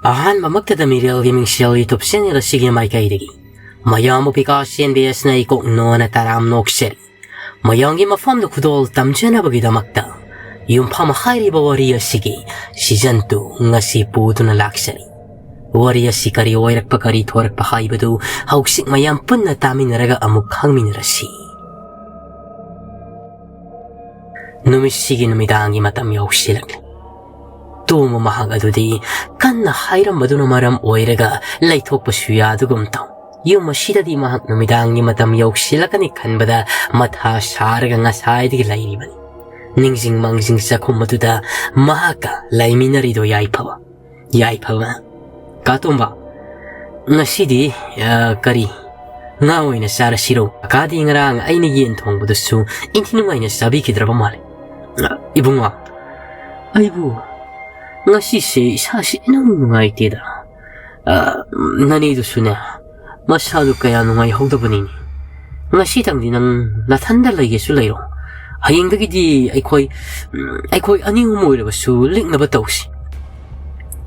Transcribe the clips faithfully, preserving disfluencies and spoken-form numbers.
ꯑꯍꯥꯟꯕꯃꯛꯇꯗ ꯃꯤꯔꯦꯜꯒꯤ ꯃꯤꯡꯁꯦꯜ YouTube channel ꯑꯁꯤꯒꯤ ꯃꯥꯏꯀꯩꯗꯒꯤ ꯃꯌꯥꯝꯕꯨ ꯕꯤꯀꯥꯁ ꯑꯦꯟ ꯕꯤ ꯑꯦꯁꯅ ꯏꯀꯣꯛ ꯅꯣꯟꯅ ꯇꯔꯥꯝ ꯅꯣꯛꯆꯔꯤ꯫ ꯃꯌꯥꯝꯒꯤ ꯃꯐꯝꯗ ꯈꯨꯗꯣꯜ ꯇꯝꯖꯅꯕꯒꯤꯗꯃꯛꯇ ꯌꯨꯝꯐꯝ ꯍꯥꯏꯔꯤꯕ ꯋꯥꯔꯤ ꯑꯁꯤꯒꯤ season two ꯉꯁꯤ ꯄꯨꯗꯨꯅ ꯂꯥꯛꯆꯔꯤ꯫ ꯋꯥꯔꯤ ꯑꯁꯤ ꯀꯔꯤ ꯑꯣꯏꯔꯛꯄ, ꯀꯔꯤ ꯊꯣꯔꯛꯄ ꯍꯥꯏꯕꯗꯨ ꯍꯧꯖꯤꯛ ꯃꯌꯥꯝ ꯄꯨꯟꯅ ꯇꯥꯃꯤꯟꯅꯔꯒ ꯑꯃꯨꯛ ꯈꯪꯃꯤꯟꯅꯔꯁꯤ꯫ ꯅꯨꯃꯤꯠꯁꯤꯒꯤ ꯅꯨꯃꯤꯗꯥꯡꯒꯤ ꯃꯇꯝ ꯌꯧꯁꯤꯜꯂꯛꯂꯦ꯫ ꯇꯣꯝꯕ ꯃꯍꯥꯛ ꯑꯗꯨꯗꯤ ꯀꯟꯅ ꯍꯥꯏꯔꯝꯕꯗꯨꯅ ꯃꯔꯝ ꯑꯣꯏꯔꯒ ꯂꯩꯊꯣꯛꯄꯁꯨ ꯌꯥꯗꯒꯨꯝ ꯇꯧ꯫ ꯌꯨꯝ ꯑꯁꯤꯗꯗꯤ ꯃꯍꯥꯛ ꯅꯨꯃꯤꯗꯥꯡꯒꯤ ꯃꯇꯝ ꯌꯧꯁꯤꯜꯂꯛꯀꯅꯤ ꯈꯟꯕꯗ ꯃꯊꯥ ꯁꯥꯔꯒ ꯉꯁꯥꯏꯗꯒꯤ ꯂꯩꯔꯤꯕꯅꯤ꯫ ꯅꯤꯡꯁꯤꯡ ꯃꯥꯡꯖꯤꯡ ꯆꯥꯛꯈꯨꯝ ꯑꯗꯨꯗ ꯃꯍꯥꯛꯀ ꯂꯩꯃꯤꯟꯅꯔꯤꯗꯣ ꯌꯥꯏꯐꯕ꯫ ꯌꯥꯏꯐꯕ, "ꯀꯥ ꯇꯣꯝꯕ, ꯉꯁꯤꯗꯤ, ꯑ, ꯀꯔꯤ, ꯉꯥ ꯑꯣꯏꯅ ꯆꯥꯔꯁꯤꯔꯣ? ꯀꯥꯗꯤ ꯉꯔꯥꯡ ꯑꯩꯅ ꯌꯦꯟ ꯊꯣꯡꯕꯗꯨꯁꯨ ꯏꯟꯊꯤ ꯅꯨꯡꯉꯥꯏꯅ ꯆꯥꯕꯤꯈꯤꯗ꯭ꯔꯕ ꯃꯥꯜꯂꯦ꯫ ꯑ, ꯏꯕꯨꯡꯉꯣ, ꯑꯩꯕꯨ ꯉꯁꯤꯁꯦ ꯏꯁꯥꯁꯤ ꯏꯅꯨꯡ ꯅꯨꯡꯉꯥꯏꯇꯦꯗ꯫ ꯑ, ꯅꯅꯦꯗꯨꯁꯨꯅꯦ, ꯃꯁꯥꯗꯨ ꯀꯌꯥ ꯅꯨꯡꯉꯥꯏꯍꯧꯗꯕꯅꯤꯅꯦ꯫ ꯉꯁꯤꯗꯪꯗꯤ ꯅꯪ ꯅꯊꯟꯗ ꯂꯩꯒꯦꯁꯨ ꯂꯩꯔꯣ꯫ ꯍꯌꯦꯡꯗꯒꯤꯗꯤ ꯑꯩꯈꯣꯏ, ꯎꯝ, ꯑꯩꯈꯣꯏ ꯑꯅꯤ ꯑꯍꯨꯝ ꯑꯣꯏꯔꯕꯁꯨ ꯂꯤꯛꯅꯕ ꯇꯧꯁꯤ꯫"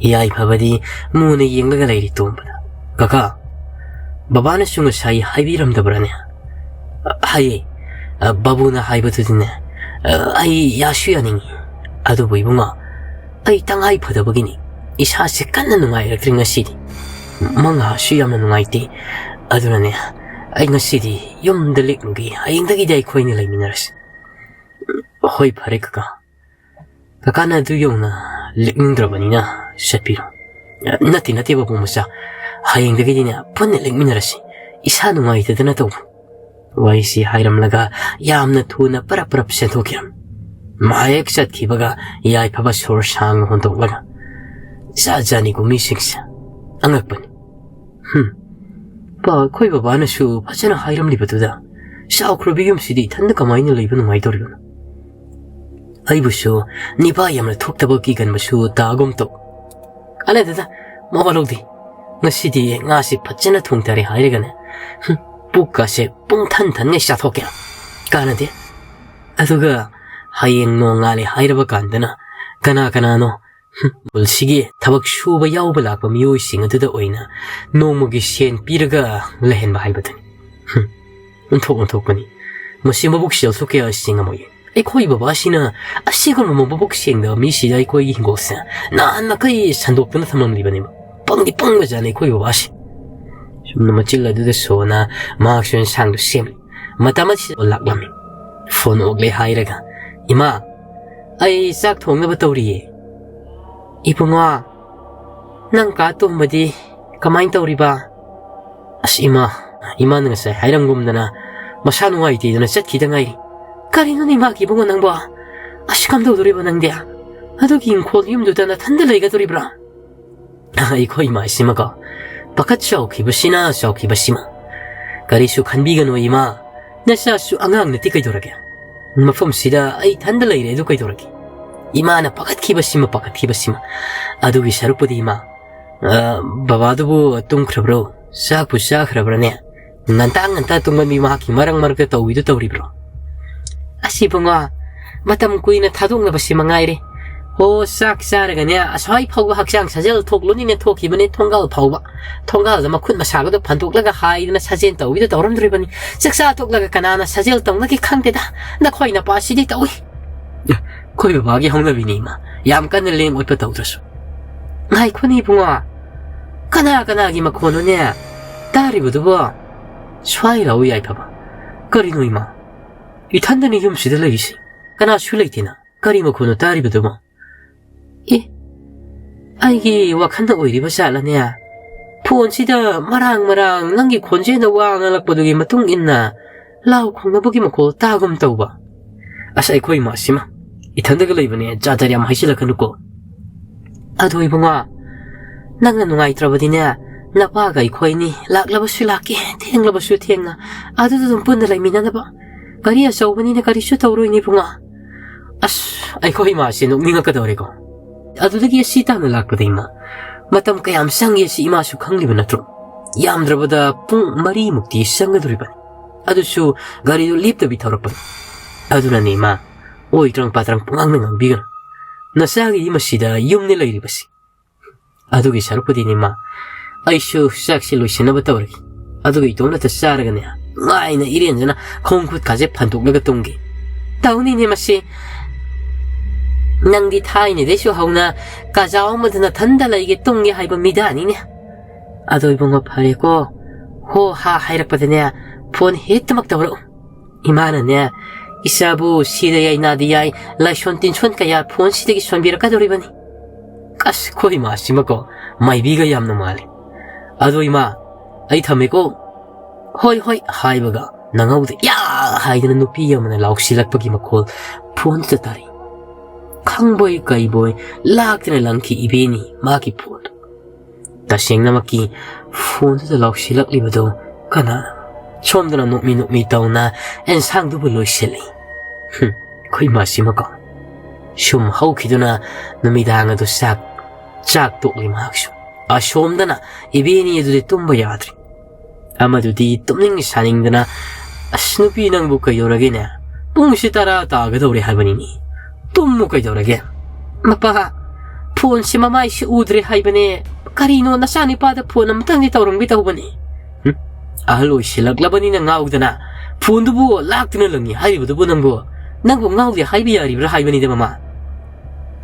ꯌꯥꯏꯐꯕꯗꯤ ꯃꯨꯅ ꯌꯦꯡꯂꯒ ꯂꯩꯔꯤ ꯇꯣꯝꯕꯗ꯫ "ꯀꯀꯥ, ꯕꯕꯥꯅꯁꯨ ꯉꯁꯥꯏ ꯍꯥꯏꯕꯤꯔꯝꯗꯕ꯭ꯔꯥꯅꯦ?" "ꯍꯥꯏꯌꯦ꯫ ꯕꯥꯕꯨꯅ ꯍꯥꯏꯕꯗꯨꯗꯤꯅꯦ, ꯑꯩ ꯌꯥꯁꯨ ꯌꯥꯅꯤꯡꯉꯤ꯫ ꯑꯗꯨꯕꯨ ꯏꯕꯨꯡꯉꯣ, ꯑꯩ ꯇꯉꯥꯏ ꯐꯗꯕꯒꯤꯅꯤ꯫ ꯏꯁꯥꯁꯦ ꯀꯟꯅ ꯅꯨꯡꯉꯥꯏꯔꯛꯇ꯭ꯔꯤ ꯉꯁꯤꯗꯤ꯫ ꯃꯉꯥꯁꯨ ꯌꯥꯝꯅ ꯅꯨꯡꯉꯥꯏꯇꯦ꯫ ꯑꯗꯨꯅꯅꯦ, ꯑꯩ ꯉꯁꯤꯗꯤ ꯌꯨꯝꯗ ꯂꯦꯛꯂꯨꯒꯦ꯫ ꯍꯌꯦꯡꯗꯒꯤꯗꯤ ꯑꯩꯈꯣꯏꯅ ꯂꯩꯃꯤꯟꯅꯔꯁꯤ꯫" "ꯍꯣꯏ, ꯐꯔꯦ ꯀꯀꯥ꯫ ꯀꯀꯥꯅ ꯑꯗꯨ ꯌꯧꯅ ꯂꯦꯛꯅꯤꯡꯗ꯭ꯔꯕꯅꯤꯅ ꯆꯠꯄꯤꯔꯣ꯫" "ꯅꯠꯇꯦ, ꯅꯠꯇꯦ ꯕꯥꯕꯨ ꯃꯆꯥ, ꯍꯌꯦꯡꯗꯒꯤꯗꯤꯅꯦ ꯄꯨꯟꯅ ꯂꯦꯛꯃꯤꯟꯅꯔꯁꯤ꯫ ꯏꯁꯥ ꯅꯨꯡꯉꯥꯏꯇꯗꯅ ꯇꯧꯕ꯫" ꯋꯥꯔꯤꯁꯤ ꯍꯥꯏꯔꯝꯂꯒ ꯌꯥꯝꯅ ꯊꯨꯅ ꯄꯔꯞ ꯄꯔꯞ ꯆꯦꯟꯊꯣꯛꯈꯤꯔꯝꯃꯤ꯫ ꯃꯍꯥꯛ ꯍꯦꯛ ꯆꯠꯈꯤꯕꯒ ꯌꯥꯏꯐꯕ ꯁꯣꯔ ꯁꯥꯡꯅ ꯍꯣꯟꯗꯣꯛꯂꯒ, "ꯖꯥꯠ ꯖꯥꯠꯅꯤꯀꯣ ꯃꯤꯁꯤꯡꯁꯦ, ꯑꯉꯛꯄꯅꯤ꯫ ꯍꯨꯝ, ꯄꯥ, ꯑꯩꯈꯣꯏ ꯕꯕꯥꯅꯁꯨ ꯐꯖꯅ ꯍꯥꯏꯔꯝꯂꯤꯕꯗꯨꯗ, ꯆꯥꯎꯈ꯭ꯔꯕ ꯌꯨꯝꯁꯤꯗ ꯏꯊꯟꯗ ꯀꯃꯥꯏꯅ ꯂꯩꯕ ꯅꯨꯡꯉꯥꯏꯗꯧꯔꯤꯕꯅꯣ? ꯑꯩꯕꯨꯁꯨ ꯅꯤꯄꯥ ꯌꯥꯝꯅ ꯊꯣꯛꯇꯕ ꯀꯤꯒꯟꯕꯁꯨ ꯇꯥꯒꯨꯝ ꯇꯧ꯫ ꯀꯥꯟꯅꯗꯦꯗ, ꯃꯋꯥ ꯂꯧꯗꯦ꯫ ꯉꯁꯤꯗꯤ ꯉꯥꯁꯤ ꯐꯖꯅ ꯊꯣꯡꯊꯔꯦ ꯍꯥꯏꯔꯒꯅꯦ, ꯍꯨꯝ, ꯄꯨꯛꯀꯁꯦ ꯄꯨꯡ ꯊꯟ ꯊꯟꯉꯩ ꯆꯥꯊꯣꯛꯀꯦ꯫ ꯀꯥꯟꯅꯗꯦ꯫ ꯑꯗꯨꯒ ꯍꯌꯦꯡ ꯅꯣꯡꯉꯥꯜꯂꯦ ꯍꯥꯏꯔꯕ ꯀꯥꯟꯗꯅ ꯀꯅꯥ ꯀꯅꯥꯅꯣ ꯈꯨꯜꯁꯤꯒꯤ ꯊꯕꯛ ꯁꯨꯕ ꯌꯥꯎꯕ ꯂꯥꯛꯄ ꯃꯤꯑꯣꯏꯁꯤꯡ ꯑꯗꯨꯗ ꯑꯣꯏꯅ ꯅꯣꯡꯃꯒꯤ ꯁꯦꯟ ꯄꯤꯔꯒ ꯂꯩꯍꯟꯕ ꯍꯥꯏꯕꯗꯨꯅꯤ꯫ ꯍꯨꯝ, ꯑꯣꯟꯊꯣꯛ ꯑꯣꯟꯊꯣꯛꯄꯅꯤ꯫ ꯃꯁꯤ ꯃꯕꯨꯛ ꯆꯦꯜꯁꯨ ꯀꯌꯥ ꯁꯦꯡꯉꯝꯃꯣꯏ꯫ ꯑꯩꯈꯣꯏ ꯕꯕꯥꯁꯤꯅ ꯑꯁꯤꯒꯨꯝꯕ ꯃꯕꯨꯛ ꯁꯦꯡꯗꯕ ꯃꯤꯁꯤꯗ ꯑꯩꯈꯣꯏꯒꯤ ꯍꯤꯡꯒꯣꯜꯁꯦ ꯅꯍꯥꯟ ꯃꯈꯩ ꯁꯟꯗꯣꯛꯇꯨꯅ ꯊꯝꯂꯝꯂꯤꯕꯅꯦꯕ꯫ ꯄꯪꯗꯤ ꯄꯪꯕꯖꯥꯠꯅꯤ ꯑꯩꯈꯣꯏ ꯕꯕꯥꯁꯤ꯫ ꯁꯨꯝꯅ ꯃꯆꯤꯜ ꯑꯗꯨꯗ ꯁꯣꯅ ꯃꯍꯥꯛꯁꯨ ꯏꯟꯁꯥꯡꯗꯨ ꯁꯦꯝꯂꯤ꯫ ꯃꯇꯝ ꯑꯁꯤꯗ ꯂꯥꯛꯂꯝꯃꯤ꯫ ꯐꯣꯟ ꯑꯣꯛꯂꯦ ꯍꯥꯏꯔꯒ, "ꯏꯃꯥ, ꯑꯩ ꯆꯥꯛ ꯊꯣꯡꯅꯕ ꯇꯧꯔꯤꯌꯦ꯫" "ꯏꯕꯨꯡꯉꯣ, ꯅꯪ ꯀꯥ ꯇꯣꯝꯕꯗꯤ ꯀꯃꯥꯏꯅ ꯇꯧꯔꯤꯕ?" "ꯑꯁ ꯏꯃꯥ, ꯏꯃꯥꯅ ꯉꯁꯥꯏ ꯍꯥꯏꯔꯝꯒꯨꯝꯗꯅ ꯃꯁꯥ ꯅꯨꯡꯉꯥꯏꯇꯦꯗꯅ ꯆꯠꯈꯤꯗ ꯉꯥꯏꯔꯤ꯫" "ꯀꯔꯤꯅꯣꯅꯦ ꯏꯃꯥꯒꯤ ꯏꯕꯨꯡꯉꯣ ꯅꯪꯕꯣ? ꯑꯁ ꯀꯝꯗꯧꯗꯣꯔꯤꯕ ꯅꯪꯗꯤ? ꯑꯗꯨꯒꯤ ꯏꯪꯈꯣꯜ ꯌꯨꯝꯗꯨꯗ ꯅꯊꯟꯗ ꯂꯩꯒꯗꯣꯔꯤꯕ꯭ꯔꯥ?" ꯑꯩꯈꯣꯏ ꯏꯃꯥ ꯏꯁꯤꯃꯀꯣ ꯄꯥꯈꯠ ꯆꯥꯎꯈꯤꯕꯁꯤꯅ ꯆꯥꯎꯈꯤꯕꯁꯤꯃ꯫ "ꯀꯔꯤꯁꯨ ꯈꯟꯕꯤꯒꯅꯨ ꯏꯃꯥ, ꯅꯆꯥꯁꯨ ꯑꯉꯥꯡ ꯅꯠꯇꯦ ꯀꯩꯗꯧꯔꯒꯦ? ꯃꯐꯝꯁꯤꯗ ꯑꯩ ꯏꯊꯟꯗ ꯂꯩꯔꯦ ꯑꯗꯨ ꯀꯩꯗꯧꯔꯒꯦ?" ꯏꯃꯥꯅ ꯄꯥꯈꯠꯈꯤꯕꯁꯤꯃ ꯄꯥꯈꯠꯈꯤꯕꯁꯤꯃ꯫ "ꯑꯗꯨꯒꯤ ꯁꯔꯨꯛꯄꯨꯗꯤ ꯏꯃꯥ, ꯑ, ꯕꯕꯥꯗꯨꯕꯨ ꯇꯨꯝꯈ꯭ꯔꯕ꯭ꯔꯣ? ꯆꯥꯛꯄꯨ ꯆꯥꯈ꯭ꯔꯕ꯭ꯔꯅꯦ? ꯉꯟꯇꯥ ꯉꯟꯇꯥ ꯇꯨꯝꯒꯟꯕꯤ ꯃꯍꯥꯛꯀꯤ ꯃꯔꯛ ꯃꯔꯛꯇ ꯇꯧꯏꯗꯨ ꯇꯧꯔꯤꯕ꯭ꯔꯣ?" "ꯑꯁ ꯏꯕꯨꯡꯉꯣ, ꯃꯇꯝ ꯀꯨꯏꯅ ꯊꯥꯗꯣꯛꯅꯕꯁꯤ ꯃꯉꯥꯏꯔꯦ꯫ ꯍꯣ, ꯆꯥꯛ ꯆꯥꯔꯒꯅꯦ ꯑꯁ꯭ꯋꯥꯏ ꯐꯥꯎꯕ ꯍꯛꯆꯥꯡ ꯁꯥꯖꯦꯜ ꯊꯣꯛꯂꯨꯅꯤꯅ ꯊꯣꯛꯈꯤꯕꯅꯦ ꯊꯣꯡꯒꯥꯜ ꯐꯥꯎꯕ꯫ ꯊꯣꯡꯒꯥꯜꯗ ꯃꯈꯨꯠ ꯃꯁꯥꯒꯗꯣ ꯐꯟꯗꯣꯛꯂꯒ ꯍꯥꯏꯗꯅ ꯁꯥꯖꯦꯜ ꯇꯧꯏꯗꯨ ꯇꯧꯔꯝꯗꯣꯔꯤꯕꯅꯤ꯫ ꯆꯥꯛ ꯆꯥ ꯇꯣꯛꯂꯒ ꯀꯅꯥꯅ ꯁꯥꯖꯦꯜ ꯇꯧꯅꯒꯦ ꯈꯪꯗꯦꯗ꯫ ꯅꯈꯣꯏ ꯅꯄꯥꯁꯤꯗꯤ ꯇꯧꯏ꯫" "ꯑꯩꯈꯣꯏ ꯕꯕꯥꯒꯤ ꯍꯧꯅꯕꯤꯅꯤ ꯏꯃꯥ, ꯌꯥꯝ ꯀꯟꯅ ꯂꯦꯡ ꯑꯣꯠꯄ ꯇꯧꯗ꯭ꯔꯁꯨ꯫" "ꯉꯥꯏꯈꯣꯅꯦ ꯏꯕꯨꯡꯉꯣ, ꯀꯅꯥ ꯀꯅꯥꯒꯤ ꯃꯈꯣꯟꯅꯣꯅꯦ ꯇꯥꯔꯤꯕꯗꯨꯕꯣ? ꯁ꯭ꯋꯥꯏ ꯂꯥꯛꯎ ꯌꯥꯏꯐꯕ꯫ ꯀꯔꯤꯅꯣ ꯏꯃꯥ? ꯏꯊꯟꯗꯅꯤ ꯌꯨꯝꯁꯤꯗ ꯂꯩꯔꯤꯁꯤ꯫ ꯀꯅꯥꯁꯨ ꯂꯩꯇꯦꯅ꯫ ꯀꯔꯤ ꯃꯈꯣꯟꯅꯣ ꯇꯥꯔꯤꯕꯗꯨꯕꯣ?" "ꯑꯦ, ꯑꯩꯒꯤ ꯋꯥꯈꯜꯗ ꯑꯣꯏꯔꯤꯕ ꯖꯥꯠꯂꯅꯦ? ꯐꯣꯟꯁꯤꯗ ꯃꯔꯥꯡ ꯃꯔꯥꯡ ꯅꯪꯒꯤ ꯈꯣꯟꯖꯦꯜꯗ ꯋꯥ ꯉꯥꯡꯂꯛꯄꯗꯨꯒꯤ ꯃꯇꯨꯡ ꯏꯟꯅ ꯂꯥꯎ ꯈꯣꯡꯅꯕꯒꯤ ꯃꯈꯣꯜ ꯇꯥꯒꯨꯝ ꯇꯧꯕ꯫ ꯑꯁ, ꯑꯩꯈꯣꯏ ꯏꯃꯥꯁꯤꯃ ꯏꯊꯟꯗꯒ ꯂꯩꯕꯅꯦ, ꯖꯥꯠ ꯖꯥꯠ ꯌꯥꯝ ꯍꯥꯏꯖꯤꯜꯂꯛꯀꯅꯨꯀꯣ꯫ ꯑꯗꯣ ꯏꯕꯨꯡꯉꯣ, ꯅꯪꯅ ꯅꯨꯡꯉꯥꯏꯇ꯭ꯔꯕꯗꯤꯅꯦ, ꯅꯄꯥꯒ ꯑꯩꯈꯣꯏꯅꯤ ꯂꯥꯛꯂꯕꯁꯨ ꯂꯥꯛꯀꯦ, ꯊꯦꯡꯂꯕꯁꯨ ꯊꯦꯡꯅ ꯑꯗꯨꯗ ꯑꯗꯨꯝ ꯄꯨꯟꯅ ꯂꯩꯃꯤꯟꯅꯅꯕ꯫ ꯒꯥꯔꯤ ꯑꯆꯧꯕꯅꯤꯅ ꯀꯔꯤꯁꯨ ꯇꯧꯔꯣꯏꯅꯦ ꯏꯕꯨꯡꯉꯣ꯫" ꯑꯁ, ꯑꯩꯈꯣꯏ ꯏꯃꯥꯁꯦ ꯅꯣꯛꯅꯤꯡꯉꯛꯀꯗꯧꯔꯦꯀꯣ꯫ ꯑꯗꯨꯗꯒꯤ ꯑꯁꯤ ꯇꯥꯅ ꯂꯥꯛꯄꯗ ꯏꯃꯥ, ꯃꯇꯝ ꯀꯌꯥꯝ ꯆꯪꯒꯦ ꯁꯤ ꯏꯃꯥꯁꯨ ꯈꯪꯂꯤꯕ ꯅꯠꯇ꯭ꯔꯣ? ꯌꯥꯝꯗ꯭ꯔꯕꯗ ꯄꯨꯡ ꯃꯔꯤꯃꯨꯛꯇꯤ ꯆꯪꯒꯗꯧꯔꯤꯕꯅꯤ꯫ ꯑꯗꯨꯁꯨ ꯒꯥꯔꯤꯗꯨ ꯂꯦꯞꯇꯕꯤ ꯊꯧꯔꯛꯄꯅꯤ꯫ ꯑꯗꯨꯅꯅꯦ ꯏꯃꯥ, ꯑꯣꯏꯗ꯭ꯔꯪ ꯄꯥꯗ꯭ꯔꯪ ꯄꯨꯡꯉꯥꯡꯗ ꯉꯥꯡꯕꯤꯒꯅꯨ꯫ "ꯅꯆꯥꯒꯤꯗꯤ ꯃꯁꯤꯗ ꯌꯨꯝꯅꯤ ꯂꯩꯔꯤꯕꯁꯤ꯫ ꯑꯗꯨꯒꯤ ꯁꯔꯨꯛꯄꯨꯗꯤꯅꯦ ꯏꯃꯥ, ꯑꯩꯁꯨ ꯆꯥꯛꯁꯤ ꯂꯣꯏꯁꯤꯟꯅꯕ ꯇꯧꯔꯒꯦ꯫ ꯑꯗꯨꯒ ꯏꯇꯣꯝꯅꯇ ꯆꯥꯔꯒꯅꯦ, ꯅꯨꯡꯉꯥꯏꯅ ꯏꯔꯦꯟꯖꯅ ꯈꯣꯡ ꯈꯨꯠꯀꯥꯁꯦ ꯐꯟꯗꯣꯛꯂꯒ ꯇꯨꯝꯒꯦ꯫" "ꯇꯧꯅꯤꯅꯦ ꯃꯁꯤ꯫ ꯅꯪꯗꯤ ꯊꯥꯏꯅꯗꯩꯁꯨ ꯍꯧꯅ ꯀꯥꯖꯥꯎ ꯑꯃꯗ ꯅꯊꯟꯗ ꯂꯩꯒꯦ ꯇꯨꯝꯒꯦ ꯍꯥꯏꯕ ꯃꯤꯗꯥꯅꯤꯅꯦ꯫ ꯑꯗꯣ ꯏꯕꯨꯡꯉꯣ, ꯐꯔꯦꯀꯣ, ꯍꯣ ꯍꯥ ꯍꯥꯏꯔꯛꯄꯗꯅꯦ, ꯐꯣꯟ ꯍꯦꯛꯇꯃꯛ ꯇꯧꯔꯛꯎ꯫ ꯏꯃꯥꯅꯅꯦ, ꯏꯆꯥꯕꯨ ꯁꯤꯗ ꯌꯥꯏ ꯅꯥꯗ ꯌꯥꯏ, ꯂꯥꯏꯁꯣꯟ ꯇꯤꯟꯁꯣꯟ ꯀꯌꯥ ꯐꯣꯟꯁꯤꯗꯒꯤ ꯁꯣꯟꯕꯤꯔꯛꯀꯗꯧꯔꯤꯕꯅꯤ꯫" ꯑꯁ, ꯑꯩꯈꯣꯏ ꯏꯃꯥꯁꯤꯃꯀꯣ, ꯃꯥꯏꯕꯤꯒ ꯌꯥꯝꯅ ꯃꯥꯜꯂꯤ꯫ "ꯑꯗꯣ ꯏꯃꯥ, ꯑꯩ ꯊꯝꯃꯦꯀꯣ꯫" "ꯍꯣꯏ, ꯍꯣꯏ" ꯍꯥꯏꯕꯒ ꯅꯪꯍꯧꯗꯦ, "ꯌꯥ!" ꯍꯥꯏꯗꯅ ꯅꯨꯄꯤ ꯑꯃꯅ ꯂꯥꯎꯁꯤꯜꯂꯛꯄꯒꯤ ꯃꯈꯣꯜ ꯐꯣꯟꯗꯨꯗ ꯇꯥꯔꯤ꯫ ꯈꯪꯕꯣꯏ ꯀꯩꯕꯣꯏ ꯂꯥꯛꯇꯅ ꯂꯪꯈꯤ ꯏꯕꯦꯅꯤ ꯃꯥꯒꯤ ꯐꯣꯟꯗꯨ꯫ ꯇꯁꯦꯡꯅꯃꯛꯀꯤ ꯐꯣꯟꯗꯨꯗ ꯂꯥꯎꯁꯤꯜꯂꯛꯂꯤꯕꯗꯨ ꯀꯅꯥ? ꯁꯣꯝꯗꯅ ꯅꯣꯛꯃꯤ ꯅꯣꯛꯃꯤ ꯇꯧꯅ ꯑꯦꯟꯁꯥꯡꯗꯨꯕꯨ ꯂꯣꯏꯁꯤꯜꯂꯤ꯫ ꯍꯨꯝ, ꯑꯩꯈꯣꯏ ꯃꯥꯁꯤꯃꯀꯣ꯫ ꯁꯨꯝ ꯍꯧꯈꯤꯗꯨꯅ ꯅꯨꯃꯤꯗꯥꯡ ꯑꯗꯨ ꯆꯥꯛ, ꯆꯥꯛ ꯇꯣꯛꯂꯤ ꯃꯍꯥꯛꯁꯨ꯫ ꯑꯁꯣꯝꯗꯅ ꯏꯕꯦꯅꯤ ꯑꯗꯨꯗꯤ ꯇꯨꯝꯕ ꯌꯥꯗ꯭ꯔꯤ꯫ ꯑꯃꯗꯨꯗꯤ ꯇꯨꯝꯅꯤꯡ ꯁꯥꯅꯤꯡꯗꯅ, "ꯑꯁ, ꯅꯨꯄꯤ, ꯅꯪꯕꯨ ꯀꯩꯗꯧꯔꯒꯦꯅꯦ? ꯄꯨꯡꯁꯤ ꯇꯔꯥ ꯇꯥꯒꯗꯧꯔꯦ ꯍꯥꯏꯕꯅꯤꯅꯦ꯫ ꯇꯨꯝꯃꯨ ꯀꯩꯗꯧꯔꯒꯦ?" "ꯃꯄꯥ, ꯐꯣꯟꯁꯤ ꯃꯃꯥꯏꯁꯤ ꯎꯗ꯭ꯔꯦ ꯍꯥꯏꯕꯅꯦ꯫ ꯀꯔꯤꯅꯣ, ꯅꯆꯥꯅꯨꯄꯥꯗ ꯐꯣꯟ ꯑꯃꯇꯪꯗꯤ ꯇꯧꯔꯝꯒꯦ ꯇꯧꯕꯅꯤ꯫" ꯍꯨꯝ? ꯑꯍꯜ ꯑꯣꯏꯁꯤꯜꯂꯛꯂꯕꯅꯤꯅ ꯉꯥꯎꯗꯅ ꯐꯣꯟꯗꯨꯕꯨ ꯂꯥꯛꯇꯨꯅ ꯂꯪꯉꯤ ꯍꯥꯏꯔꯤꯕꯗꯨꯕꯨ ꯅꯪꯕꯨ, ꯅꯪꯕꯨ ꯉꯥꯎꯗꯦ ꯍꯥꯏꯕ ꯌꯥꯔꯤꯕ꯭ꯔꯥ ꯍꯥꯏꯕꯅꯤꯗ, ꯃꯃꯥ?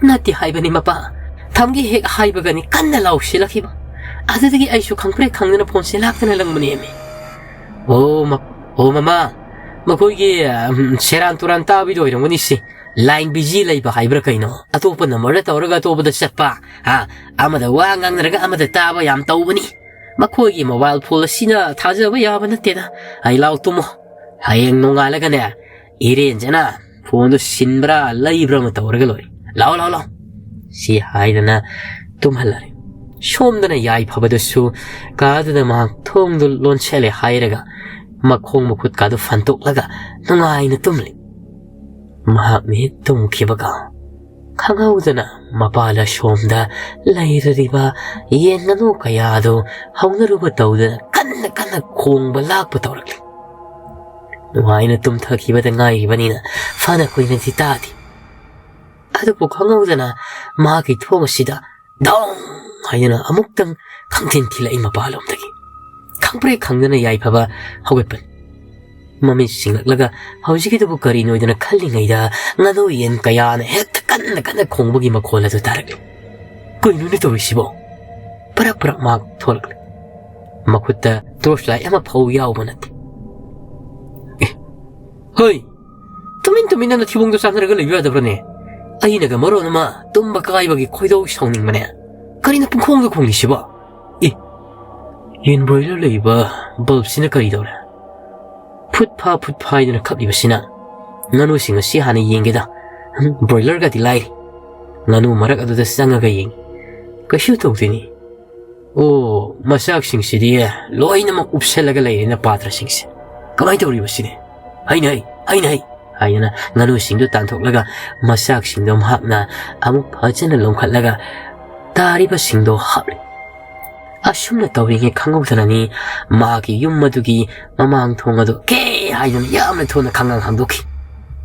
"ꯅꯠꯇꯦ ꯍꯥꯏꯕꯅꯤ, ꯃꯄꯥ꯫ ꯊꯝꯒꯦ ꯍꯦꯛ ꯍꯥꯏꯕꯒꯅꯤ ꯀꯟꯅ ꯂꯥꯎꯁꯤꯜꯂꯛꯈꯤꯕ꯫ ꯑꯗꯨꯗꯒꯤ ꯑꯩꯁꯨ ꯈꯪꯄ꯭ꯔꯦꯛ ꯈꯪꯗꯅ ꯐꯣꯟꯁꯦ ꯂꯥꯛꯇꯅ ꯂꯪꯕꯅꯦꯃꯤ꯫" "ꯑꯣ, ꯃ-, ꯑꯣ, ꯃꯃꯥ, ꯃꯈꯣꯏꯒꯤ, ꯎꯝ, ꯁꯦꯔꯥꯟ ꯇꯨꯔꯥꯟ ꯇꯥꯕꯤꯗꯣ ꯑꯣꯏꯔꯝꯒꯅꯤ ꯁꯤ꯫ ꯂꯥꯏꯟ ꯕꯤꯖꯤ ꯂꯩꯕ ꯍꯥꯏꯕ꯭ꯔꯥ ꯀꯩꯅꯣ? ꯑꯇꯣꯞꯄ ꯅꯝꯕꯔꯗ ꯇꯧꯔꯒ ꯑꯇꯣꯞꯄꯗ ꯆꯠꯄ, ꯍꯥ? ꯑꯃꯗ ꯋꯥ ꯉꯥꯡꯅꯔꯒ ꯑꯃꯗ ꯇꯥꯕ ꯌꯥꯝ ꯇꯧꯕꯅꯤ꯫ ꯃꯈꯣꯏꯒꯤ ꯃꯣꯕꯥꯏꯜ ꯐꯣꯟ ꯑꯁꯤꯅ ꯊꯥꯖꯕ ꯌꯥꯕ ꯅꯠꯇꯦꯗ꯫ ꯑꯩ ꯂꯥꯎ ꯇꯨꯝꯃꯣ꯫ ꯍꯌꯦꯡ ꯅꯣꯡꯉꯥꯜꯂꯒꯅꯦ, ꯏꯔꯦꯟꯖꯅ ꯐꯣꯟꯗꯨ ꯁꯤꯟꯕ꯭ꯔꯥ ꯂꯩꯕ꯭ꯔꯥ ꯑꯃ ꯇꯧꯔꯒ ꯂꯣꯏꯔꯦ꯫ ꯂꯥꯎ, ꯂꯥꯎ, ꯂꯥꯎ꯫" ꯁꯤ ꯍꯥꯏꯗꯅ ꯇꯨꯝꯍꯜꯂꯔꯦ꯫ ꯁꯣꯝꯗꯅ ꯌꯥꯏꯐꯕꯗꯨꯁꯨ ꯀꯥꯗꯨꯗ ꯃꯍꯥꯛ ꯊꯣꯡꯗꯨ ꯂꯣꯟꯁꯤꯜꯂꯦ ꯍꯥꯏꯔꯒ ꯃꯈꯣꯡ ꯃꯈꯨꯠꯀꯥꯗꯨ ꯐꯟꯇꯣꯛꯂꯒ ꯅꯨꯡꯉꯥꯏꯅ ꯇꯨꯝꯂꯤ꯫ ꯃꯍꯥꯛ ꯃꯤꯠ ꯇꯨꯝꯈꯤꯕꯒ ꯈꯪꯍꯧꯗꯅ ꯃꯄꯥꯜ ꯑꯁꯣꯝꯗ ꯂꯩꯔꯤꯕ ꯌꯦꯟ ꯉꯥꯅꯨ ꯀꯌꯥꯗꯨ ꯍꯧꯅꯔꯨꯕ ꯇꯧꯗꯅ ꯀꯟꯅ ꯀꯟꯅ ꯈꯣꯡꯕ ꯂꯥꯛꯄ ꯇꯧꯔꯛꯂꯤ꯫ ꯅꯨꯡꯉꯥꯏꯅ ꯇꯨꯝꯊꯈꯤꯕꯗ ꯉꯥꯏꯔꯤꯕꯅꯤꯅ ꯐꯅ ꯀꯨꯏꯅꯗꯤ ꯇꯥꯗꯦ꯫ ꯑꯗꯨꯕꯨ ꯈꯪꯍꯧꯗꯅ ꯃꯍꯥꯛꯀꯤ ꯊꯣꯡ ꯑꯁꯤꯗ ꯗꯣꯡ ꯍꯥꯏꯗꯨꯅ ꯑꯃꯨꯛꯇꯪ ꯈꯪꯊꯤꯟ ꯊꯤꯜꯂꯛꯏ ꯃꯄꯥꯟꯂꯣꯝꯗꯒꯤ꯫ ꯈꯪꯄ꯭ꯔꯦꯛ ꯈꯪꯗꯅ ꯌꯥꯏꯐꯕ ꯍꯧꯒꯠꯄꯅꯤ꯫ ꯃꯃꯤꯠ ꯁꯤꯡꯂꯛꯂꯒ ꯍꯧꯖꯤꯛꯀꯤꯗꯨꯕꯨ ꯀꯔꯤꯅꯣꯗꯅ ꯈꯜꯂꯤꯉꯩꯗ ꯉꯥꯅꯨ ꯌꯦꯟ ꯀꯌꯥꯅ ꯍꯦꯛꯇ ꯀꯟꯅ ꯀꯟꯅ ꯈꯣꯡꯕꯒꯤ ꯃꯈꯣꯜ ꯑꯗꯨ ꯇꯥꯔꯛꯂꯤ꯫ ꯀꯩꯅꯣꯅꯦ ꯇꯧꯔꯤꯁꯤꯕꯣ? ꯄꯔꯞ ꯄꯔꯞ ꯃꯥ ꯊꯣꯛꯂꯛꯂꯤ꯫ ꯃꯈꯨꯠꯇ ꯇꯣꯔꯆ ꯂꯥꯏꯠ ꯑꯃ ꯐꯥꯎ ꯌꯥꯎꯕ ꯅꯠꯇꯦ꯫ ꯑꯦ, ꯍꯣꯏ, ꯇꯨꯃꯤꯟ ꯇꯨꯃꯤꯟꯅ ꯅꯊꯤꯕꯣꯡꯗꯣ ꯆꯥꯟꯅꯔꯒ ꯂꯩꯕ ꯌꯥꯗꯕ꯭ꯔꯅꯦ? ꯑꯩꯅꯒ ꯃꯔꯣꯟ ꯑꯃ ꯇꯨꯝꯕ ꯀꯥꯏꯕꯒꯤ ꯈꯣꯏꯗꯧ ꯁꯥꯎꯅꯤꯡꯕꯅꯦ꯫ ꯀꯔꯤꯅꯣ ꯄꯨꯡꯈꯣꯡꯗ ꯈꯣꯡꯂꯤꯁꯤꯕꯣ? ꯑꯦ, ꯌꯦꯟ ꯕ꯭ꯔꯣꯏꯂꯔ ꯂꯩꯕ ꯕꯜꯕꯁꯤꯅ ꯀꯔꯤ ꯇꯧꯔꯦ? ꯐꯨꯠ ꯐꯥ ꯐꯨꯠ ꯐꯥ ꯍꯥꯏꯗꯨꯅ ꯈꯞꯂꯤꯕꯁꯤꯅ꯫ ꯉꯥꯅꯨꯁꯤꯡ ꯑꯁꯤ ꯍꯥꯟꯅ ꯌꯦꯡꯒꯦꯗ꯫ ꯕ꯭ꯔꯣꯏꯂꯔꯒꯗꯤ ꯂꯥꯏꯔꯤ꯫ ꯉꯥꯅꯨ ꯃꯔꯛ ꯑꯗꯨꯗ ꯆꯪꯉꯒ ꯌꯦꯡꯉꯤ꯫ ꯀꯩꯁꯨ ꯇꯧꯗꯦꯅꯤ꯫ ꯑꯣ, ꯃꯆꯥꯛꯁꯤꯡꯁꯤꯗꯤ ꯂꯣꯏꯅꯃꯛ ꯎꯞꯁꯜꯂꯒ ꯂꯩꯔꯦꯅ ꯄꯥꯇ꯭ꯔꯁꯤꯡꯁꯦ꯫ ꯀꯃꯥꯏꯅ ꯇꯧꯔꯤꯕ ꯁꯤꯗꯤ? ꯍꯩꯅ ꯍꯩ, ꯍꯩꯅ ꯍꯩ ꯍꯥꯏꯗꯅ ꯉꯥꯅꯨꯁꯤꯡꯗꯨ ꯇꯥꯟꯊꯣꯛꯂꯒ ꯃꯆꯥꯛꯁꯤꯡꯗꯣ ꯃꯍꯥꯛꯅ ꯑꯃꯨꯛ ꯐꯖꯅ ꯂꯧꯈꯠꯂꯒ ꯇꯥꯔꯤꯕꯁꯤꯡꯗꯣ ꯍꯥꯞꯂꯤ꯫ ꯑꯁꯨꯝꯅ ꯇꯧꯔꯤꯉꯩ ꯈꯪꯍꯧꯗꯅꯅꯤ ꯃꯍꯥꯛꯀꯤ ꯌꯨꯝ ꯑꯗꯨꯒꯤ ꯃꯃꯥꯡ ꯊꯣꯡ ꯑꯗꯨ ꯀꯦ ꯍꯥꯏꯗꯨꯅ ꯌꯥꯝꯅ ꯊꯨꯅ ꯈꯪꯉꯥꯡ ꯍꯥꯡꯗꯣꯛꯈꯤ꯫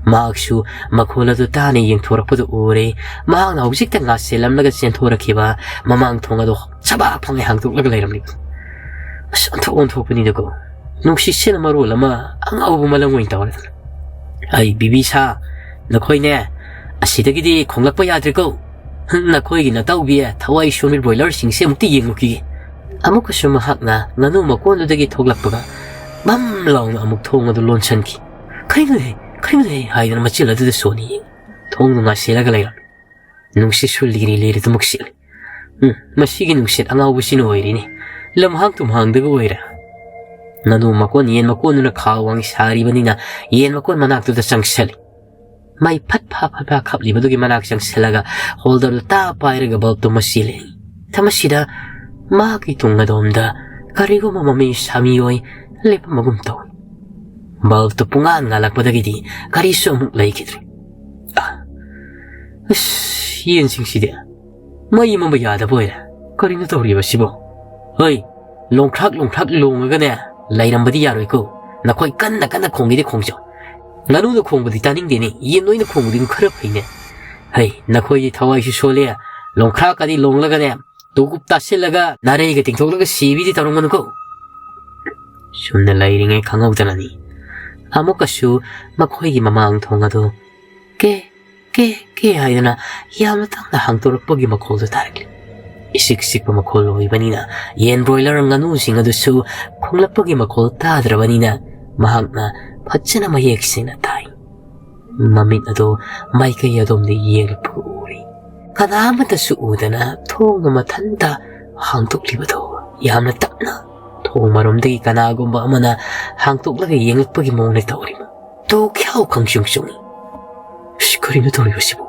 ꯃꯍꯥꯛꯁꯨ ꯃꯈꯣꯜ ꯑꯗꯨ ꯇꯥꯅ ꯌꯦꯡꯊꯣꯔꯛꯄꯗꯨ ꯎꯔꯦ꯫ ꯃꯍꯥꯛꯅ ꯍꯧꯖꯤꯛꯇ ꯉꯥꯁꯦꯜꯂꯝꯂꯒ ꯆꯦꯟꯊꯣꯔꯛꯈꯤꯕ ꯃꯃꯥꯡ ꯊꯣꯡ ꯑꯗꯨ ꯆꯕꯥꯛ ꯐꯪꯉꯦ ꯍꯥꯡꯗꯣꯛꯂꯒ ꯂꯩꯔꯝꯂꯤꯕ꯫ ꯑꯁ, ꯑꯣꯟꯊꯣꯛ ꯑꯣꯟꯊꯣꯛꯄꯅꯤꯗꯀꯣ꯫ ꯅꯨꯡꯁꯤꯠꯁꯤꯅ ꯃꯔꯣꯜ ꯑꯃ ꯑꯉꯥꯎꯕ ꯃꯂꯪ ꯑꯣꯏꯅ ꯇꯧꯔꯦ꯫ ꯑꯩ ꯕꯤꯕꯤ ꯁꯥ, ꯅꯈꯣꯏꯅꯦ, ꯑꯁꯤꯗꯒꯤꯗꯤ ꯈꯣꯡꯂꯛꯄ ꯌꯥꯗ꯭ꯔꯦꯀꯣ꯫ ꯅꯈꯣꯏꯒꯤ ꯅꯇꯥꯎꯕꯤ ꯊꯋꯥꯏ ꯁꯣꯟꯕꯤ ꯕ꯭ꯔꯣꯏꯂꯔꯁꯤꯡꯁꯦ ꯑꯃꯨꯛꯇ ꯌꯦꯡꯉꯨꯈꯤꯒꯦ꯫ ꯑꯃꯨꯛꯀꯁꯨ ꯃꯍꯥꯛꯅ ꯉꯥꯅꯨ ꯃꯀꯣꯟꯗꯨꯗꯒꯤ ꯊꯣꯛꯂꯛꯄꯒ ꯕꯝ ꯂꯥꯎꯅ ꯑꯃꯨꯛ ꯊꯣꯡ ꯑꯗꯨ ꯂꯣꯟꯁꯤꯟꯈꯤ꯫ "ꯀꯔꯤꯅꯣꯍꯦ, ꯀꯔꯤꯅꯣꯍꯦ?" ꯍꯥꯏꯗꯨꯅ ꯃꯆꯤꯜ ꯑꯗꯨꯗ ꯁꯣꯟꯅ ꯌꯦꯡꯉꯤ꯫ ꯊꯣꯡꯗꯨ ꯉꯥꯁꯤꯜꯂꯒ ꯂꯩꯔꯝꯃꯤ꯫ ꯅꯨꯡꯁꯤꯠꯁꯨ ꯂꯤꯔꯤ ꯂꯤꯔꯤ ꯑꯗꯨꯃꯛ ꯁꯤꯠꯂꯤ꯫ ꯎꯝ, ꯃꯁꯤꯒꯤ ꯅꯨꯡꯁꯤꯠ ꯑꯉꯥꯎꯕꯁꯤꯅ ꯑꯣꯏꯔꯤꯅꯤ꯫ ꯂꯝꯍꯥꯡ ꯇꯨꯝꯍꯥꯡꯗꯒ ꯑꯣꯏꯔꯦ꯫ ꯉꯥꯅꯨ ꯃꯀꯣꯟ ꯌꯦꯟ ꯃꯀꯣꯟꯗꯨꯅ ꯈꯥ ꯋꯥꯡ ꯁꯥꯔꯤꯕꯅꯤꯅ ꯌꯦꯟ ꯃꯀꯣꯟ ꯃꯅꯥꯛꯇꯨꯗ ꯆꯪꯁꯤꯜꯂꯤ꯫ ꯃꯩ ꯐꯠ ꯐꯥ ꯐꯠ ꯐꯥ ꯈꯞꯂꯤꯕꯗꯨꯒꯤ ꯃꯅꯥꯛ ꯆꯪꯁꯤꯜꯂꯒ ꯍꯣꯜꯗꯔꯗꯨ ꯇꯥ ꯄꯥꯏꯔꯒ ꯕꯜꯕꯇꯨ ꯃꯁꯤꯜꯂꯤ꯫ ꯊꯃꯁꯤꯗ ꯃꯍꯥꯛꯀꯤ ꯇꯨꯡ ꯑꯗꯣꯝꯗ ꯀꯔꯤꯒꯨꯝꯕ ꯃꯃꯤ ꯁꯥꯃꯤ ꯑꯣꯏ ꯂꯦꯞꯄꯝꯕꯒꯨꯝ ꯇꯧꯏ꯫ ꯕꯜꯕꯇꯨ ꯄꯨꯡꯉꯥꯟ ꯉꯥꯜꯂꯛꯄꯗꯒꯤꯗꯤ ꯀꯔꯤꯁꯨ ꯑꯃꯨꯛ ꯂꯩꯈꯤꯗ꯭ꯔꯦ꯫ ꯑ, ꯑꯁ, ꯌꯦꯟꯁꯤꯡꯁꯤꯗꯤ ꯃꯩ ꯑꯃꯝꯕ ꯌꯥꯗꯕ ꯑꯣꯏꯔꯦ꯫ ꯀꯔꯤꯅꯣ ꯇꯧꯔꯤꯕꯁꯤꯕꯣ? ꯍꯣꯏ, ꯂꯣꯡꯈ꯭ꯔꯥꯛ ꯂꯣꯡꯈ꯭ꯔꯥꯛ ꯂꯣꯡꯉꯒꯅꯦ ꯂꯩꯔꯝꯕꯗꯤ ꯌꯥꯔꯣꯏꯀꯣ꯫ ꯅꯈꯣꯏ ꯀꯟꯅ ꯀꯟꯅ ꯈꯣꯡꯒꯦꯗꯤ ꯈꯣꯡꯖꯧ꯫ ꯉꯥꯅꯨꯅ ꯈꯣꯡꯕꯗꯤ ꯇꯥꯅꯤꯡꯗꯦꯅꯦ, ꯌꯦꯟ ꯑꯣꯏꯅ ꯈꯣꯡꯕꯗꯤ ꯈꯔ ꯐꯩꯅꯦ꯫ "ꯍꯩ, ꯅꯈꯣꯏꯗꯤ ꯊꯋꯥꯏꯁꯨ ꯁꯣꯜꯂꯦ, ꯂꯣꯡꯈ꯭ꯔꯥꯛꯀꯗꯤ ꯂꯣꯡꯂꯒꯅꯦ, ꯇꯨꯒꯨꯞ ꯇꯥꯁꯤꯜꯂꯒ ꯅꯥꯔꯩꯒ ꯇꯤꯡꯊꯣꯛꯂꯒ ꯁꯤꯕꯤꯗꯤ ꯇꯧꯔꯝꯒꯅꯨꯀꯣ"꯫ ꯁꯨꯝꯅ ꯂꯩꯔꯤꯉꯩ ꯈꯪꯍꯧꯗꯅꯅꯤ ꯑꯃꯨꯛꯀꯁꯨ ꯃꯈꯣꯏꯒꯤ ꯃꯃꯥꯡ ꯊꯣꯡ ꯑꯗꯨ ꯀꯦ, ꯀꯦ, ꯀꯦ ꯍꯥꯏꯗꯨꯅ ꯌꯥꯝꯅ ꯇꯞꯅ ꯍꯥꯡꯗꯣꯔꯛꯄꯒꯤ ꯃꯈꯣꯜꯗꯨ ꯇꯥꯔꯛꯂꯤ꯫ ꯏꯆꯤꯛ ꯆꯤꯛꯄ ꯃꯈꯣꯜ ꯑꯣꯏꯕꯅꯤꯅ ꯌꯦꯟ ꯕ꯭ꯔꯣꯏꯂꯔ ꯉꯥꯅꯨꯁꯤꯡ ꯑꯗꯨꯁꯨ ꯈꯣꯡꯂꯛꯄꯒꯤ ꯃꯈꯣꯜ ꯇꯥꯗ꯭ꯔꯕꯅꯤꯅ ꯃꯍꯥꯛꯅ ꯐꯖꯅ ꯃꯌꯦꯛ ꯁꯦꯡꯅ ꯇꯥꯏ꯫ ꯃꯃꯤꯠ ꯑꯗꯨ ꯃꯥꯏꯀꯩ ꯑꯗꯣꯝꯗ ꯌꯦꯡꯂꯛꯄ ꯎꯔꯤ꯫ ꯀꯅꯥ ꯑꯃꯠꯇꯁꯨ ꯎꯗꯅ ꯊꯣꯡ ꯃꯊꯟꯇ ꯍꯥꯡꯗꯣꯛꯂꯤꯕꯗꯨ ꯌꯥꯝꯅ ꯇꯞꯅ, ꯊꯣꯡ ꯃꯔꯣꯝꯗꯒꯤ ꯀꯅꯥꯒꯨꯝꯕ ꯑꯃꯅ ꯍꯥꯡꯗꯣꯛꯂꯒ ꯌꯦꯡꯂꯛꯄꯒꯤ ꯃꯑꯣꯡꯗ ꯇꯧꯔꯤꯕ꯫ ꯇꯣꯛ ꯈ꯭ꯌꯥꯎ ꯈꯪꯆꯨꯡ ꯆꯨꯡꯏ꯫ "ꯑꯁ, ꯀꯔꯤꯅꯣ ꯇꯧꯔꯤꯕꯁꯤꯕꯨ?"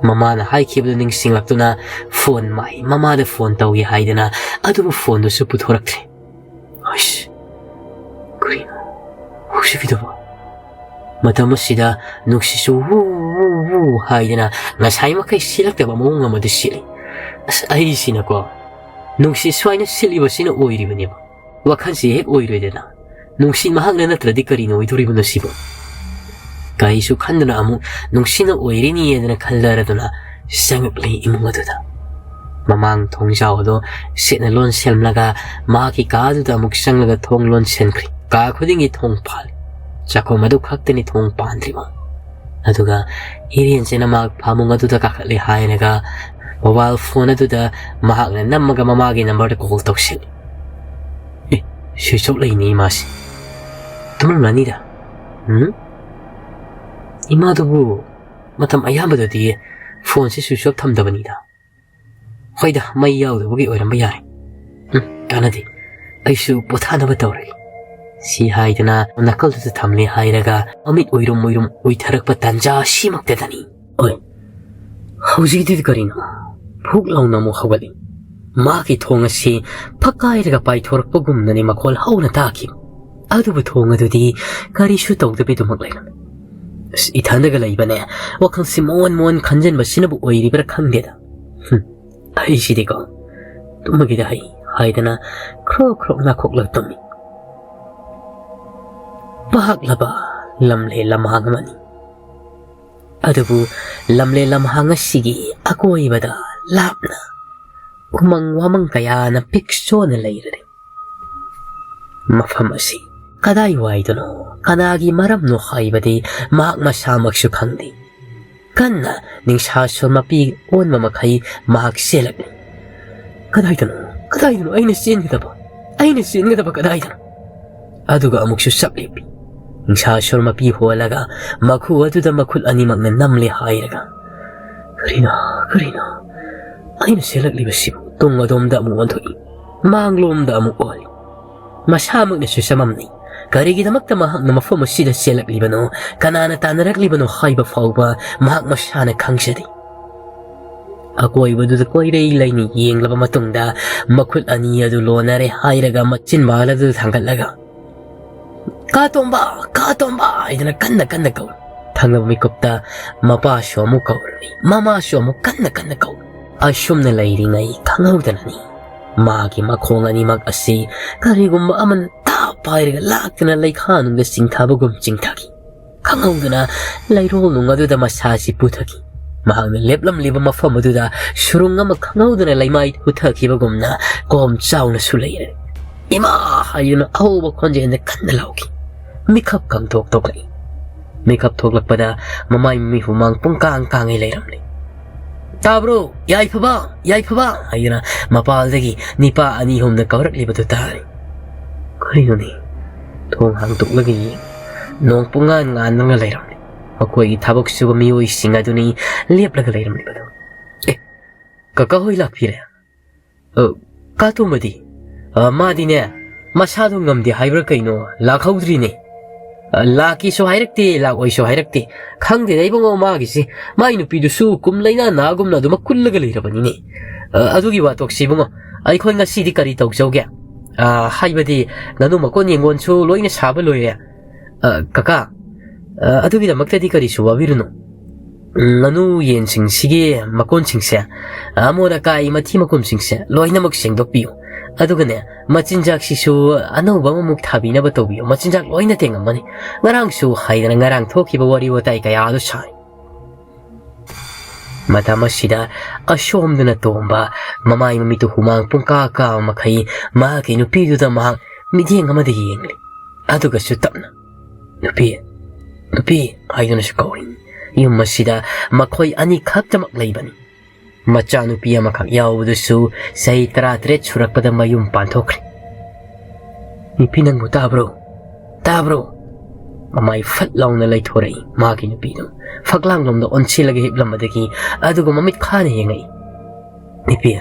ꯃꯃꯥꯅ ꯍꯥꯏꯈꯤꯕꯗꯨ ꯅꯤꯡꯁꯤꯡꯂꯛꯇꯨꯅ ꯐꯣꯟ ꯃꯥꯏ ꯃꯃꯥꯗ ꯐꯣꯟ ꯇꯧꯒꯦ ꯍꯥꯏꯗꯅ, ꯑꯗꯨꯕꯨ ꯐꯣꯟꯗꯨꯁꯨ ꯄꯨꯊꯣꯔꯛꯇ꯭ꯔꯦ꯫ "ꯑꯁ, ꯀꯔꯤꯅꯣ ꯍꯧꯖꯤꯛꯀꯤꯗꯨꯕꯨ?" ꯃꯇꯝ ꯑꯁꯤꯗ ꯅꯨꯡꯁꯤꯠꯁꯨ ꯋꯨ ꯋꯨ ꯋꯨ ꯍꯥꯏꯗꯅ ꯉꯁꯥꯏ ꯃꯈꯩ ꯁꯤꯠꯂꯛꯇꯕ ꯃꯑꯣꯡ ꯑꯃꯗ ꯁꯤꯠꯂꯤ꯫ ꯑꯁ, ꯑꯩꯁꯤꯅꯀꯣ, ꯅꯨꯡꯁꯤꯠ ꯁꯨꯃꯥꯏꯅ ꯁꯤꯠꯂꯤꯕꯁꯤꯅ ꯑꯣꯏꯔꯤꯕꯅꯦꯕ꯫ ꯋꯥꯈꯜꯁꯤ ꯍꯦꯛ ꯑꯣꯏꯔꯣꯏꯗꯅ꯫ ꯅꯨꯡꯁꯤꯠ ꯃꯍꯥꯛꯅ ꯅꯠꯇ꯭ꯔꯗꯤ ꯀꯔꯤꯅ ꯑꯣꯏꯗꯣꯔꯤꯕꯅꯣ ꯁꯤꯕꯨ? ꯀꯔꯤꯁꯨ ꯈꯟꯗꯨꯅ ꯑꯃꯨꯛ ꯅꯨꯡꯁꯤꯠꯅ ꯑꯣꯏꯔꯤꯅꯤꯗꯅ ꯈꯜꯂꯔꯗꯨꯅ ꯆꯪꯉꯛꯂꯤ ꯏꯃꯨꯡ ꯑꯗꯨꯗ꯫ ꯃꯃꯥꯡ ꯊꯣꯡꯖꯥꯎ ꯑꯗꯨ ꯁꯤꯠꯅ ꯂꯣꯟꯁꯤꯜꯂꯒ ꯃꯍꯥꯛꯀꯤ ꯀꯥ ꯑꯗꯨꯗ ꯑꯃꯨꯛ ꯆꯪꯂꯒ ꯊꯣꯡ ꯂꯣꯟꯁꯤꯟꯈ꯭ꯔꯤ꯫ ꯀꯥ ꯈꯨꯗꯤꯡꯒꯤ ꯊꯣꯡ ꯄꯥꯜꯂꯤ꯫ ꯆꯥꯛꯈꯨꯝ ꯑꯗꯨ ꯈꯛꯇꯅꯤ ꯊꯣꯡ ꯄꯥꯟꯗ꯭ꯔꯤꯕ꯫ ꯑꯗꯨꯒ ꯍꯤꯔꯦꯟꯁꯤꯅ ꯃꯍꯥꯛ ꯐꯃꯨꯡ ꯑꯗꯨꯗ ꯀꯥꯈꯠꯂꯦ ꯍꯥꯏꯔꯒ ꯃꯣꯕꯥꯏꯜ ꯐꯣꯟ ꯑꯗꯨꯗ ꯃꯍꯥꯛꯅ ꯅꯝꯃꯒ ꯃꯃꯥꯒꯤ ꯅꯝꯕꯔꯗ ꯀꯣꯜ ꯇꯧꯁꯤꯜꯂꯤ꯫ ꯑꯦ, ꯁ꯭ꯋꯤꯆ ꯑꯣꯐ ꯂꯩꯅꯤ ꯏꯃꯥꯁꯤ꯫ ꯇꯨꯝꯂꯝꯂꯅꯤꯗ꯫ ꯎꯝ? ꯏꯃꯥꯗꯨꯕꯨ ꯃꯇꯝ ꯑꯌꯥꯝꯕꯗꯗꯤ ꯐꯣꯟꯁꯤ ꯁ꯭ꯋꯤꯆ ꯑꯣꯐ ꯊꯝꯗꯕꯅꯤꯗ꯫ ꯍꯣꯏꯗ, ꯃꯩ ꯌꯥꯎꯗꯕꯒꯤ ꯑꯣꯏꯔꯝꯕ ꯌꯥꯔꯦ꯫ ꯎꯝ, ꯀꯥꯟꯅꯗꯦ꯫ ꯑꯩꯁꯨ ꯄꯣꯊꯥꯅꯕ ꯇꯧꯔꯒꯦ꯫ ꯁꯤ ꯍꯥꯏꯗꯅ ꯅꯥꯀꯜꯗꯨꯗ ꯊꯝꯂꯦ ꯍꯥꯏꯔꯒ ꯃꯃꯤꯠ ꯎꯏꯔꯨꯝ ꯎꯏꯔꯨꯝ ꯎꯏꯊꯔꯛꯄ ꯇꯥꯟꯖꯥ ꯑꯁꯤꯃꯛꯇꯗꯅꯤ꯫ ꯑꯣꯏ, ꯍꯧꯖꯤꯛꯇꯤ ꯀꯔꯤꯅꯣ? ꯐꯨꯛ ꯂꯥꯎꯅ ꯑꯃꯨꯛ ꯍꯧꯒꯠꯂꯤ꯫ ꯃꯥꯒꯤ ꯊꯣꯡ ꯑꯁꯤ ꯐꯛꯀꯥꯏꯔꯒ ꯄꯥꯏꯊꯣꯔꯛꯄꯒꯨꯝꯅꯅꯤ ꯃꯈꯣꯜ ꯍꯧꯅ ꯇꯥꯈꯤꯕ꯫ ꯑꯗꯨꯕꯨ ꯊꯣꯡ ꯑꯗꯨꯗꯤ ꯀꯔꯤꯁꯨ ꯇꯧꯗꯕꯤꯗꯨꯃꯛ ꯂꯩꯔꯝꯃꯤ꯫ ꯑꯁ, ꯏꯊꯟꯗꯒ ꯂꯩꯕꯅꯦ, ꯋꯥꯈꯜꯁꯤ ꯃꯑꯣꯟ ꯃꯑꯣꯟ ꯈꯟꯖꯟꯕꯁꯤꯅꯕꯨ ꯑꯣꯏꯔꯤꯕ꯭ꯔꯥ ꯈꯪꯗꯦꯗ꯫ ꯍꯨꯝ, ꯑꯩꯁꯤꯗꯤꯀꯣ, ꯇꯨꯝꯃꯒꯦꯗ ꯍꯩ ꯍꯥꯏꯗꯅ ꯈ꯭ꯔꯣꯛ ꯈ꯭ꯔꯣꯛ ꯅꯥꯈꯣꯛꯂꯒ ꯇꯨꯝꯃꯤ꯫ ꯄꯥꯛꯂꯕ ꯂꯝꯂꯦ ꯂꯝꯍꯥꯡ ꯑꯃꯅꯤ꯫ ꯑꯗꯨꯕꯨ ꯂꯝꯂꯦꯟ ꯂꯝꯍꯥꯡ ꯑꯁꯤꯒꯤ ꯑꯀꯣꯏꯕꯗ ꯂꯥꯞꯅ ꯎꯃꯪ ꯋꯥꯃꯪ ꯀꯌꯥꯅ ꯄꯤꯛ ꯆꯣꯟꯅ ꯂꯩꯔꯔꯦ꯫ ꯃꯐꯝ ꯑꯁꯤ ꯀꯗꯥꯏꯋꯥꯏꯗꯅꯣ, ꯀꯅꯥꯒꯤ ꯃꯔꯝꯅꯣ ꯍꯥꯏꯕꯗꯤ ꯃꯍꯥꯛ ꯃꯁꯥꯃꯛꯁꯨ ꯈꯪꯗꯦ꯫ ꯀꯟꯅ ꯅꯤꯡꯁꯥ ꯁꯣꯔ ꯃꯄꯤ ꯑꯣꯟꯕ ꯃꯈꯩ ꯃꯍꯥꯛ ꯆꯦꯜꯂꯛꯂꯤ꯫ "ꯀꯗꯥꯏꯗꯅꯣ, ꯀꯗꯥꯏꯗꯅꯣ ꯑꯩꯅ ꯆꯦꯟꯒꯗꯕ? ꯑꯩꯅ ꯆꯦꯟꯒꯗꯕ ꯀꯗꯥꯏꯗꯅꯣ?" ꯑꯗꯨꯒ ꯑꯃꯨꯛꯁꯨ ꯆꯞ ꯂꯦꯞꯄꯤ꯫ ꯅꯤꯡꯁꯥ ꯁꯣꯔ ꯃꯄꯤ ꯍꯣꯜꯂꯒ ꯃꯈꯨ ꯑꯗꯨꯗ ꯃꯈꯨꯠ ꯑꯅꯤꯃꯛꯅ ꯅꯝꯂꯦ ꯍꯥꯏꯔꯒ, "ꯀꯔꯤꯅꯣ, ꯀꯔꯤꯅꯣ? ꯑꯩꯅ ꯆꯦꯜꯂꯛꯂꯤꯕꯁꯤꯕꯨ?" ꯇꯨꯡ ꯑꯗꯣꯝꯗ ꯑꯃꯨꯛ ꯑꯣꯟꯊꯣꯛꯏ, ꯃꯥꯡꯂꯣꯝꯗ ꯑꯃꯨꯛ ꯑꯣꯜꯂꯤ꯫ ꯃꯁꯥꯃꯛꯅꯁꯨ ꯆꯃꯝꯅꯩ꯫ ꯀꯔꯤꯒꯤꯗꯃꯛꯇ ꯃꯍꯥꯛꯅ ꯃꯐꯝ ꯑꯁꯤꯗ ꯆꯦꯜꯂꯛꯂꯤꯕꯅꯣ, ꯀꯅꯥꯅ ꯇꯥꯟꯅꯔꯛꯂꯤꯕꯅꯣ ꯍꯥꯏꯕ ꯐꯥꯎꯕ ꯃꯍꯥꯛ ꯃꯁꯥꯅ ꯈꯪꯖꯗꯦ꯫ ꯑꯀꯣꯏꯕꯗꯨꯗ ꯀꯣꯏꯔꯩ ꯂꯩꯅ ꯌꯦꯡꯂꯕ ꯃꯇꯨꯡꯗ ꯃꯈꯨꯠ ꯑꯅꯤ ꯑꯗꯨ ꯂꯣꯟꯅꯔꯦ ꯍꯥꯏꯔꯒ ꯃꯆꯤꯟ ꯕꯥꯜ ꯑꯗꯨ ꯊꯥꯡꯒꯠꯂꯒ, "ꯀꯥ ꯇꯣꯝꯕ! ꯀꯥ ꯇꯣꯝꯕ!" ꯍꯥꯏꯗꯨꯅ ꯀꯟꯅ ꯀꯟꯅ ꯀꯧꯏ꯫ ꯊꯪꯅꯕ ꯃꯤꯀꯨꯞꯇ ꯃꯄꯥꯁꯨ ꯑꯃꯨꯛ ꯀꯧꯔꯅꯤ, ꯃꯃꯥꯁꯨ ꯑꯃꯨꯛ ꯀꯟꯅ ꯀꯟꯅ ꯀꯧꯏ꯫ ꯑꯁꯨꯝꯅ ꯂꯩꯔꯤꯉꯩ ꯈꯪꯍꯧꯗꯅꯅꯤ ꯃꯥꯒꯤ ꯃꯈꯣꯡ ꯑꯅꯤꯃꯛ ꯑꯁꯤ ꯀꯔꯤꯒꯨꯝꯕ ꯑꯃꯅ ꯇꯥꯞ ꯄꯥꯏꯔꯒ ꯂꯥꯛꯇꯨꯅ ꯂꯩꯈꯥ ꯅꯨꯡꯗ ꯆꯤꯡꯊꯕꯒꯨꯝ ꯆꯤꯡꯊꯈꯤ꯫ ꯈꯪꯍꯧꯗꯅ ꯂꯩꯔꯣꯜ ꯅꯨꯡ ꯑꯗꯨꯗ ꯃꯁꯥꯁꯤ ꯄꯨꯊꯈꯤ꯫ ꯃꯍꯥꯛꯅ ꯂꯦꯞꯂꯝꯂꯤꯕ ꯃꯐꯝ ꯑꯗꯨꯗ ꯁꯨꯔꯨꯡ ꯑꯃ ꯈꯪꯍꯧꯗꯅ ꯂꯩꯃꯥꯏ ꯍꯨꯊꯈꯤꯕꯒꯨꯝꯅ ꯀꯣꯝ ꯆꯥꯎꯅꯁꯨ ꯂꯩꯔꯦ꯫ "ꯏꯃꯥ!" ꯍꯥꯏꯗꯨꯅ ꯑꯍꯧꯕ ꯈꯣꯟꯖꯦꯜꯗ ꯀꯟꯅ ꯂꯥꯎꯈꯤ꯫ ꯃꯤꯈꯞ ꯈꯪꯊꯣꯛ ꯊꯣꯛꯂꯛꯏ꯫ ꯃꯤꯈꯞ ꯊꯣꯛꯂꯛꯄꯗ ꯃꯃꯥꯏ ꯃꯃꯤꯠ ꯍꯨꯃꯥꯡ ꯄꯨꯡꯀꯥꯡ ꯀꯥꯡꯉꯩ ꯂꯩꯔꯝꯂꯦ꯫ "ꯇꯥꯕ꯭ꯔꯣ? ꯌꯥꯏꯐꯕ! ꯌꯥꯏꯐꯕ!" ꯍꯥꯏꯗꯨꯅ ꯃꯄꯥꯜꯗꯒꯤ ꯅꯤꯄꯥ ꯑꯅꯤ ꯑꯍꯨꯝꯅ ꯀꯧꯔꯛꯂꯤꯕꯗꯨ ꯇꯥꯔꯦ꯫ ꯀꯔꯤꯅꯣꯅꯦ? ꯊꯣꯡ ꯍꯥꯡꯗꯣꯛꯂꯒ ꯌꯦꯡ, ꯅꯣꯡ ꯄꯨꯡꯉꯥꯟ ꯉꯥꯟꯗꯅ ꯂꯩꯔꯝꯂꯦ꯫ ꯃꯈꯣꯏꯒꯤ ꯊꯕꯛ ꯁꯨꯕ ꯃꯤꯑꯣꯏꯁꯤꯡ ꯑꯗꯨꯅꯤ ꯂꯦꯞꯂꯒ ꯂꯩꯔꯝꯂꯤꯕꯗꯨ꯫ "ꯑꯦ, ꯀꯀꯥ ꯍꯣꯏ ꯂꯥꯛꯄꯤꯔꯦ?" "ꯑ, ꯀꯥ ꯇꯣꯝꯕꯗꯤ?" "ꯑ, ꯃꯥꯗꯤꯅꯦ, ꯃꯁꯥꯗꯣ ꯉꯝꯗꯦ ꯍꯥꯏꯕ꯭ꯔꯥ ꯀꯩꯅꯣ, ꯂꯥꯛꯍꯧꯗ꯭ꯔꯤꯅꯦ꯫ ꯑ, ꯂꯥꯛꯀꯦꯁꯨ ꯍꯥꯏꯔꯛꯇꯦ, ꯂꯥꯛꯑꯣꯏꯁꯨ ꯍꯥꯏꯔꯛꯇꯦ꯫ ꯈꯪꯗꯦꯗ ꯏꯕꯨꯡꯉꯣ, ꯃꯥꯒꯤꯁꯤ꯫ ꯃꯥꯏ ꯅꯨꯄꯤꯗꯨꯁꯨ ꯀꯨꯝ ꯂꯩꯅꯥ ꯅꯥꯒꯨꯝꯅ ꯑꯗꯨꯃꯛ ꯀꯨꯜꯂꯒ ꯂꯩꯔꯕꯅꯤꯅꯦ꯫ ꯑ, ꯑꯗꯨꯒꯤ ꯋꯥꯊꯣꯛꯁꯤ ꯏꯕꯨꯡꯉꯣ, ꯑꯩꯈꯣꯏ ꯉꯁꯤꯗꯤ ꯀꯔꯤ ꯇꯧꯖꯧꯒꯦ? ꯑ, ꯍꯥꯏꯕꯗꯤ ꯉꯥꯅꯨ ꯃꯀꯣꯟ ꯌꯦꯡꯒꯣꯟꯁꯨ ꯂꯣꯏꯅ ꯁꯥꯕ ꯂꯣꯏꯔꯦ꯫ ꯑ, ꯀꯀꯥ, ꯑ, ꯑꯗꯨꯒꯤꯗꯃꯛꯇꯗꯤ ꯀꯔꯤꯁꯨ ꯋꯥꯕꯤꯔꯨꯅꯨ꯫ ꯎꯝ, ꯉꯥꯅꯨ ꯌꯦꯟꯁꯤꯡꯁꯤꯒꯤ ꯃꯀꯣꯟꯁꯤꯡꯁꯦ, ꯑꯃꯣꯠ ꯑꯀꯥꯏ ꯃꯊꯤ ꯃꯀꯨꯝꯁꯤꯡꯁꯦ ꯂꯣꯏꯅꯃꯛ ꯁꯦꯡꯗꯣꯛꯄꯤꯌꯨ꯫ ꯑꯗꯨꯒꯅꯦ, ꯃꯆꯤꯟꯖꯥꯛꯁꯤꯁꯨ ꯑꯅꯧꯕ ꯑꯃꯃꯨꯛ ꯊꯥꯕꯤꯅꯕ ꯇꯧꯕꯤꯌꯨ꯫ ꯃꯆꯤꯟꯖꯥꯛ ꯂꯣꯏꯅ ꯇꯦꯡꯉꯝꯃꯅꯤ꯫ ꯉꯔꯥꯡꯁꯨ ꯍꯥꯏꯗꯅ ꯉꯔꯥꯡ ꯊꯣꯛꯈꯤꯕ ꯋꯥꯔꯤ ꯋꯥꯇꯥꯏ ꯀꯌꯥ ꯑꯗꯨ ꯁꯥꯔꯤ꯫" ꯃꯇꯝ ꯑꯁꯤꯗ ꯑꯁꯣꯝꯗꯅ ꯇꯣꯝꯕ ꯃꯃꯥꯏ ꯃꯃꯤꯠꯇꯨ ꯍꯨꯃꯥꯡ ꯄꯨꯡꯀꯥ ꯀꯥꯕ ꯃꯈꯩ ꯃꯍꯥꯛꯀꯤ ꯅꯨꯄꯤꯗꯨꯗ ꯃꯍꯥꯛ ꯃꯤꯠꯌꯦꯡ ꯑꯃꯗ ꯌꯦꯡꯂꯤ꯫ ꯑꯗꯨꯒꯁꯨ ꯇꯞꯅ, "ꯅꯨꯄꯤ, ꯅꯨꯄꯤ" ꯍꯥꯏꯗꯨꯅꯁꯨ ꯀꯧꯔꯤ꯫ ꯌꯨꯝ ꯑꯁꯤꯗ ꯃꯈꯣꯏ ꯑꯅꯤꯈꯛꯇꯃꯛ ꯂꯩꯕꯅꯤ꯫ ꯃꯆꯥꯅꯨꯄꯤ ꯑꯃꯈꯛ ꯌꯥꯎꯕꯗꯨꯁꯨ ꯆꯍꯤ ꯇꯔꯥꯇꯔꯦꯠ ꯁꯨꯔꯛꯄꯗ ꯃꯌꯨꯝ ꯄꯥꯟꯊꯣꯛꯈ꯭ꯔꯦ꯫ "ꯅꯨꯄꯤ, ꯅꯪꯕꯨ ꯇꯥꯕ꯭ꯔꯣ? ꯇꯥꯕ꯭ꯔꯣ?" ꯃꯃꯥꯏ ꯐꯠ ꯂꯥꯎꯅ ꯂꯩꯊꯣꯔꯛꯏ ꯃꯥꯒꯤ ꯅꯨꯄꯤꯗꯨ꯫ ꯐꯛꯂꯥꯡꯂꯣꯝꯗ ꯑꯣꯟꯁꯤꯜꯂꯒ ꯍꯤꯞꯂꯝꯕꯗꯒꯤ ꯑꯗꯨꯒ ꯃꯃꯤꯠ ꯈꯥꯅ ꯌꯦꯡꯉꯛꯏ꯫ "ꯅꯨꯄꯤ,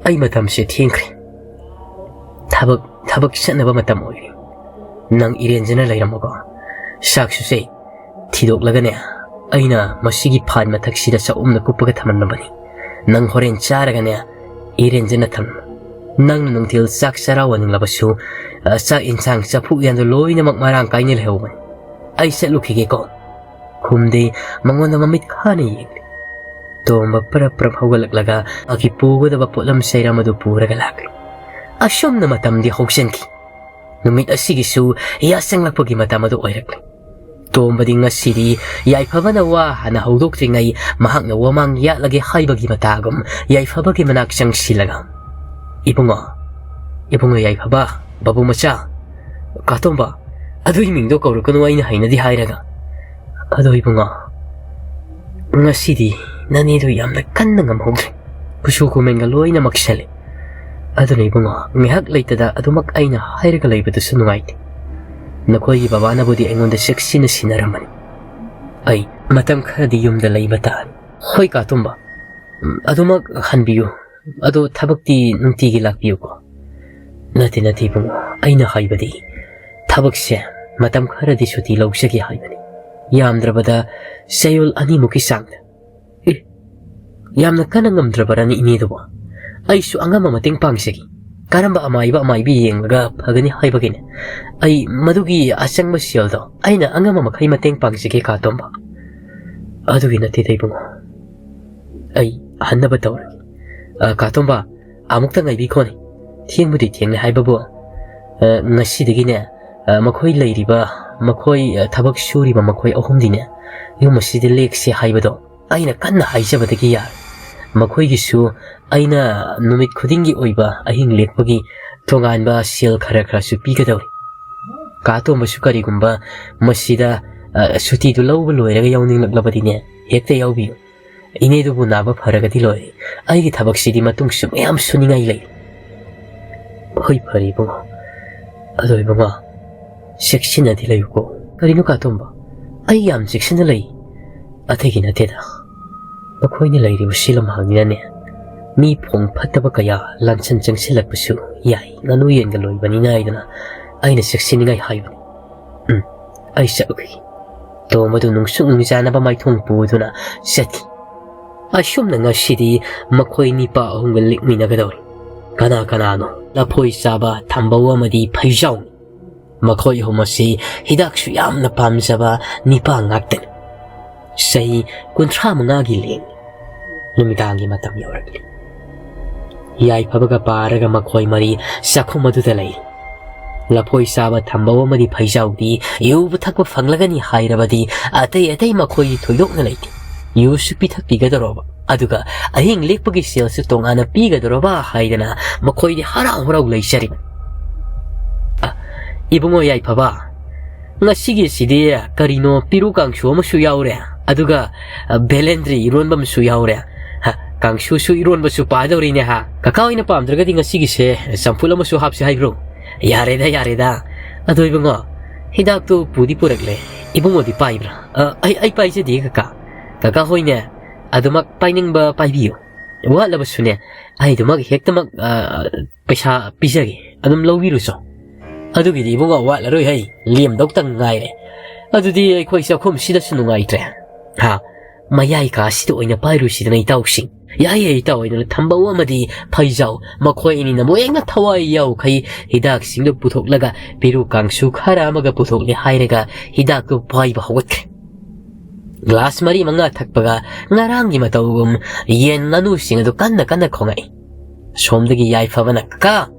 ꯑꯩ ꯃꯇꯝꯁꯦ ꯊꯦꯡꯈ꯭ꯔꯦ꯫ ꯊꯕꯛ, ꯊꯕꯛ ꯆꯠꯅꯕ ꯃꯇꯝ ꯑꯣꯏꯔꯦ꯫ ꯅꯪ ꯏꯔꯦꯟꯖꯅ ꯂꯩꯔꯝꯃꯨꯀꯣ꯫ ꯆꯥꯛꯁꯨ ꯆꯥ, ꯊꯤꯗꯣꯛꯂꯒꯅꯦ, ꯑꯩꯅ ꯃꯁꯤꯒꯤ ꯐꯥꯟ ꯃꯊꯛꯁꯤꯗ ꯆꯥꯛꯎꯝꯅ ꯀꯨꯞꯄꯒ ꯊꯝꯂꯝꯕꯅꯤ꯫ ꯅꯪ ꯍꯣꯔꯦꯟ ꯆꯥꯔꯒꯅꯦ, ꯏꯔꯦꯟꯖꯅ ꯊꯝꯂꯝꯃꯨ꯫ ꯅꯪꯅ ꯅꯨꯡꯊꯤꯜ ꯆꯥꯛ ꯆꯔꯥ ꯋꯥꯅꯤꯡꯂꯕꯁꯨ, ꯑ, ꯆꯥꯛ ꯏꯟꯁꯥꯡ ꯆꯐꯨ ꯎꯌꯥꯟꯗꯨ ꯂꯣꯏꯅꯃꯛ ꯃꯔꯥꯡ ꯀꯥꯏꯅ ꯂꯩꯍꯧꯕꯅꯤ꯫ ꯑꯩ ꯆꯠꯂꯨꯈꯤꯒꯦꯀꯣ"꯫ ꯈꯨꯝꯗꯦ꯫ ꯃꯉꯣꯟꯗ ꯃꯃꯤꯠ ꯈꯥꯅ ꯌꯦꯡꯂꯤ꯫ ꯇꯣꯝꯕ ꯄꯔꯞ ꯄꯔꯞ ꯍꯧꯒꯠꯂꯛꯂꯒ ꯃꯥꯒꯤ ꯄꯨꯒꯗꯕ ꯄꯣꯠꯂꯝ ꯆꯩꯔꯝ ꯑꯗꯨ ꯄꯨꯔꯒ ꯂꯥꯛꯂꯤ꯫ ꯑꯁꯨꯝꯅ ꯃꯇꯝꯗꯤ ꯍꯧꯖꯤꯟꯈꯤ꯫ ꯅꯨꯃꯤꯠ ꯑꯁꯤꯒꯤꯁꯨ ꯌꯥꯆꯪꯂꯛꯄꯒꯤ ꯃꯇꯝ ꯑꯗꯨ ꯑꯣꯏꯔꯛꯂꯤ꯫ ꯇꯣꯝꯕꯗꯤ ꯉꯁꯤꯗꯤ ꯌꯥꯏꯐꯕꯅ ꯋꯥ ꯍꯥꯟꯅ ꯍꯧꯗꯣꯛꯇ꯭ꯔꯤꯉꯩ ꯃꯍꯥꯛꯅ ꯋꯥꯃꯥꯡ ꯌꯥꯠꯂꯒꯦ ꯍꯥꯏꯕꯒꯤ ꯃꯇꯥꯒꯨꯝ ꯌꯥꯏꯐꯕꯒꯤ ꯃꯅꯥꯛ ꯆꯪꯁꯤꯜꯂꯒ, "ꯏꯕꯨꯡꯉꯣ, ꯏꯕꯨꯡꯉꯣ ꯌꯥꯏꯐꯕ, ꯕꯥꯕꯨ ꯃꯆꯥ, ꯀꯥꯇꯣꯝꯕ, ꯑꯗꯨꯒꯤ ꯃꯤꯡꯗꯣ ꯀꯧꯔꯛꯀꯅꯨ, ꯑꯩꯅ ꯍꯩꯅꯗꯦ ꯍꯥꯏꯔꯒ꯫ ꯑꯗꯣ ꯏꯕꯨꯡꯉꯣ, ꯉꯁꯤꯗꯤ ꯅꯅꯦꯗꯣ ꯌꯥꯝꯅ ꯀꯟꯅ ꯉꯝꯍꯧꯗ꯭ꯔꯦ꯫ ꯀꯨꯆꯨ ꯀꯨꯃꯦꯟꯒ ꯂꯣꯏꯅ ꯃꯛꯁꯜꯂꯦ꯫ ꯑꯗꯨꯅ ꯏꯕꯨꯡꯉꯣ, ꯉꯥꯏꯍꯥꯛ ꯂꯩꯇꯗ ꯑꯗꯨꯃꯛ ꯑꯩꯅ ꯍꯥꯏꯔꯒ ꯂꯩꯕꯗꯨꯁꯨ ꯅꯨꯡꯉꯥꯏꯇꯦ꯫ ꯅꯈꯣꯏꯒꯤ ꯕꯕꯥꯅꯕꯨꯗꯤ ꯑꯩꯉꯣꯟꯗ ꯆꯦꯛꯁꯤꯟꯅ ꯁꯤꯟꯅꯔꯝꯕꯅꯤ꯫ ꯑꯩ ꯃꯇꯝ ꯈꯔꯗꯤ ꯌꯨꯝꯗ ꯂꯩꯕ ꯇꯥꯔꯦ"꯫ "ꯍꯣꯏ ꯀꯥꯇꯣꯝꯕ, ꯎꯝ, ꯑꯗꯨꯃꯛ ꯍꯟꯕꯤꯌꯨ꯫ ꯑꯗꯣ ꯊꯕꯛꯇꯤ ꯅꯨꯡꯇꯤꯒꯤ ꯂꯥꯛꯄꯤꯌꯨꯀꯣ"꯫ "ꯅꯠꯇꯦ, ꯅꯠꯇꯦ ꯏꯕꯨꯡꯉꯣ, ꯑꯩꯅ ꯍꯥꯏꯕꯗꯤ ꯊꯕꯛꯁꯦ ꯃꯇꯝ ꯈꯔꯗꯤ ꯁꯨꯇꯤ ꯂꯧꯖꯒꯦ ꯍꯥꯏꯕꯅꯤ꯫ ꯌꯥꯝꯗ꯭ꯔꯕꯗ ꯆꯌꯣꯜ ꯑꯅꯤꯃꯨꯛꯀꯤ ꯆꯥꯡꯗ"꯫ "ꯑꯦ, ꯌꯥꯝꯅ ꯀꯟꯅ ꯉꯝꯗ꯭ꯔꯕꯔꯅꯤ ꯏꯅꯦꯗꯨꯕꯣ? ꯑꯩꯁꯨ ꯑꯉꯝꯕ ꯃꯇꯦꯡ ꯄꯥꯡꯖꯒꯦ꯫ ꯀꯔꯝꯕ ꯑꯃꯥꯏꯕ ꯑꯃꯥꯏꯕꯤ ꯌꯦꯡꯂꯒ ꯐꯒꯅꯤ ꯍꯥꯏꯕꯒꯤꯅꯦ꯫ ꯑꯩ ꯃꯗꯨꯒꯤ ꯑꯆꯪꯕ ꯁꯦꯜꯗꯣ ꯑꯩꯅ ꯑꯉꯝꯕ ꯃꯈꯩ ꯃꯇꯦꯡ ꯄꯥꯡꯖꯒꯦ ꯀꯥꯇꯣꯝꯕ"꯫ "ꯑꯗꯨꯒꯤ ꯅꯠꯇꯦꯗ ꯏꯕꯨꯡꯉꯣ, ꯑꯩ ꯍꯟꯅꯕ ꯇꯧꯔꯒꯦ꯫ ꯑ, ꯀꯥꯇꯣꯝꯕ, ꯑꯃꯨꯛꯇ ꯉꯥꯏꯕꯤꯈꯣꯅꯦ꯫ ꯊꯦꯡꯕꯨꯗꯤ ꯊꯦꯡꯂꯦ ꯍꯥꯏꯕꯕꯨ, ꯑ, ꯉꯁꯤꯗꯒꯤꯅꯦ, ꯑ, ꯃꯈꯣꯏ ꯂꯩꯔꯤꯕ, ꯃꯈꯣꯏ, ꯑ, ꯊꯕꯛ ꯁꯨꯔꯤꯕ ꯃꯈꯣꯏ ꯑꯍꯨꯝꯗꯤꯅꯦ, ꯌꯨꯝ ꯑꯁꯤꯗ ꯂꯦꯛꯁꯦ ꯍꯥꯏꯕꯗꯣ ꯑꯩꯅ ꯀꯟꯅ ꯍꯥꯏꯖꯕꯗꯒꯤ ꯌꯥꯔꯦ꯫ ꯃꯈꯣꯏꯒꯤꯁꯨ ꯑꯩꯅ ꯅꯨꯃꯤꯠ ꯈꯨꯗꯤꯡꯒꯤ ꯑꯣꯏꯕ ꯑꯍꯤꯡ ꯂꯦꯛꯄꯒꯤ ꯇꯣꯉꯥꯟꯕ ꯁꯦꯜ ꯈꯔ ꯈꯔꯁꯨ ꯄꯤꯒꯗꯧꯔꯤ꯫ ꯀꯥ ꯇꯣꯝꯕꯁꯨ ꯀꯔꯤꯒꯨꯝꯕ ꯃꯁꯤꯗ, ꯑ, ꯁꯨꯇꯤꯗꯨ ꯂꯧꯕ ꯂꯣꯏꯔꯒ ꯌꯥꯎꯅꯤꯡꯂꯛꯂꯕꯗꯤꯅꯦ, ꯍꯦꯛꯇ ꯌꯥꯎꯕꯤꯌꯨ꯫ ꯏꯅꯦꯗꯨꯕꯨ ꯅꯥꯕ ꯐꯔꯒꯗꯤ ꯂꯣꯏꯔꯦ꯫ ꯑꯩꯒꯤ ꯊꯕꯛꯁꯤꯗꯤ ꯃꯇꯨꯡꯁꯨ ꯃꯌꯥꯝ ꯁꯨꯅꯤꯡꯉꯥꯏ ꯂꯩ꯫ ꯍꯣꯏ, ꯐꯔꯦ ꯏꯕꯨꯡꯉꯣ꯫ ꯑꯗꯣ ꯏꯕꯨꯡꯉꯣ, ꯆꯦꯛꯁꯤꯟꯅꯗꯤ ꯂꯩꯌꯨꯀꯣ꯫ ꯀꯔꯤꯅꯣ ꯀꯥꯇꯣꯝꯕ? ꯑꯩ ꯌꯥꯝ ꯆꯦꯛꯁꯤꯟꯅ ꯂꯩ꯫ ꯑꯇꯩꯒꯤ ꯅꯠꯇꯦꯗ꯫ ꯃꯈꯣꯏꯅ ꯂꯩꯔꯤꯕꯁꯤ ꯂꯝꯍꯥꯡꯅꯤꯅꯅꯦ, ꯃꯤ ꯐꯣꯡ ꯐꯠꯇꯕ ꯀꯌꯥ ꯂꯥꯟꯁꯟ ꯆꯪꯁꯤꯜꯂꯛꯄꯁꯨ ꯌꯥꯏ꯫ ꯉꯥꯅꯨ ꯌꯦꯟꯒ ꯂꯣꯏꯕꯅꯤꯅ ꯍꯥꯏꯗꯅ ꯑꯩꯅ ꯆꯦꯛꯁꯤꯟꯅꯤꯡꯉꯥꯏ ꯍꯥꯏꯕꯅꯤ꯫ ꯎꯝ, ꯑꯩ ꯆꯠꯂꯨꯈꯤꯒꯦ꯫ ꯇꯣꯝꯕꯗꯨ ꯅꯨꯡꯁꯨꯛ ꯅꯨꯡꯖꯥꯅꯕ ꯃꯥꯏꯊꯣꯡ ꯄꯨꯗꯨꯅ ꯆꯠꯈꯤ꯫ ꯑꯁꯨꯝꯅ ꯉꯁꯤꯗꯤ ꯃꯈꯣꯏ ꯅꯤꯄꯥ ꯑꯍꯨꯝꯒ ꯂꯤꯛꯃꯤꯟꯅꯒꯗꯧꯔꯤ꯫ ꯀꯅꯥ ꯀꯅꯥꯅꯣ? ꯂꯐꯣꯏ ꯆꯥꯕ, ꯊꯝꯕꯧ ꯑꯃꯗꯤ ꯐꯩꯖꯥꯎꯅꯤ꯫ ꯃꯈꯣꯏ ꯑꯍꯨꯝ ꯑꯁꯤ ꯍꯤꯗꯥꯛꯁꯨ ꯌꯥꯝꯅ ꯄꯥꯝꯖꯕ ꯅꯤꯄꯥ ꯉꯥꯛꯇꯅꯤ꯫ ꯆꯍꯤ ꯀꯨꯟꯊ꯭ꯔꯥ ꯃꯉꯥꯒꯤ ꯂꯦꯡ꯫ ꯅꯨꯃꯤꯗꯥꯡꯒꯤ ꯃꯇꯝ ꯌꯧꯔꯛꯂꯤ꯫ ꯌꯥꯏꯐꯕꯒ ꯄꯥꯔꯒ ꯃꯈꯣꯏ ꯃꯔꯤ ꯆꯥꯛꯈꯨꯝ ꯑꯗꯨꯗ ꯂꯩꯔꯤ꯫ ꯂꯐꯣꯏ ꯆꯥꯕ, ꯊꯝꯕꯧ ꯑꯃꯗꯤ ꯐꯩꯖꯥꯎꯗꯤ ꯌꯨꯕꯨ ꯊꯛꯄ ꯐꯪꯂꯒꯅꯤ ꯍꯥꯏꯔꯕꯗꯤ ꯑꯇꯩ ꯑꯇꯩ ꯃꯈꯣꯏꯗꯤ ꯊꯣꯏꯗꯣꯛꯅ ꯂꯩꯇꯦ꯫ ꯌꯨꯁꯨ ꯄꯤꯊꯛꯄꯤꯒꯗꯧꯔꯕ, ꯑꯗꯨꯒ ꯑꯍꯤꯡ ꯂꯦꯛꯄꯒꯤ ꯁꯦꯜꯁꯨ ꯇꯣꯉꯥꯟꯅ ꯄꯤꯒꯗꯧꯔꯕ ꯍꯥꯏꯗꯅ ꯃꯈꯣꯏꯗꯤ ꯍꯔꯥꯎ ꯍꯔꯥꯎ ꯂꯩꯖꯔꯤꯕꯅꯤ꯫ ꯑ, ꯏꯕꯨꯡꯉꯣ ꯌꯥꯏꯐꯕ, ꯉꯁꯤꯒꯤꯁꯤꯗꯤ ꯀꯔꯤꯅꯣ, ꯄꯤꯔꯨ ꯀꯥꯡꯁꯨ ꯑꯃꯁꯨ ꯌꯥꯎꯔꯦ, ꯑꯗꯨꯒ, ꯑ, ꯕꯦꯂꯦꯟꯗ꯭ꯔꯤ ꯏꯔꯣꯟꯕ ꯑꯃꯁꯨ ꯌꯥꯎꯔꯦ꯫ ꯍ, ꯀꯥꯡꯁꯨꯁꯨ ꯏꯔꯣꯟꯕꯁꯨ ꯄꯥꯗꯧꯔꯤꯅꯦ ꯍꯥ꯫ ꯀꯀꯥ ꯍꯣꯏꯅ ꯄꯥꯝꯗ꯭ꯔꯒꯗꯤ ꯉꯁꯤꯒꯤꯁꯦ ꯆꯝꯐꯨꯠ ꯑꯃꯁꯨ ꯍꯥꯞꯁꯤ ꯍꯥꯏꯕ꯭ꯔꯣ? ꯌꯥꯔꯦꯗ, ꯌꯥꯔꯦꯗ꯫ ꯑꯗꯣ ꯏꯕꯨꯡꯉꯣ, ꯍꯤꯗꯥꯛꯇꯨ ꯄꯨꯗꯤ ꯄꯨꯔꯛꯂꯦ꯫ ꯏꯕꯨꯡꯉꯣꯗꯤ ꯄꯥꯏꯕ꯭ꯔꯥ? ꯑ, ꯑꯩ, ꯑꯩ ꯄꯥꯏꯖꯗꯦ ꯀꯀꯥ꯫ ꯀꯀꯥ ꯍꯣꯏꯅꯦ, ꯑꯗꯨꯃꯛ ꯄꯥꯏꯅꯤꯡꯕ ꯄꯥꯏꯕꯤꯌꯨ꯫ ꯋꯥꯠꯂꯕꯁꯨꯅꯦ, ꯑꯩ ꯑꯗꯨꯃꯛ ꯍꯦꯛꯇꯃꯛ, ꯑ, ꯄꯩꯁꯥ ꯄꯤꯖꯒꯦ꯫ ꯑꯗꯨꯝ ꯂꯧꯕꯤꯔꯨꯆꯣ꯫ ꯑꯗꯨꯒꯤꯗꯤ ꯏꯕꯨꯡꯉꯣ ꯋꯥꯠꯂꯔꯣꯏ ꯍꯩ, ꯂꯦꯝꯗꯧꯇꯪ ꯉꯥꯏꯔꯦ꯫ ꯑꯗꯨꯗꯤ ꯑꯩꯈꯣꯏ ꯆꯥꯛꯈꯨꯝꯁꯤꯗꯁꯨ ꯅꯨꯡꯉꯥꯏꯇ꯭ꯔꯦ꯫ ꯍꯥ? ꯃꯌꯥꯏ ꯀꯥꯁꯤꯗ ꯑꯣꯏꯅ ꯄꯥꯏꯔꯨꯁꯤꯗꯅ ꯏꯇꯥꯎꯁꯤꯡ꯫ ꯌꯥꯏꯌꯦ ꯏꯇꯥꯎ, ꯑꯗꯨꯅ ꯊꯝꯕꯧ ꯑꯃꯗꯤ ꯐꯩꯖꯥꯎ, ꯃꯈꯣꯏ ꯑꯅꯤꯅ ꯃꯣꯌꯦꯡꯅ ꯊꯋꯥꯏ ꯌꯥꯎꯈꯩ ꯍꯤꯗꯥꯛꯁꯤꯡꯗꯨ ꯄꯨꯊꯣꯛꯂꯒ ꯄꯤꯔꯨ ꯀꯥꯡꯁꯨ ꯈꯔ ꯑꯃꯒ ꯄꯨꯊꯣꯛꯂꯦ ꯍꯥꯏꯔꯒ ꯍꯤꯗꯥꯛꯇꯨ ꯄꯥꯏꯕ ꯍꯧꯒꯠꯈ꯭ꯔꯦ꯫ ꯒ꯭ꯂꯥꯁ ꯃꯔꯤ ꯃꯉꯥ ꯊꯛꯄꯒ ꯉꯔꯥꯡꯒꯤ ꯃꯇꯧꯒꯨꯝ ꯌꯦꯟ ꯉꯥꯅꯨꯁꯤꯡ ꯑꯗꯨ ꯀꯟꯅ ꯀꯟꯅ ꯈꯣꯡꯉꯛꯏ꯫ ꯁꯣꯝꯗꯒꯤ ꯌꯥꯏꯐꯕꯅ, "ꯀꯀꯥ,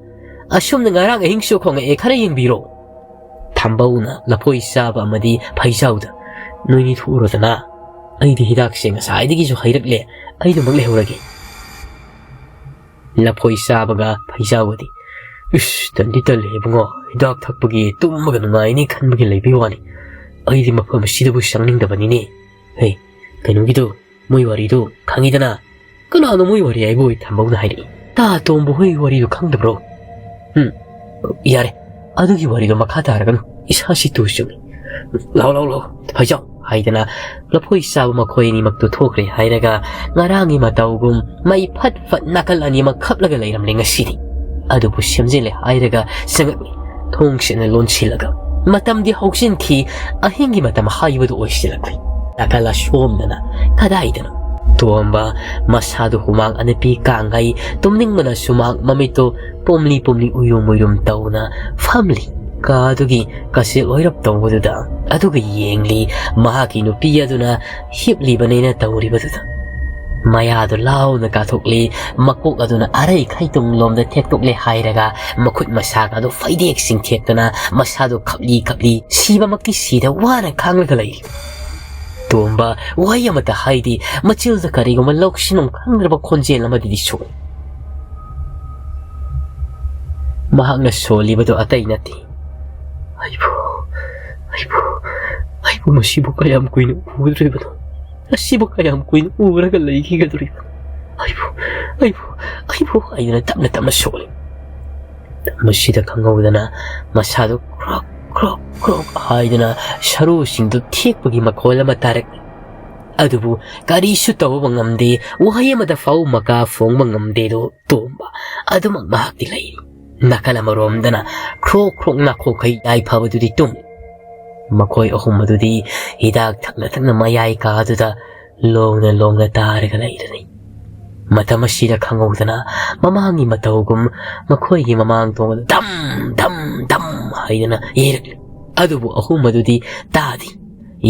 ꯑꯁꯨꯝꯅ ꯉꯔꯥꯡ ꯑꯍꯤꯡꯁꯨ ꯈꯣꯡꯉꯛꯑꯦ, ꯈꯔ ꯌꯦꯡꯕꯤꯔꯣ"꯫ ꯊꯝꯕꯧꯅ ꯂꯐꯣꯏ ꯆꯥꯕ ꯑꯃꯗꯤ ꯐꯩꯖꯥꯎꯗ, "ꯅꯣꯏꯅꯤ ꯊꯣꯛꯎꯔꯣꯗꯅ, ꯑꯩꯗꯤ ꯍꯤꯗꯥꯛꯁꯦ ꯉꯁꯥꯏꯗꯒꯤꯁꯨ ꯍꯩꯔꯛꯂꯦ, ꯑꯩ ꯑꯗꯨꯃꯛ ꯂꯩꯍꯧꯔꯒꯦ꯫ ꯂꯐꯣꯏ ꯆꯥꯕꯒ ꯐꯩꯖꯥꯎꯒꯗꯤ, "ꯏꯁ, ꯇꯟꯗꯤ ꯇꯜꯂꯦ ꯏꯕꯨꯡꯉꯣ, ꯍꯤꯗꯥꯛ ꯊꯛꯄꯒꯤ ꯇꯨꯝꯃꯒ ꯅꯨꯡꯉꯥꯏꯅꯤ ꯈꯟꯕꯒꯤ ꯂꯩꯕꯩ ꯋꯥꯅꯤ꯫ ꯑꯩꯗꯤ ꯃꯐꯝ ꯑꯁꯤꯗꯕꯨ ꯆꯪꯅꯤꯡꯗꯕꯅꯤꯅꯦ꯫ ꯍꯦ, ꯀꯩꯅꯣꯒꯤꯗꯣ, ꯃꯣꯏ ꯋꯥꯔꯤꯗꯣ ꯈꯪꯉꯤꯗꯅ?" "ꯀꯅꯥꯅꯣ ꯃꯣꯏ ꯋꯥꯔꯤ ꯍꯥꯏꯕꯨ?" ꯊꯝꯕꯧꯅ ꯍꯥꯏꯔꯛꯏ꯫ "ꯇꯥ ꯇꯣꯝꯕ ꯍꯣꯏ ꯋꯥꯔꯤꯗꯣ ꯈꯪꯗꯕ꯭ꯔꯣ?" "ꯎꯝ, ꯌꯥꯔꯦ, ꯑꯗꯨꯒꯤ ꯋꯥꯔꯤꯗꯣ ꯃꯈꯥ ꯇꯥꯔꯒꯅꯨ, ꯏꯁꯥꯁꯤ ꯇꯨ ꯆꯨꯡꯉꯤ꯫ ꯂꯥꯎ, ꯂꯥꯎ, ꯂꯥꯎ, ꯐꯩꯖꯥꯎ" ꯍꯥꯏꯗꯅ ꯂꯐꯣꯏ ꯆꯥꯕ ꯃꯈꯣꯏ ꯑꯅꯤꯃꯛꯇꯨ ꯊꯣꯛꯈ꯭ꯔꯦ ꯍꯥꯏꯔꯒ, ꯉꯔꯥꯡꯒꯤ ꯃꯇꯧꯒꯨꯝ ꯃꯩ ꯐꯠ ꯐꯠ ꯅꯥꯀꯜ ꯑꯅꯤꯃꯛ ꯈꯞꯂꯒ ꯂꯩꯔꯝꯂꯦ ꯉꯁꯤꯗꯤ꯫ ꯑꯗꯨꯕꯨ ꯁꯦꯝꯖꯤꯜꯂꯦ ꯍꯥꯏꯔꯒ ꯆꯪꯉꯛꯂꯦ, ꯊꯣꯡꯁꯤꯅ ꯂꯣꯟꯁꯤꯜꯂꯒ꯫ ꯃꯇꯝꯗꯤ ꯍꯧꯖꯤꯟꯈꯤ, ꯑꯍꯤꯡꯒꯤ ꯃꯇꯝ ꯍꯥꯏꯕꯗꯨ ꯑꯣꯏꯁꯤꯜꯂꯛꯂꯦ꯫ ꯅꯥꯀꯜ ꯑꯁꯣꯝꯗꯅ ꯀꯗꯥꯏꯗꯅꯣ ꯇꯣꯝꯕ, ꯃꯁꯥꯗꯨ ꯍꯨꯃꯥꯡ ꯑꯅꯞꯄꯤ ꯀꯥꯡꯒꯩ, ꯇꯨꯝꯅꯤꯡꯕꯅ ꯁꯨꯃꯥꯡ, ꯃꯃꯤꯠꯇꯨ ꯄꯣꯝꯂꯤ ꯄꯣꯝꯂꯤ ꯎꯏꯔꯨꯝ ꯎꯏꯔꯨꯝ ꯇꯧꯅ ꯐꯝꯂꯤ꯫ ꯀꯥꯗꯨꯒꯤ ꯀꯥꯆꯦꯜ ꯑꯣꯏꯔꯞ ꯇꯧꯕꯗꯨꯗ ꯑꯗꯨꯒ ꯌꯦꯡꯂꯤ꯫ ꯃꯍꯥꯛꯀꯤ ꯅꯨꯄꯤ ꯑꯗꯨꯅ ꯍꯤꯞꯂꯤꯕꯅꯦꯅ ꯇꯧꯔꯤꯕꯗꯨꯗ ꯃꯌꯥꯗꯨ ꯂꯥꯎꯅ ꯀꯥꯊꯣꯛꯂꯤ꯫ ꯃꯀꯣꯛ ꯑꯗꯨꯅ ꯑꯔꯩꯈꯩ ꯇꯨꯡꯂꯣꯝꯗ ꯊꯦꯛꯇꯣꯛꯂꯦ ꯍꯥꯏꯔꯒ ꯃꯈꯨꯠ ꯃꯁꯥꯒ ꯑꯗꯨ ꯐꯩꯗꯦꯛ ꯆꯤꯡꯊꯦꯛꯇꯅ ꯃꯁꯥꯗꯨ ꯈꯞꯂꯤ ꯈꯞꯂꯤ, ꯁꯤꯕꯃꯛꯇꯤ ꯁꯤꯗ ꯋꯥꯅ ꯈꯥꯡꯂꯒ ꯂꯩꯔꯤ꯫ ꯇꯣꯝꯕ ꯋꯥꯍꯩ ꯑꯃꯠꯇ ꯍꯥꯏꯗꯦ꯫ ꯃꯆꯤꯜꯗ ꯀꯔꯤꯒꯨꯝꯕ ꯂꯧꯁꯤꯟꯐꯝ ꯈꯪꯗ꯭ꯔꯕ ꯈꯣꯟꯖꯦꯜ ꯑꯃꯗꯤ ꯁꯣꯛꯏ꯫ ꯃꯍꯥꯛꯅ ꯁꯣꯜꯂꯤꯕꯗꯨ ꯑꯇꯩ ꯅꯠꯇꯦ꯫ "ꯑꯩꯕꯨ, ꯑꯩꯕꯨ, ꯑꯩꯕꯨ ꯃꯁꯤꯕꯨ ꯀꯌꯥꯝ ꯀꯨꯏꯅ ꯎꯗ꯭ꯔꯤꯕꯅꯣ? ꯑꯁꯤꯕꯨ ꯀꯌꯥꯝ ꯀꯨꯏꯅ ꯎꯔꯒ ꯂꯩꯈꯤꯒꯗꯧꯔꯤꯕꯅꯣ? ꯑꯩꯕꯨ, ꯑꯩꯕꯨ, ꯑꯩꯕꯨ" ꯍꯥꯏꯗꯨꯅ ꯇꯞꯅ ꯇꯞꯅ ꯁꯣꯜꯂꯤ꯫ ꯃꯁꯤꯗ ꯈꯪꯍꯧꯗꯅ ꯃꯁꯥꯗꯨ ꯀ꯭ꯔꯣꯛ, ꯀ꯭ꯔꯣꯛ, ꯀ꯭ꯔꯣꯛ ꯍꯥꯏꯗꯨꯅ ꯁꯔꯨꯁꯤꯡꯗꯨ ꯊꯦꯛꯄꯒꯤ ꯃꯈꯣꯜ ꯑꯃ ꯇꯥꯔꯛꯂꯤ꯫ ꯑꯗꯨꯕꯨ ꯀꯔꯤꯁꯨ ꯇꯧꯕ ꯉꯝꯗꯦ, ꯋꯥꯍꯩ ꯑꯃꯗ ꯐꯥꯎ ꯃꯀꯥ ꯐꯣꯡꯕ ꯉꯝꯗꯦꯗꯣ ꯇꯣꯝꯕ꯫ ꯑꯗꯨꯃꯛ ꯃꯍꯥꯛꯇꯤ ꯂꯩꯔꯤ꯫ ꯅꯥꯀꯜ ꯑꯃꯔꯣꯝꯗꯅ ꯈ꯭ꯔꯣꯛ ꯈ꯭ꯔꯣꯛ ꯅꯥꯈꯣꯛꯈꯩ ꯌꯥꯏꯐꯕꯗꯨꯗꯤ ꯇꯨꯝꯃꯤ꯫ ꯃꯈꯣꯏ ꯑꯍꯨꯝ ꯑꯗꯨꯗꯤ ꯍꯤꯗꯥꯛ ꯊꯛꯅ ꯊꯛꯅ ꯃꯌꯥꯏ ꯀꯥꯗꯨꯗ ꯂꯣꯡꯅ ꯂꯣꯡꯅ ꯇꯥꯔꯒ ꯂꯩꯔꯅꯤ꯫ ꯃꯇꯝ ꯑꯁꯤꯗ ꯈꯪꯍꯧꯗꯅ ꯃꯃꯥꯡꯒꯤ ꯃꯇꯧꯒꯨꯝ ꯃꯈꯣꯏꯒꯤ ꯃꯃꯥꯡ ꯊꯣꯡꯗ ꯙꯝ ꯙꯝ ꯙꯝ ꯍꯥꯏꯗꯅ ꯌꯩꯔꯛꯂꯤ꯫ ꯑꯗꯨꯕꯨ ꯑꯍꯨꯝ ꯑꯗꯨꯗꯤ ꯇꯥꯗꯦ꯫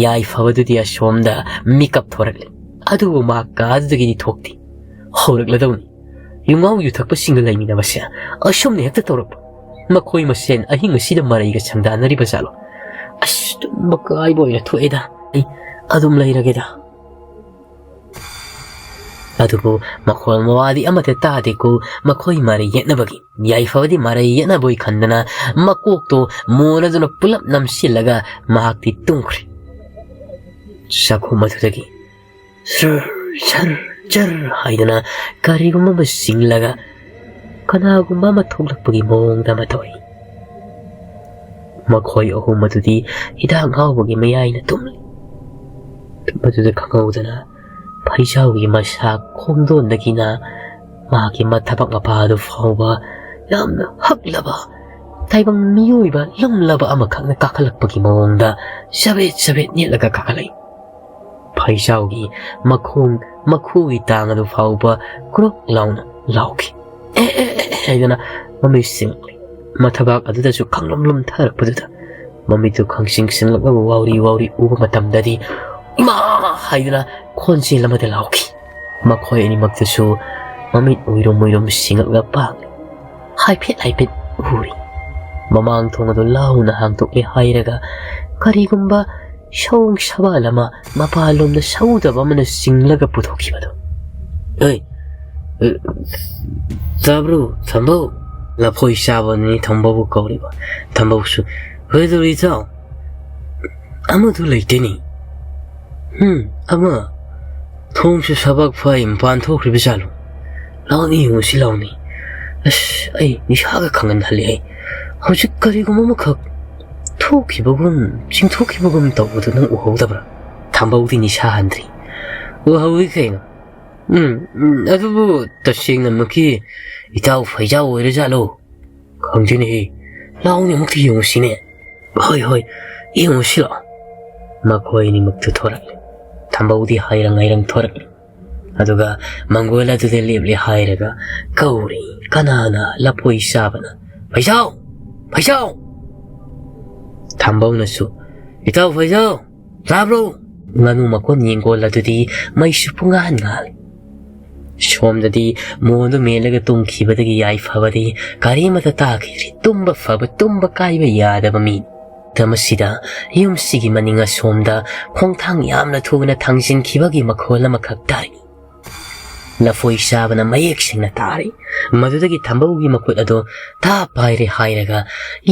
ꯌꯥꯏꯐꯕꯗꯨꯗꯤ ꯑꯁꯣꯝꯗ ꯃꯤꯀꯞ ꯊꯣꯔꯛꯂꯤ꯫ ꯑꯗꯨꯕꯨ ꯃꯍꯥꯛ ꯀꯥꯗꯨꯗꯒꯤꯗꯤ ꯊꯣꯛꯇꯦ꯫ ꯍꯧꯔꯛꯂꯗꯧꯅꯤ꯫ ꯌꯨꯉꯥꯎ ꯌꯨꯊꯛꯄꯁꯤꯡꯒ ꯂꯩꯃꯤꯟꯅꯕꯁꯦ ꯑꯁꯨꯝꯅ ꯍꯦꯛꯇ ꯇꯧꯔꯛꯄ꯫ ꯃꯈꯣꯏ ꯃꯁꯦꯟ ꯑꯍꯤꯡ ꯑꯁꯤꯗ ꯃꯔꯩꯒ ꯁꯪꯗꯥꯅꯔꯤꯕ ꯖꯥꯠꯂꯣ? ꯑꯁ, ꯇꯨꯝꯕ ꯀꯥꯏꯕ ꯑꯣꯏꯅ ꯊꯣꯛꯑꯦꯗ꯫ ꯑꯩ ꯑꯗꯨꯝ ꯂꯩꯔꯒꯦꯗ꯫ ꯑꯗꯨꯕꯨ ꯃꯈꯣꯜ ꯃꯋꯥꯗꯤ ꯑꯃꯠꯇ ꯇꯥꯗꯦꯀꯣ꯫ ꯃꯈꯣꯏ ꯃꯔꯩ ꯌꯦꯠꯅꯕꯒꯤ ꯌꯥꯏꯐꯕꯗꯤ ꯃꯔꯩ ꯌꯦꯠꯅꯕꯣꯏ ꯈꯟꯗꯅ ꯃꯀꯣꯛꯇꯣ ꯃꯣꯟ ꯑꯗꯨꯅ ꯄꯨꯂꯞ ꯅꯝꯁꯤꯜꯂꯒ ꯃꯍꯥꯛꯇꯤ ꯇꯨꯝꯈ꯭ꯔꯦ꯫ ꯆꯥꯛꯈꯨꯝ ꯑꯗꯨꯗꯒꯤ ꯁꯔ, ꯁꯔ, ꯁꯔ ꯍꯥꯏꯗꯅ ꯀꯔꯤꯒꯨꯝꯕ ꯑꯃ ꯆꯤꯡꯂꯒ ꯀꯅꯥꯒꯨꯝꯕ ꯑꯃ ꯊꯣꯛꯂꯛꯄꯒꯤ ꯃꯑꯣꯡꯗ ꯑꯃ ꯇꯧꯏ꯫ ꯃꯈꯣꯏ ꯑꯍꯨꯝ ꯑꯗꯨꯗꯤ ꯍꯤꯗꯥꯛ ꯉꯥꯎꯕꯒꯤ ꯃꯌꯥꯏꯅ ꯇꯨꯝꯂꯤ꯫ ꯃꯗꯨꯗ ꯈꯪꯍꯧꯗꯅ ꯐꯩꯖꯥꯎꯒꯤ ꯃꯁꯥ ꯈꯣꯡꯗꯣꯟꯗꯒꯤꯅ ꯃꯍꯥꯛꯀꯤ ꯃꯊꯕꯥꯛ ꯃꯄꯥ ꯑꯗꯨ ꯐꯥꯎꯕ ꯌꯥꯝꯅ ꯍꯛꯂꯕ, ꯇꯥꯏꯕꯪ ꯃꯤꯑꯣꯏꯕ ꯂꯨꯝꯂꯕ ꯑꯃꯈꯛꯅ ꯀꯥꯈꯠꯂꯛꯄꯒꯤ ꯃꯑꯣꯡꯗ ꯆꯕꯦꯠ ꯆꯕꯦꯠ ꯅꯦꯠꯂꯒ ꯀꯥꯈꯠꯂꯛꯏ꯫ ꯐꯩꯖꯥꯎꯒꯤ ꯃꯈꯣꯡ ꯃꯈꯨꯒꯤ ꯇꯥꯡ ꯑꯗꯨ ꯐꯥꯎꯕ ꯀ꯭ꯔꯣꯛ ꯂꯥꯎꯅ ꯂꯥꯎꯈꯤ꯫ "ꯑꯦ, ꯑꯦ, ꯑꯦ," ꯍꯥꯏꯗꯅ ꯃꯃꯤꯠ ꯁꯤꯡꯂꯛꯂꯤ꯫ ꯃꯊꯕꯥꯛ ꯑꯗꯨꯗꯁꯨ ꯈꯪꯂꯨꯝ ꯂꯨꯝꯊꯔꯛꯄꯗꯨꯗ ꯃꯃꯤꯠꯇꯨ ꯈꯪꯁꯤꯡ ꯁꯤꯡꯂꯛꯂꯕ ꯋꯥꯎꯔꯤ ꯋꯥꯎꯔꯤ ꯎꯕ ꯃꯇꯝꯗꯗꯤ, "ꯏꯃꯥ!" ꯍꯥꯏꯗꯅ ꯈꯣꯟꯖꯦꯜ ꯑꯃꯗ ꯂꯥꯎꯈꯤ꯫ ꯃꯈꯣꯏ ꯑꯅꯤꯃꯛꯇꯨꯁꯨ ꯃꯃꯤꯠ ꯎꯏꯔꯨꯝ ꯎꯏꯔꯨꯝ ꯁꯤꯡꯂꯛꯂ ꯄꯥꯡꯂꯤ꯫ ꯍꯥꯏꯐꯦꯠ ꯍꯥꯏꯐꯦꯠ ꯎꯔꯤ꯫ ꯃꯃꯥꯡ ꯊꯣꯡ ꯑꯗꯨ ꯂꯥꯎꯅ ꯍꯥꯡꯗꯣꯛꯂꯦ ꯍꯥꯏꯔꯒ ꯀꯔꯤꯒꯨꯝꯕ ꯁꯑꯣꯡ ꯁꯕꯥꯜ ꯑꯃ ꯃꯄꯥꯟꯂꯣꯝꯗ ꯁꯎꯗꯕ ꯑꯃꯅ ꯆꯤꯡꯂꯒ ꯄꯨꯊꯣꯛꯈꯤꯕꯗꯨ꯫ "ꯑꯦ, ꯑꯦ, ꯆꯥꯕ꯭ꯔꯣ, ꯊꯝꯕꯧ?" ꯂꯐꯣꯏ ꯆꯥꯕꯅꯤ ꯊꯝꯕꯧꯕꯨ ꯀꯧꯔꯤꯕ꯫ ꯊꯝꯕꯧꯁꯨ, "ꯀꯩꯗꯧꯔꯤ ꯏꯇꯥꯎ? ꯑꯃꯗꯨ ꯂꯩꯇꯦꯅꯦ꯫ ꯎꯝ, ꯑꯃ ꯊꯣꯡꯁꯨ ꯁꯕꯥꯛ ꯐꯥꯏ, ꯃꯄꯥꯟ ꯊꯣꯛꯈ꯭ꯔꯤꯕ ꯖꯥꯠꯂꯣ? ꯂꯥꯎꯅꯤ, ꯌꯦꯡꯉꯨꯁꯤ ꯂꯥꯎꯅꯤ꯫ ꯑꯁ, ꯑꯩ ꯅꯤꯁꯥꯒ ꯈꯪꯍꯟꯍꯜꯂꯦ ꯑꯩ꯫ ꯍꯧꯖꯤꯛ ꯀꯔꯤꯒꯨꯝꯕ ꯑꯃꯈꯛ ꯊꯣꯛꯈꯤꯕꯒꯨꯝ, ꯆꯤꯡꯊꯣꯛꯈꯤꯕꯒꯨꯝ ꯇꯧꯕꯗꯨ ꯅꯪ ꯎꯍꯧꯗꯕ꯭ꯔꯥ?" ꯊꯝꯕꯧꯗꯤ ꯅꯤꯁꯥ ꯍꯟꯗ꯭ꯔꯤ꯫ "ꯎꯍꯧꯏ ꯀꯩꯅꯣ꯫ ꯎꯝ, ꯎꯝ, ꯑꯗꯨꯕꯨ ꯇꯁꯦꯡꯅꯃꯛꯀꯤ ꯏꯇꯥꯎ ꯐꯩꯖꯥꯎ ꯑꯣꯏꯔꯖꯥꯠꯂꯣ? ꯈꯪꯗꯦꯅꯦꯍꯦ꯫ ꯂꯥꯎꯅꯦ, ꯑꯃꯨꯛꯇ ꯌꯦꯡꯉꯨꯁꯤꯅꯦ꯫" "ꯍꯣꯏ, ꯍꯣꯏ, ꯌꯦꯡꯉꯨꯁꯤ ꯂꯥꯛꯑꯣ꯫" ꯃꯈꯣꯏ ꯑꯅꯤꯃꯛꯇꯨ ꯊꯣꯔꯛꯂꯦ꯫ ꯊꯝꯕꯧꯗꯤ ꯍꯥꯏꯔꯪ ꯍꯥꯏꯔꯪ ꯊꯣꯔꯛꯂꯦ꯫ ꯑꯗꯨꯒ ꯃꯪꯒꯣꯜ ꯑꯗꯨꯗ ꯂꯦꯞꯂꯦ ꯍꯥꯏꯔꯒ ꯀꯧꯔꯤ꯫ ꯀꯅꯥꯅ? ꯂꯐꯣꯏ ꯆꯥꯕꯅ꯫ "ꯐꯩꯖꯥꯎ! ꯐꯩꯖꯥꯎ!" ꯊꯝꯕꯧꯅꯁꯨ, "ꯏꯇꯥꯎ ꯐꯩꯖꯥꯎ, ꯇꯥꯕ꯭ꯔꯣ?" ꯉꯥꯅꯨ ꯃꯀꯣꯟ ꯌꯦꯡꯒꯣꯜ ꯑꯗꯨꯗꯤ ꯃꯩꯁꯨ ꯄꯨꯡꯉꯥꯟ ꯉꯥꯜꯂꯤ꯫ ꯁꯣꯝꯗꯗꯤ ꯃꯣꯟꯗꯨ ꯃꯦꯜꯂꯒ ꯇꯨꯝꯈꯤꯕꯗꯒꯤ ꯌꯥꯏꯐꯕꯗꯤ ꯀꯔꯤꯃꯠꯇ ꯇꯥꯈꯤꯗ꯭ꯔꯤ꯫ ꯇꯨꯝꯕ ꯐꯕ, ꯇꯨꯝꯕ ꯀꯥꯏꯕ ꯌꯥꯗꯕ ꯃꯤꯅꯤ꯫ ꯃꯇꯝ ꯑꯁꯤꯗ ꯌꯨꯝꯁꯤꯒꯤ ꯃꯅꯤꯡ ꯑꯁꯣꯝꯗ ꯈꯣꯡꯊꯥꯡ ꯌꯥꯝꯅ ꯊꯨꯅ ꯊꯥꯡꯖꯤꯟꯈꯤꯕꯒꯤ ꯃꯈꯣꯜ ꯑꯃꯈꯛ ꯇꯥꯔꯤ꯫ ꯂꯐꯣꯏ ꯆꯥꯕꯅ ꯃꯌꯦꯛ ꯁꯦꯡꯅ ꯇꯥꯔꯤ꯫ ꯃꯗꯨꯗꯒꯤ ꯊꯝꯕꯧꯒꯤ ꯃꯈꯨꯠ ꯑꯗꯣ ꯊꯥ ꯄꯥꯏꯔꯦ ꯍꯥꯏꯔꯒ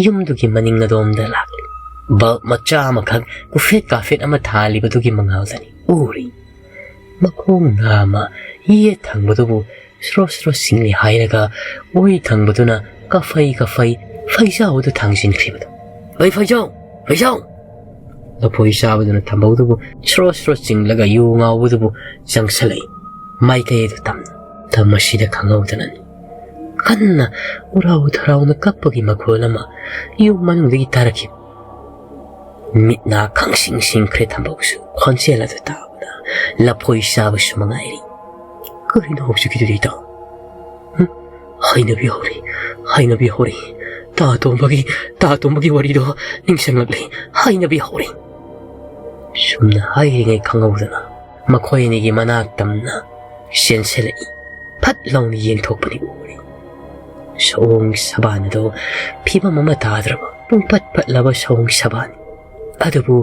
ꯌꯨꯝꯗꯨꯒꯤ ꯃꯅꯤꯡ ꯑꯗꯣꯝꯗ ꯂꯥꯛꯂꯤ꯫ ꯕꯜꯕ ꯃꯆꯥ ꯑꯃꯈꯛ ꯀꯨꯐꯦꯠ ꯀꯥꯐꯦꯠ ꯑꯃ ꯊꯥꯜꯂꯤꯕꯗꯨꯒꯤ ꯃꯉꯥꯜꯗꯅꯤ ꯎꯔꯤ꯫ ꯃꯈꯣꯡ ꯅꯥꯝꯃ ꯌꯦꯠ ꯊꯪꯕꯗꯨꯕꯨ ꯁ꯭ꯔꯣ ꯁ꯭ꯔꯣ ꯆꯤꯡꯂꯤ ꯍꯥꯏꯔꯒ ꯑꯣꯏ ꯊꯪꯕꯗꯨꯅ ꯀꯐꯩ ꯀꯐꯩ ꯐꯩꯖꯥꯎꯗꯨ ꯊꯥꯡꯖꯤꯟꯈ꯭ꯔꯤꯕꯗꯨ꯫ "ꯍꯩ ꯐꯩꯖꯥꯎ! ꯐꯩꯖꯥꯎ!" ꯂꯐꯣꯏ ꯆꯥꯕꯗꯨꯅ ꯊꯝꯕꯧꯗꯨꯕꯨ ꯁ꯭ꯔꯣ ꯁ꯭ꯔꯣ ꯆꯤꯡꯂꯒ ꯌꯨ ꯉꯥꯎꯕꯗꯨꯕꯨ ꯆꯪꯁꯜꯂꯛꯏ꯫ ꯃꯥꯏꯀꯩ ꯑꯗꯨ ꯇꯝꯅ꯫ ꯇꯝ ꯑꯁꯤꯗ ꯈꯪꯍꯧꯗꯅꯅꯤ ꯀꯟꯅ ꯎꯔꯥꯎ ꯊꯔꯥꯎꯅ ꯀꯞꯄꯒꯤ ꯃꯈꯣꯜ ꯑꯃ ꯌꯨꯝ ꯃꯅꯨꯡꯗꯒꯤ ꯇꯥꯔꯛꯈꯤꯕ꯫ ꯃꯤꯠ ꯅꯥ ꯈꯪꯁꯤꯡ ꯁꯤꯡꯈ꯭ꯔꯦ ꯊꯝꯕꯧꯁꯨ꯫ ꯈꯣꯟꯖꯦꯜ ꯑꯗꯨ ꯇꯥꯕꯗ ꯂꯐꯣꯏ ꯆꯥꯕꯁꯨ ꯃꯉꯥꯏꯔꯤ꯫ "ꯀꯔꯤꯅꯣ ꯍꯧꯖꯤꯛꯀꯤꯗꯨꯗꯤ ꯏꯇꯥꯎ? ꯍꯨꯝ? ꯍꯩꯅꯕꯤ ꯍꯧꯔꯤ, ꯍꯩꯅꯕꯤ ꯍꯧꯔꯤ꯫ ꯇꯥ ꯇꯣꯝꯕꯒꯤ, ꯇꯥ ꯇꯣꯝꯕꯒꯤ ꯋꯥꯔꯤꯗꯣ ꯅꯤꯡꯁꯤꯡꯂꯛꯂꯤ꯫ ꯍꯩꯅꯕꯤ ꯍꯧꯔꯤ꯫" ꯁꯨꯝꯅ ꯍꯥꯏꯔꯤꯉꯩ ꯈꯪꯍꯧꯗꯅ ꯃꯈꯣꯏ ꯑꯅꯤꯒꯤ ꯃꯅꯥꯛ ꯇꯝꯅ ꯆꯦꯟꯁꯤꯜꯂꯛꯏ꯫ ꯐꯠ ꯂꯥꯎꯅ ꯌꯦꯡꯊꯣꯛꯄꯅꯤ ꯎꯔꯤ꯫ ꯁꯑꯣꯡ ꯁꯕꯥꯟ ꯑꯗꯨ ꯐꯤꯕꯝ ꯑꯃ ꯇꯥꯗ꯭ꯔꯕ ꯄꯨꯡꯄꯠ ꯄꯠꯂꯕ ꯁꯑꯣꯡ ꯁꯕꯥꯟ꯫ ꯑꯗꯨꯕꯨ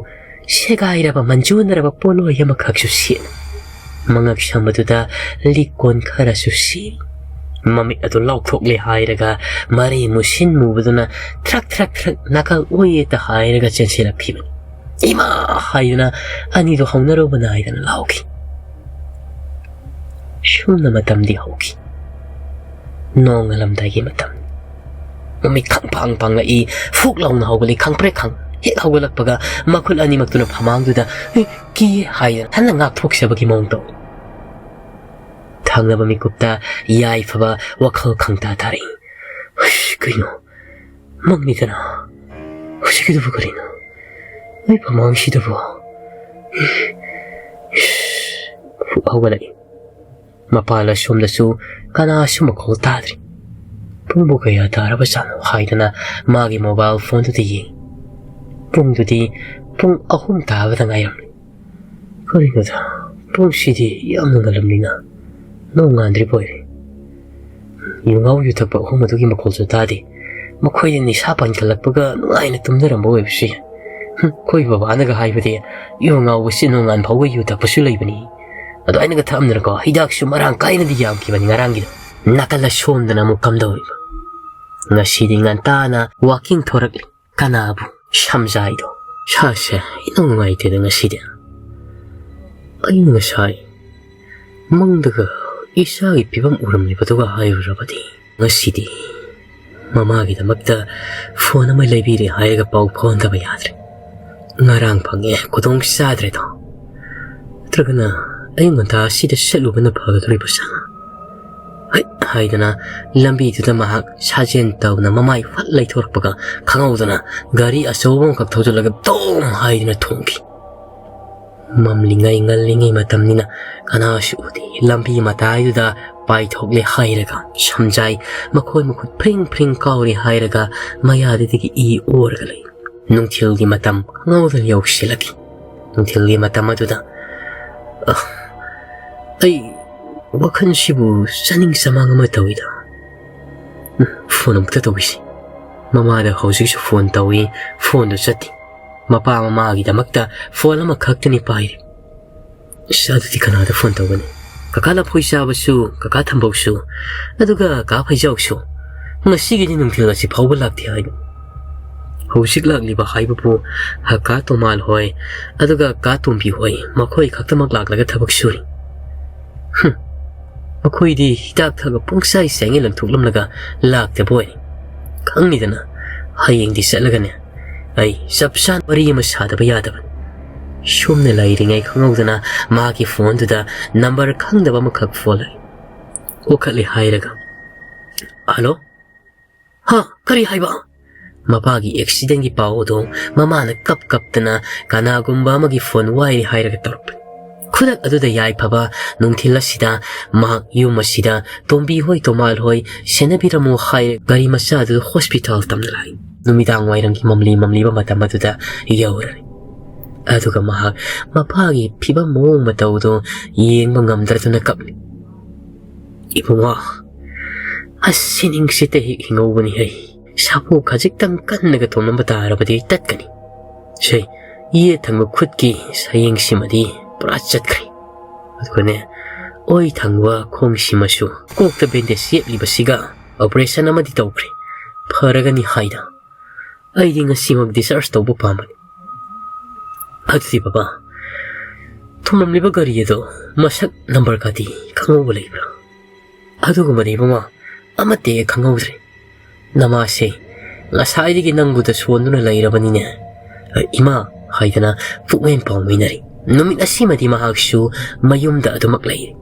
ꯁꯦꯒꯥꯏꯔꯕ ꯃꯟꯖꯨꯅꯔꯕ ꯄꯣꯠꯂꯣꯏ ꯑꯃꯈꯛꯁꯨ ꯁꯦꯠꯂꯤ꯫ ꯃꯉꯛ ꯁꯝꯕꯗꯨꯗ ꯂꯤꯛꯀꯣꯟ ꯈꯔꯁꯨ ꯁꯤ꯫ ꯃꯃꯤꯠ ꯑꯗꯨ ꯂꯥꯎꯊꯣꯛꯂꯦ ꯍꯥꯏꯔꯒ ꯃꯔꯩ ꯃꯨꯁꯤꯟ ꯃꯨꯕꯗꯨꯅ ꯊ꯭ꯔꯛ ꯊ꯭ꯔꯛ ꯊ꯭ꯔꯛ ꯅꯥꯀꯜ ꯑꯣꯏꯌꯦꯇ ꯍꯥꯏꯔꯒ ꯆꯦꯟꯁꯤꯜꯂꯛꯈꯤꯕꯅꯤ꯫ "ꯏꯃꯥ!" ꯍꯥꯏꯗꯨꯅ ꯑꯅꯤꯗꯨ ꯍꯧꯅꯔꯨꯕ ꯅꯥꯏꯗꯅ ꯂꯥꯎꯈꯤ꯫ ꯁꯨꯝꯅ ꯃꯇꯝꯗꯤ ꯍꯧꯈꯤ꯫ ꯅꯣꯡꯉꯥꯜꯂꯝꯗꯥꯏꯒꯤ ꯃꯇꯝ꯫ ꯃꯃꯤꯠ ꯈꯪ ꯄꯥꯡ ꯄꯥꯡꯂꯛꯏ, ꯐꯨꯛ ꯂꯥꯎꯅ ꯍꯧꯒꯠꯂꯤ, ꯈꯪꯄ꯭ꯔꯦꯛ ꯈꯪ꯫ ꯍꯦꯛ ꯍꯧꯒꯠꯂꯛꯄꯒ ꯃꯈꯨꯠ ꯑꯅꯤꯃꯛꯇꯨꯅ ꯐꯃꯥꯡꯗꯨꯗ, "ꯑꯦ, ꯀꯤ" ꯍꯥꯏꯗꯅ ꯍꯟꯅ ꯉꯥꯛꯊꯣꯛꯆꯕꯒꯤ ꯃꯑꯣꯡ ꯇꯧ꯫ ꯊꯪꯅꯕ ꯃꯤꯀꯨꯞꯇ ꯌꯥꯏꯐꯕ ꯋꯥꯈꯜ ꯈꯪꯇꯥ ꯇꯥꯔꯛꯏ꯫ "ꯍꯨꯏꯁ, ꯀꯩꯅꯣ? ꯃꯪꯅꯤꯗꯅ꯫ ꯍꯧꯖꯤꯛꯀꯤꯗꯨꯕꯨ ꯀꯔꯤꯅꯣ? ꯑꯩ ꯐꯃꯥꯡꯁꯤꯗꯕꯨ?" ꯏꯁ, ꯐꯨꯛ ꯍꯧꯒꯠꯂꯛꯏ꯫ ꯃꯄꯥꯜ ꯑꯁꯣꯝꯗꯁꯨ ꯀꯅꯥꯁꯨ ꯃꯈꯣꯜ ꯇꯥꯗ꯭ꯔꯤ꯫ ꯄꯨꯡꯕꯨ ꯀꯌꯥ ꯇꯥꯔꯕꯖꯥꯠꯅꯣ ꯍꯥꯏꯗꯅ ꯃꯥꯒꯤ ꯃꯣꯕꯥꯏꯜ ꯐꯣꯟꯗꯨꯗ ꯌꯦꯡꯉꯤ꯫ ꯄꯨꯡꯗꯨꯗꯤ ꯄꯨꯡ ꯑꯍꯨꯝ ꯇꯥꯕꯗ ꯉꯥꯏꯔꯝꯂꯤ꯫ ꯀꯔꯤꯅꯣꯗ, ꯄꯨꯡꯁꯤꯗꯤ ꯌꯥꯝꯅ ꯉꯜꯂꯝꯂꯤꯅ, ꯅꯣꯡ ꯉꯥꯟꯗ꯭ꯔꯤꯕ ꯑꯣꯏꯔꯦ꯫ ꯌꯨ ꯉꯥꯎ ꯌꯨ ꯊꯛꯄ ꯑꯍꯨꯝ ꯑꯗꯨꯒꯤ ꯃꯈꯣꯜꯁꯨ ꯇꯥꯗꯦ꯫ ꯃꯈꯣꯏꯗꯤ ꯅꯤꯁꯥ ꯄꯥꯟꯈꯠꯂꯛꯄꯒ ꯅꯨꯡꯉꯥꯏꯅ ꯇꯨꯝꯅꯔꯝꯕ ꯑꯣꯏꯕꯁꯨ ꯌꯥꯏ꯫ ꯍꯨꯝ, ꯑꯩꯈꯣꯏ ꯕꯕꯥꯅꯒ ꯍꯥꯏꯕꯗꯤ ꯌꯨ ꯉꯥꯎꯕꯁꯤ ꯅꯣꯡꯉꯥꯟ ꯐꯥꯎꯕ ꯌꯨ ꯊꯛꯄꯁꯨ ꯂꯩꯕꯅꯤ꯫ ꯑꯗꯨꯃꯥꯏꯅꯒ ꯊꯛꯑꯝꯗꯅꯀꯣ, ꯍꯤꯗꯥꯛꯁꯨ ꯃꯔꯥꯡ ꯀꯥꯏꯅꯗꯤ ꯌꯥꯝꯈꯤꯕꯅꯤ ꯉꯔꯥꯡꯒꯤꯗꯣ꯫ ꯅꯥꯀꯜ ꯑꯁꯣꯝꯗꯅ ꯑꯃꯨꯛ ꯀꯝꯗꯧꯔꯤꯕ? ꯉꯁꯤꯗꯤ ꯉꯟꯇꯥꯅ walking ꯊꯣꯔꯛꯂꯤ꯫ ꯀꯅꯥꯕꯨ? ꯁꯝꯖꯥꯏꯗꯣ꯫ ꯏꯁꯥꯁꯦ ꯏꯅꯨꯡ ꯅꯨꯡꯉꯥꯏꯇꯦꯗ ꯉꯁꯤꯗꯤ꯫ ꯑꯩ ꯉꯁꯥꯏ ꯃꯪꯗꯒ ꯏꯆꯥꯒꯤ ꯐꯤꯕꯝ ꯎꯔꯝꯂꯤꯕꯗꯨꯒ ꯍꯥꯏꯔꯨꯔꯕꯗꯤ, ꯉꯁꯤꯗꯤ ꯃꯃꯥꯒꯤꯗꯃꯛꯇ phone ꯑꯃ ꯂꯩꯕꯤꯔꯦ ꯍꯥꯏꯔꯒ ꯄꯥꯎ ꯐꯥꯎꯍꯟꯗꯕ ꯌꯥꯗ꯭ꯔꯦ꯫ ꯉꯔꯥꯡ ꯐꯪꯉꯦ, ꯈꯨꯗꯣꯡ ꯆꯥꯗ꯭ꯔꯦꯗꯣ꯫ ꯅꯠꯇ꯭ꯔꯒꯅ ꯑꯌꯨꯛ ꯉꯟꯇꯥ ꯑꯁꯤꯗ ꯆꯠꯂꯨꯕꯅ ꯐꯒꯗꯧꯔꯤꯕ ꯁꯥ? ꯍꯩꯠ ꯍꯥꯏꯗꯅ ꯂꯝꯕꯤꯗꯨꯗ ꯃꯍꯥꯛ ꯁꯥꯖꯦꯜ ꯇꯧꯅ ꯃꯃꯥꯏ ꯐꯠ ꯂꯩꯊꯣꯔꯛꯄꯒ, ꯈꯪꯍꯧꯗꯅ ꯒꯥꯔꯤ ꯑꯆꯧꯕ ꯑꯃꯈꯛ ꯊꯧꯖꯤꯜꯂꯒ ꯗꯣꯝ ꯍꯥꯏꯗꯨꯅ ꯊꯣꯝꯈꯤ꯫ ꯃꯝꯂꯤꯉꯩ ꯉꯜꯂꯤꯉꯩ ꯃꯇꯝꯅꯤꯅ ꯀꯅꯥꯁꯨ ꯎꯗꯦ꯫ ꯂꯝꯕꯤ ꯃꯇꯥꯏꯗꯨꯗ ꯄꯥꯏꯊꯣꯛꯂꯦ ꯍꯥꯏꯔꯒ ꯁꯝꯖꯥꯏ ꯃꯈꯣꯏ ꯃꯈꯨꯠ ꯐ꯭ꯔꯤꯡ ꯐ꯭ꯔꯤꯡ ꯀꯥꯎꯔꯦ ꯍꯥꯏꯔꯒ ꯃꯌꯥꯗꯨꯗꯒꯤ ꯏ ꯑꯣꯔꯒ ꯂꯩ꯫ ꯅꯨꯡꯊꯤꯜꯒꯤ ꯃꯇꯝ ꯈꯪꯍꯧꯗꯅ ꯌꯧꯁꯤꯜꯂꯛꯈꯤ꯫ ꯅꯨꯡꯊꯤꯜꯒꯤ ꯃꯇꯝ ꯑꯗꯨꯗ, "ꯑ, ꯑꯩ ꯋꯥꯈꯜꯁꯤꯕꯨ ꯆꯥꯅꯤꯡ ꯆꯃꯥꯡ ꯑꯃ ꯇꯧꯏꯗ꯫ ꯎꯝ, phone ꯑꯃꯨꯛꯇ ꯇꯧꯈꯤꯁꯤ꯫" ꯃꯃꯥꯗ ꯍꯧꯖꯤꯛꯁꯨ phone ꯇꯧꯏ, phoneꯗꯨ ꯆꯠꯇꯦ꯫ ꯃꯄꯥ ꯃꯃꯥꯒꯤꯗꯃꯛꯇ phone ꯑꯃꯈꯛꯇꯅꯤ ꯄꯥꯏꯔꯤ꯫ ꯑꯁ, ꯑꯗꯨꯗꯤ ꯀꯅꯥꯗ phone ꯇꯧꯒꯅꯤ? ꯀꯀꯥ ꯂꯐꯣꯏ ꯆꯥꯕꯁꯨ, ꯀꯀꯥ ꯊꯝꯕꯧꯁꯨ, ꯑꯗꯨꯒ ꯀꯥ ꯐꯩꯖꯥꯎꯁꯨ꯫ ꯉꯁꯤꯒꯤꯗꯤ ꯅꯨꯡꯊꯤꯜ ꯑꯁꯤ ꯐꯥꯎꯕ ꯂꯥꯛꯇꯦ ꯍꯥꯏꯕ꯫ ꯍꯧꯖꯤꯛ ꯂꯥꯛꯂꯤꯕ ꯍꯥꯏꯕꯕꯨ ꯀꯥ ꯇꯣꯃꯥꯜ ꯍꯣꯏ, ꯑꯗꯨꯒ ꯀꯥ ꯇꯣꯝꯕꯤ ꯍꯣꯏ, ꯃꯈꯣꯏ ꯈꯛꯇꯃꯛ ꯂꯥꯛꯂꯒ ꯊꯕꯛ ꯁꯨꯔꯤ꯫ ꯍꯨꯝ, ꯃꯈꯣꯏꯗꯤ ꯍꯤꯗꯥꯛ ꯊꯛꯑ ꯄꯨꯡꯆꯥꯏ ꯆꯥꯏꯉꯩ ꯂꯪꯊꯣꯛꯂꯝꯂꯒ ꯂꯥꯛꯇꯕ ꯑꯣꯏꯔꯦ꯫ ꯈꯪꯅꯤꯗꯅ, ꯍꯌꯦꯡꯗꯤ ꯆꯠꯂꯒꯅꯦ, ꯑꯩ ꯆꯞ ꯆꯥꯅ ꯋꯥꯔꯤ ꯑꯃ ꯁꯥꯗꯕ ꯌꯥꯗꯕꯅꯤ꯫ ꯁꯨꯝꯅ ꯂꯩꯔꯤꯉꯩ ꯈꯪꯍꯧꯗꯅ ꯃꯥꯒꯤ phoneꯗꯨꯗ number ꯈꯪꯗꯕ ꯑꯃꯈꯛ phone ꯂꯥꯛꯏ꯫ ꯑꯣꯈꯠꯂꯦ ꯍꯥꯏꯔꯒ, "ꯍꯜꯂꯣ? ꯍꯥ? ꯀꯔꯤ ꯍꯥꯏꯕ?" ꯃꯄꯥꯒꯤ accidentꯀꯤ ꯄꯥꯎ ꯑꯗꯨ ꯃꯃꯥꯅ ꯀꯞ ꯀꯞꯇꯅ ꯀꯅꯥꯒꯨꯝꯕ ꯑꯃꯒꯤ phone ꯋꯥꯏꯔꯦ ꯍꯥꯏꯔꯒ ꯇꯧꯔꯛꯄꯅꯤ꯫ ꯈꯨꯗꯛ ꯑꯗꯨꯗ ꯌꯥꯏꯐꯕ ꯅꯨꯡꯊꯤꯜ ꯑꯁꯤꯗ ꯃꯍꯥꯛ ꯌꯨꯝ ꯑꯁꯤꯗ ꯇꯣꯝꯕꯤ ꯍꯣꯏ, ꯇꯣꯃꯥꯜ ꯍꯣꯏ ꯁꯦꯟꯅꯕꯤꯔꯝꯃꯨ ꯍꯥꯏꯔꯦ ꯒꯥꯔꯤ ꯃꯆꯥ ꯑꯗꯨ hospital ꯇꯝꯅ ꯂꯥꯛꯏ꯫ ꯅꯨꯃꯤꯗꯥꯡ ꯋꯥꯏꯔꯝꯒꯤ ꯃꯝꯂꯤ ꯃꯝꯂꯤꯕ ꯃꯇꯝ ꯑꯗꯨꯗ ꯌꯧꯔꯦ꯫ ꯑꯗꯨꯒ ꯃꯍꯥꯛ ꯃꯄꯥꯒꯤ ꯐꯤꯕꯝ ꯃꯑꯣꯡ ꯃꯇꯧꯗꯨ ꯌꯦꯡꯕ ꯉꯝꯗ꯭ꯔꯗꯨꯅ ꯀꯞꯂꯤ꯫ "ꯏꯕꯨꯡꯉꯣ, ꯑꯁꯤ ꯅꯤꯡꯁꯤꯠꯇ ꯍꯦꯛ ꯍꯤꯡꯍꯧꯕꯅꯤ ꯍꯩ꯫ ꯁꯥꯐꯨ ꯈꯖꯤꯛꯇꯪ ꯀꯟꯅꯒ ꯊꯣꯝꯂꯝꯕ ꯇꯥꯔꯕꯗꯤ ꯇꯠꯀꯅꯤ꯫ ꯁꯦ, ꯌꯦꯠ ꯊꯪꯕ ꯈꯨꯠꯀꯤ ꯁꯌꯦꯡꯁꯤꯃꯗꯤ ꯄꯨꯔꯥ ꯆꯠꯈ꯭ꯔꯦ꯫" ꯑꯗꯨꯒꯅꯦ, ꯑꯣꯏ ꯊꯪꯕ ꯈꯣꯡꯁꯤꯃꯁꯨ ꯀꯣꯛꯇ ꯕꯦꯟꯗꯦꯖ ꯌꯦꯞꯂꯤꯕꯁꯤꯒ ꯑꯣꯄꯔꯦꯁꯟ ꯑꯃꯗꯤ ꯇꯧꯈ꯭ꯔꯦ, ꯐꯔꯒꯅꯤ ꯍꯥꯏꯅ꯫ ꯑꯩꯗꯤ ꯉꯁꯤꯃꯛ ꯗꯤꯁꯆꯥꯔꯖ ꯇꯧꯕ ꯄꯥꯝꯕꯅꯤ꯫ ꯑꯗꯨꯗꯤ ꯕꯕꯥ, ꯊꯨꯝꯂꯝꯂꯤꯕ ꯒꯥꯔꯤ ꯑꯗꯣ ꯃꯁꯛ ꯅꯝꯕꯔꯒꯗꯤ ꯈꯪꯍꯧꯕ ꯂꯩꯕ꯭ꯔꯥ? ꯑꯗꯨꯒꯨꯝꯕꯗꯤ ꯏꯕꯨꯡꯉꯣ, ꯑꯃꯠꯇ ꯍꯦꯛ ꯈꯪꯍꯧꯗ꯭ꯔꯦ꯫ ꯅꯃꯥꯁꯦ ꯉꯁꯥꯏꯗꯒꯤ ꯅꯪꯕꯨꯗ ꯁꯣꯟꯗꯨꯅ ꯂꯩꯔꯕꯅꯤꯅꯦ꯫ "ꯏꯃꯥ" ꯍꯥꯏꯗꯅ ꯄꯨꯛꯃꯦꯟ ꯄꯥꯎꯃꯤꯟꯅꯔꯤ꯫ ꯅꯨꯃꯤꯠ ꯑꯁꯤꯃꯗꯤ ꯃꯍꯥꯛꯁꯨ ꯃꯌꯨꯝꯗ ꯑꯗꯨꯃꯛ ꯂꯩꯔꯤ꯫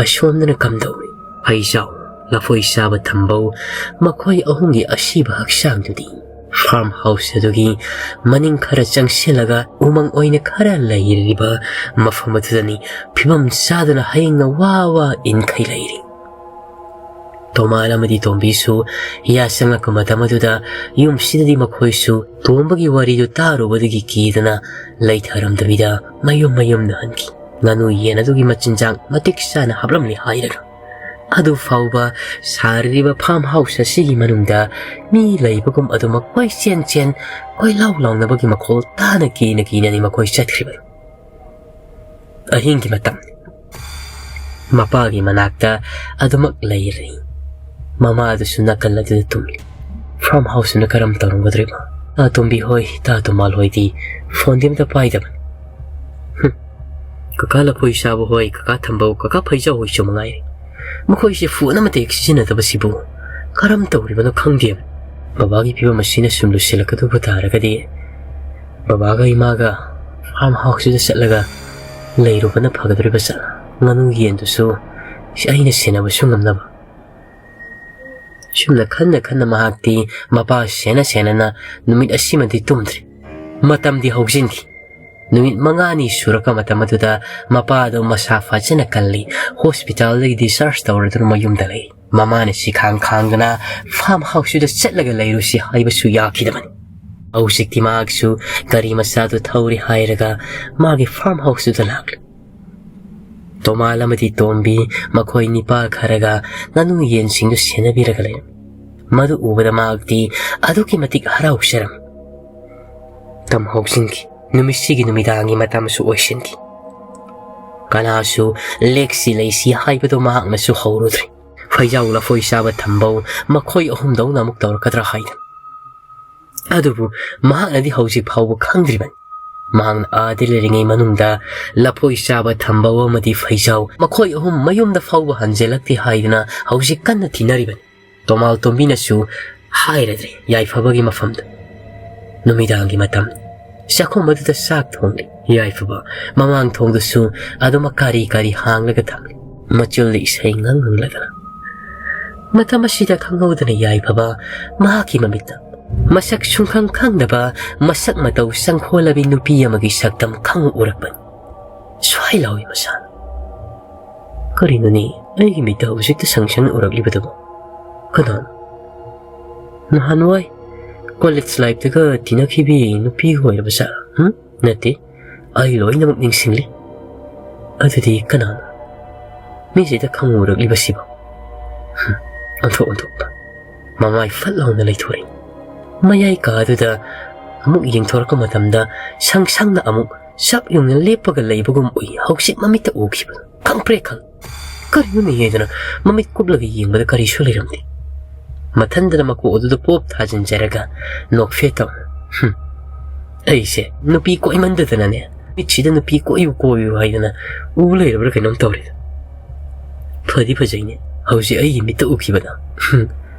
ꯑꯁꯣꯝꯗꯅ ꯀꯝꯗꯧꯔꯤ? ꯍꯩꯖꯥꯎ, ꯂꯐꯣꯏ ꯆꯥꯕ ꯊꯝꯕꯧ, ꯃꯈꯣꯏ ꯑꯍꯨꯝꯒꯤ ꯑꯁꯤꯕ ꯍꯛꯆꯥꯡꯗꯨꯗꯤ ꯐꯥꯔꯝ ꯍꯥꯎꯁ ꯑꯗꯨꯒꯤ ꯃꯅꯤꯡ ꯈꯔ ꯆꯪꯁꯤꯜꯂꯒ ꯎꯃꯪ ꯑꯣꯏꯅ ꯈꯔ ꯂꯩꯔꯤꯕ ꯃꯐꯝ ꯑꯗꯨꯗꯅꯤ ꯐꯤꯕꯝ ꯆꯥꯗꯅ ꯍꯌꯦꯡꯅ ꯋꯥ ꯋꯥ ꯏꯟꯈꯩ ꯂꯩꯔꯤ꯫ ꯇꯣꯃꯥꯜ ꯑꯃꯗꯤ ꯇꯣꯝꯕꯤꯁꯨ ꯌꯥꯆꯪꯉꯛꯄ ꯃꯇꯝ ꯑꯗꯨꯗ ꯌꯨꯝꯁꯤꯗꯗꯤ ꯃꯈꯣꯏꯁꯨ ꯇꯣꯝꯕꯒꯤ ꯋꯥꯔꯤꯗꯨ ꯇꯥꯔꯨꯕꯗꯒꯤ ꯀꯤꯗꯅ ꯂꯩꯊꯔꯝꯗꯕꯤꯗ ꯃꯌꯨꯝ ꯃꯌꯨꯝꯗ ꯍꯟꯈꯤ꯫ ꯉꯥꯅꯨ ꯌꯦꯟ ꯑꯗꯨꯒꯤ ꯃꯆꯤꯟꯖꯥꯛ ꯃꯇꯤꯛ ꯆꯥꯅ ꯍꯥꯞꯂꯝꯂꯤ ꯍꯥꯏꯔꯒ꯫ ꯑꯗꯨ ꯐꯥꯎꯕ ꯁꯥꯔꯤꯕ ꯐꯥꯔꯝ ꯍꯥꯎꯁ ꯑꯁꯤꯒꯤ ꯃꯅꯨꯡꯗ ꯃꯤ ꯂꯩꯕꯒꯨꯝ ꯑꯗꯨꯃꯛ ꯀꯣꯏꯆꯦꯟ ꯆꯦꯟ, ꯀꯣꯏꯂꯥꯎ ꯂꯥꯎꯅꯕꯒꯤ ꯃꯈꯣꯜ ꯇꯥꯅ ꯀꯤꯅ ꯀꯤꯅꯅꯤ ꯃꯈꯣꯏ ꯆꯠꯈ꯭ꯔꯤꯕꯗꯨ꯫ ꯑꯍꯤꯡꯒꯤ ꯃꯇꯝꯅꯤ꯫ ꯃꯄꯥꯒꯤ ꯃꯅꯥꯛꯇ ꯑꯗꯨꯃꯛ ꯂꯩꯔꯤ꯫ ꯃꯃꯥ ꯑꯗꯨꯁꯨ ꯅꯥꯀꯜ ꯑꯗꯨꯗ ꯇꯨꯝꯂꯤ꯫ ꯐꯥꯔꯝ ꯍꯥꯎꯁꯇꯨꯅ ꯀꯔꯝ ꯇꯧꯔꯝꯒꯗꯧꯔꯤꯕ? ꯇꯥ ꯇꯣꯝꯕꯤ ꯍꯣꯏ, ꯇꯥ ꯇꯣꯃꯥꯜ ꯍꯣꯏꯗꯤ ꯐꯣꯟꯗꯤ ꯑꯝꯇ ꯄꯥꯏꯗꯕꯅꯤ꯫ ꯍꯨꯝ꯫ ꯀꯀꯥ ꯂꯐꯣꯏ ꯆꯥꯕ ꯍꯣꯏ, ꯀꯀꯥ ꯊꯝꯕꯧ, ꯀꯀꯥ ꯐꯩꯖꯥꯎ ꯍꯣꯏꯁꯨ ꯃꯉꯥꯏꯔꯦ꯫ ꯃꯈꯣꯏꯁꯦ ꯐꯣꯟ ꯑꯃꯠꯇ ꯍꯦꯛ ꯁꯤꯖꯤꯟꯅꯗꯕꯁꯤꯕꯨ ꯀꯔꯝ ꯇꯧꯔꯤꯕꯅꯣ ꯈꯪꯗꯦ꯫ ꯕꯕꯥꯒꯤ ꯐꯤꯕꯝ ꯑꯁꯤꯅ ꯁꯨꯝ ꯂꯨꯁꯤꯜꯂꯛꯀꯗꯧꯕ ꯇꯥꯔꯒꯗꯤ ꯕꯕꯥꯒ ꯏꯃꯥꯒ ꯐꯥꯔꯝ ꯍꯥꯎꯁꯇꯨꯗ ꯆꯠꯂꯒ ꯂꯩꯔꯨꯕꯅ ꯐꯒꯗꯧꯔꯤꯕ ꯖꯥꯠꯂ? ꯉꯥꯅꯨ ꯌꯦꯟꯗꯨꯁꯨ ꯑꯩꯅ ꯁꯦꯟꯅꯕꯁꯨ ꯉꯝꯅꯕ꯫ ꯁꯨꯝꯅ ꯈꯟꯅ ꯈꯟꯅ ꯃꯍꯥꯛꯇꯤ ꯃꯄꯥ ꯁꯦꯟꯅ ꯁꯦꯟꯅꯅ ꯅꯨꯃꯤꯠ ꯑꯁꯤꯃꯗꯤ ꯇꯨꯝꯗ꯭ꯔꯦ꯫ ꯃꯇꯝꯗꯤ ꯍꯧꯖꯤꯟꯈꯤ꯫ ꯅꯨꯃꯤꯠ ꯃꯉꯥꯅꯤ ꯁꯨꯔꯛꯄ ꯃꯇꯝ ꯑꯗꯨꯗ ꯃꯄꯥ ꯑꯗꯨ ꯃꯁꯥ ꯐꯖꯅ ꯀꯜꯂꯤ꯫ ꯍꯣꯁꯄꯤꯇꯥꯜꯗꯒꯤ ꯗꯤꯁꯆꯥꯔꯖ ꯇꯧꯔꯗꯨꯅ ꯃꯌꯨꯝꯗ ꯂꯩ꯫ ꯃꯃꯥꯅ ꯁꯤꯈꯥꯡ ꯈꯥꯡꯗꯨꯅ ꯐꯥꯔꯝ ꯍꯥꯎꯁꯇꯨꯗ ꯆꯠꯂꯒ ꯂꯩꯔꯨꯁꯤ ꯍꯥꯏꯕꯁꯨ ꯌꯥꯈꯤꯗꯕꯅꯤ꯫ ꯍꯧꯖꯤꯛꯇꯤ ꯃꯍꯥꯛꯁꯨ ꯒꯥꯔꯤ ꯃꯆꯥꯗꯨ ꯊꯧꯔꯤ ꯍꯥꯏꯔꯒ ꯃꯥꯒꯤ ꯐꯥꯔꯝ ꯍꯥꯎꯁꯇꯨꯗ ꯂꯥꯛꯂꯤ꯫ ꯇꯣꯃꯥꯜ ꯑꯃꯗꯤ ꯇꯣꯝꯕꯤ ꯃꯈꯣꯏ ꯅꯤꯄꯥ ꯈꯔꯒ ꯉꯥꯅꯨ ꯌꯦꯟꯁꯤꯡꯗꯨ ꯁꯦꯟꯅꯕꯤꯔꯒ ꯂꯩꯔꯝꯃꯤ꯫ ꯃꯗꯨ ꯎꯕꯗ ꯃꯍꯥꯛꯇꯤ ꯑꯗꯨꯛꯀꯤ ꯃꯇꯤꯛ ꯍꯔꯥꯎꯖꯔꯝꯃꯤ꯫ ꯃꯇꯝ ꯍꯧꯖꯤꯟꯈꯤ꯫ ꯅꯨꯃꯤꯠꯁꯤꯒꯤ ꯅꯨꯃꯤꯗꯥꯡꯒꯤ ꯃꯇꯝꯁꯨ ꯑꯣꯏꯁꯤꯟꯈꯤ꯫ ꯀꯅꯥꯁꯨ ꯂꯦꯛꯁꯤ ꯂꯩꯁꯤ ꯍꯥꯏꯕꯗꯣ ꯃꯍꯥꯛꯅꯁꯨ ꯍꯧꯔꯨꯗ꯭ꯔꯦ꯫ ꯐꯩꯖꯥꯎ ꯂꯐꯣꯏ ꯆꯥꯕ ꯊꯝꯕꯧ ꯃꯈꯣꯏ ꯑꯍꯨꯝꯗꯧꯅ ꯑꯃꯨꯛ ꯇꯧꯔꯛꯀꯗ꯭ꯔꯥ ꯍꯥꯏꯗꯅ꯫ ꯑꯗꯨꯕꯨ ꯃꯍꯥꯛꯅꯗꯤ ꯍꯧꯖꯤꯛ ꯐꯥꯎꯕ ꯈꯪꯗ꯭ꯔꯤꯕꯅꯤ꯫ ꯃꯍꯥꯛꯅ ꯑꯥꯗ ꯂꯩꯔꯤꯉꯩ ꯃꯅꯨꯡꯗ ꯂꯐꯣꯏ ꯆꯥꯕ ꯊꯝꯕꯧ ꯑꯃꯗꯤ ꯐꯩꯖꯥꯎ ꯃꯈꯣꯏ ꯑꯍꯨꯝ ꯃꯌꯨꯝꯗ ꯐꯥꯎꯕ ꯍꯟꯖꯤꯜꯂꯛꯇꯦ ꯍꯥꯏꯗꯅ ꯍꯧꯖꯤꯛ ꯀꯟꯅ ꯊꯤꯅꯔꯤꯕꯅꯤ꯫ ꯇꯣꯃꯥꯜ ꯇꯣꯝꯕꯤꯅꯁꯨ ꯍꯥꯏꯔꯗ꯭ꯔꯦ ꯌꯥꯏꯐꯕꯒꯤ ꯃꯐꯝꯗ꯫ ꯅꯨꯃꯤꯗꯥꯡꯒꯤ ꯃꯇꯝ꯫ ꯆꯥꯛꯈꯨꯝ ꯑꯗꯨꯗ ꯆꯥꯛ ꯊꯣꯡꯂꯤ꯫ ꯌꯥꯏꯐꯕ ꯃꯃꯥꯡ ꯊꯣꯡꯗꯨꯁꯨ ꯑꯗꯨꯃꯛ ꯀꯥꯔꯤ ꯀꯥꯔꯤ ꯍꯥꯡꯂꯒ ꯊꯝꯂꯤ꯫ ꯃꯆꯨꯜꯗ ꯏꯁꯩ ꯉꯪ ꯉꯪꯂꯗꯅ꯫ ꯃꯇꯝ ꯑꯁꯤꯗ ꯈꯪꯍꯧꯗꯅ ꯌꯥꯏꯐꯕ ꯃꯍꯥꯛꯀꯤ ꯃꯃꯤꯠꯇ ꯃꯁꯛ ꯁꯨꯡꯈꯪ ꯈꯪꯗꯕ, ꯃꯁꯛ ꯃꯇꯧ ꯆꯪꯈꯣꯜꯂꯕꯤ ꯅꯨꯄꯤ ꯑꯃꯒꯤ ꯁꯛꯇꯝ ꯈꯪꯎ ꯎꯔꯛꯄꯅꯤ꯫ ꯁ꯭ꯋꯥꯏ ꯂꯥꯎꯏ ꯃꯁꯥꯅ꯫ "ꯀꯔꯤꯅꯣꯅꯦ, ꯑꯩꯒꯤ ꯃꯤꯠꯇ ꯍꯧꯖꯤꯛꯇ ꯁꯪ ꯁꯪ ꯎꯔꯛꯂꯤꯕꯗꯨꯕꯨ? ꯀꯅꯥꯅꯣ? ꯅꯍꯥꯟꯋꯥꯏ ꯀꯣꯂꯦꯖ ꯂꯥꯏꯐꯇꯒ ꯇꯤꯟꯅꯈꯤꯕꯤ ꯅꯨꯄꯤꯒ ꯑꯣꯏꯔꯕ ꯖꯥꯠꯂꯥ? ꯍꯨꯝ? ꯅꯠꯇꯦ, ꯑꯩ ꯂꯣꯏꯅꯃꯛ ꯅꯤꯡꯁꯤꯡꯂꯤ꯫ ꯑꯗꯨꯗꯤ ꯀꯅꯥꯅꯣ ꯃꯤꯁꯤꯗ ꯈꯪꯎꯔꯛꯂꯤꯕꯁꯤꯕꯣ?" ꯍꯨꯝ, ꯑꯣꯟꯊꯣꯛ ꯑꯣꯟꯊꯣꯛꯄ꯫ ꯃꯃꯥꯏ ꯐꯠ ꯂꯥꯎꯅ ꯂꯩꯊꯣꯔꯛꯏ꯫ ꯃꯌꯥꯏ ꯀꯥꯗꯨꯗ ꯑꯃꯨꯛ ꯌꯦꯡꯊꯣꯔꯛꯄ ꯃꯇꯝꯗ ꯁꯪ ꯁꯪꯅ ꯑꯃꯨꯛ ꯆꯞ ꯌꯨꯡꯅ ꯂꯦꯞꯄꯒ ꯂꯩꯕꯒꯨꯝ ꯎꯏ꯫ ꯍꯧꯖꯤꯛ ꯃꯃꯤꯠꯇ ꯎꯈꯤꯕꯗꯨ ꯈꯪꯄ꯭ꯔꯦꯛ ꯈꯪ꯫ "ꯀꯔꯤꯅꯣꯅꯦ?" ꯍꯥꯏꯗꯅ ꯃꯃꯤꯠ ꯀꯨꯞꯂꯒ ꯌꯦꯡꯕꯗ ꯀꯔꯤꯁꯨ ꯂꯩꯔꯝꯗꯦ꯫ ꯃꯊꯟꯗꯅ ꯃꯀꯣꯛ ꯑꯗꯨꯗ ꯄꯣꯞ ꯊꯥꯖꯤꯟꯖꯔꯒ ꯅꯣꯛꯐꯦꯠ ꯇꯧ꯫ "ꯍꯨꯝ, ꯑꯩꯁꯦ ꯅꯨꯄꯤ ꯀꯣꯏꯃꯟꯗꯗꯅꯅꯦ, ꯃꯤꯠꯁꯤꯗ ꯅꯨꯄꯤ ꯀꯣꯏꯌꯨ ꯀꯣꯏꯌꯨ ꯍꯥꯏꯗꯅ ꯎ ꯂꯩꯔꯕ꯭ꯔꯥ ꯀꯩꯅꯣꯝ ꯇꯧꯔꯦꯗ꯫ ꯐꯗꯤ ꯐꯖꯩꯅꯦ ꯍꯧꯖꯤꯛ ꯑꯩꯒꯤ ꯃꯤꯠꯇ ꯎꯈꯤꯕꯗ꯫" ꯍꯨꯝ꯫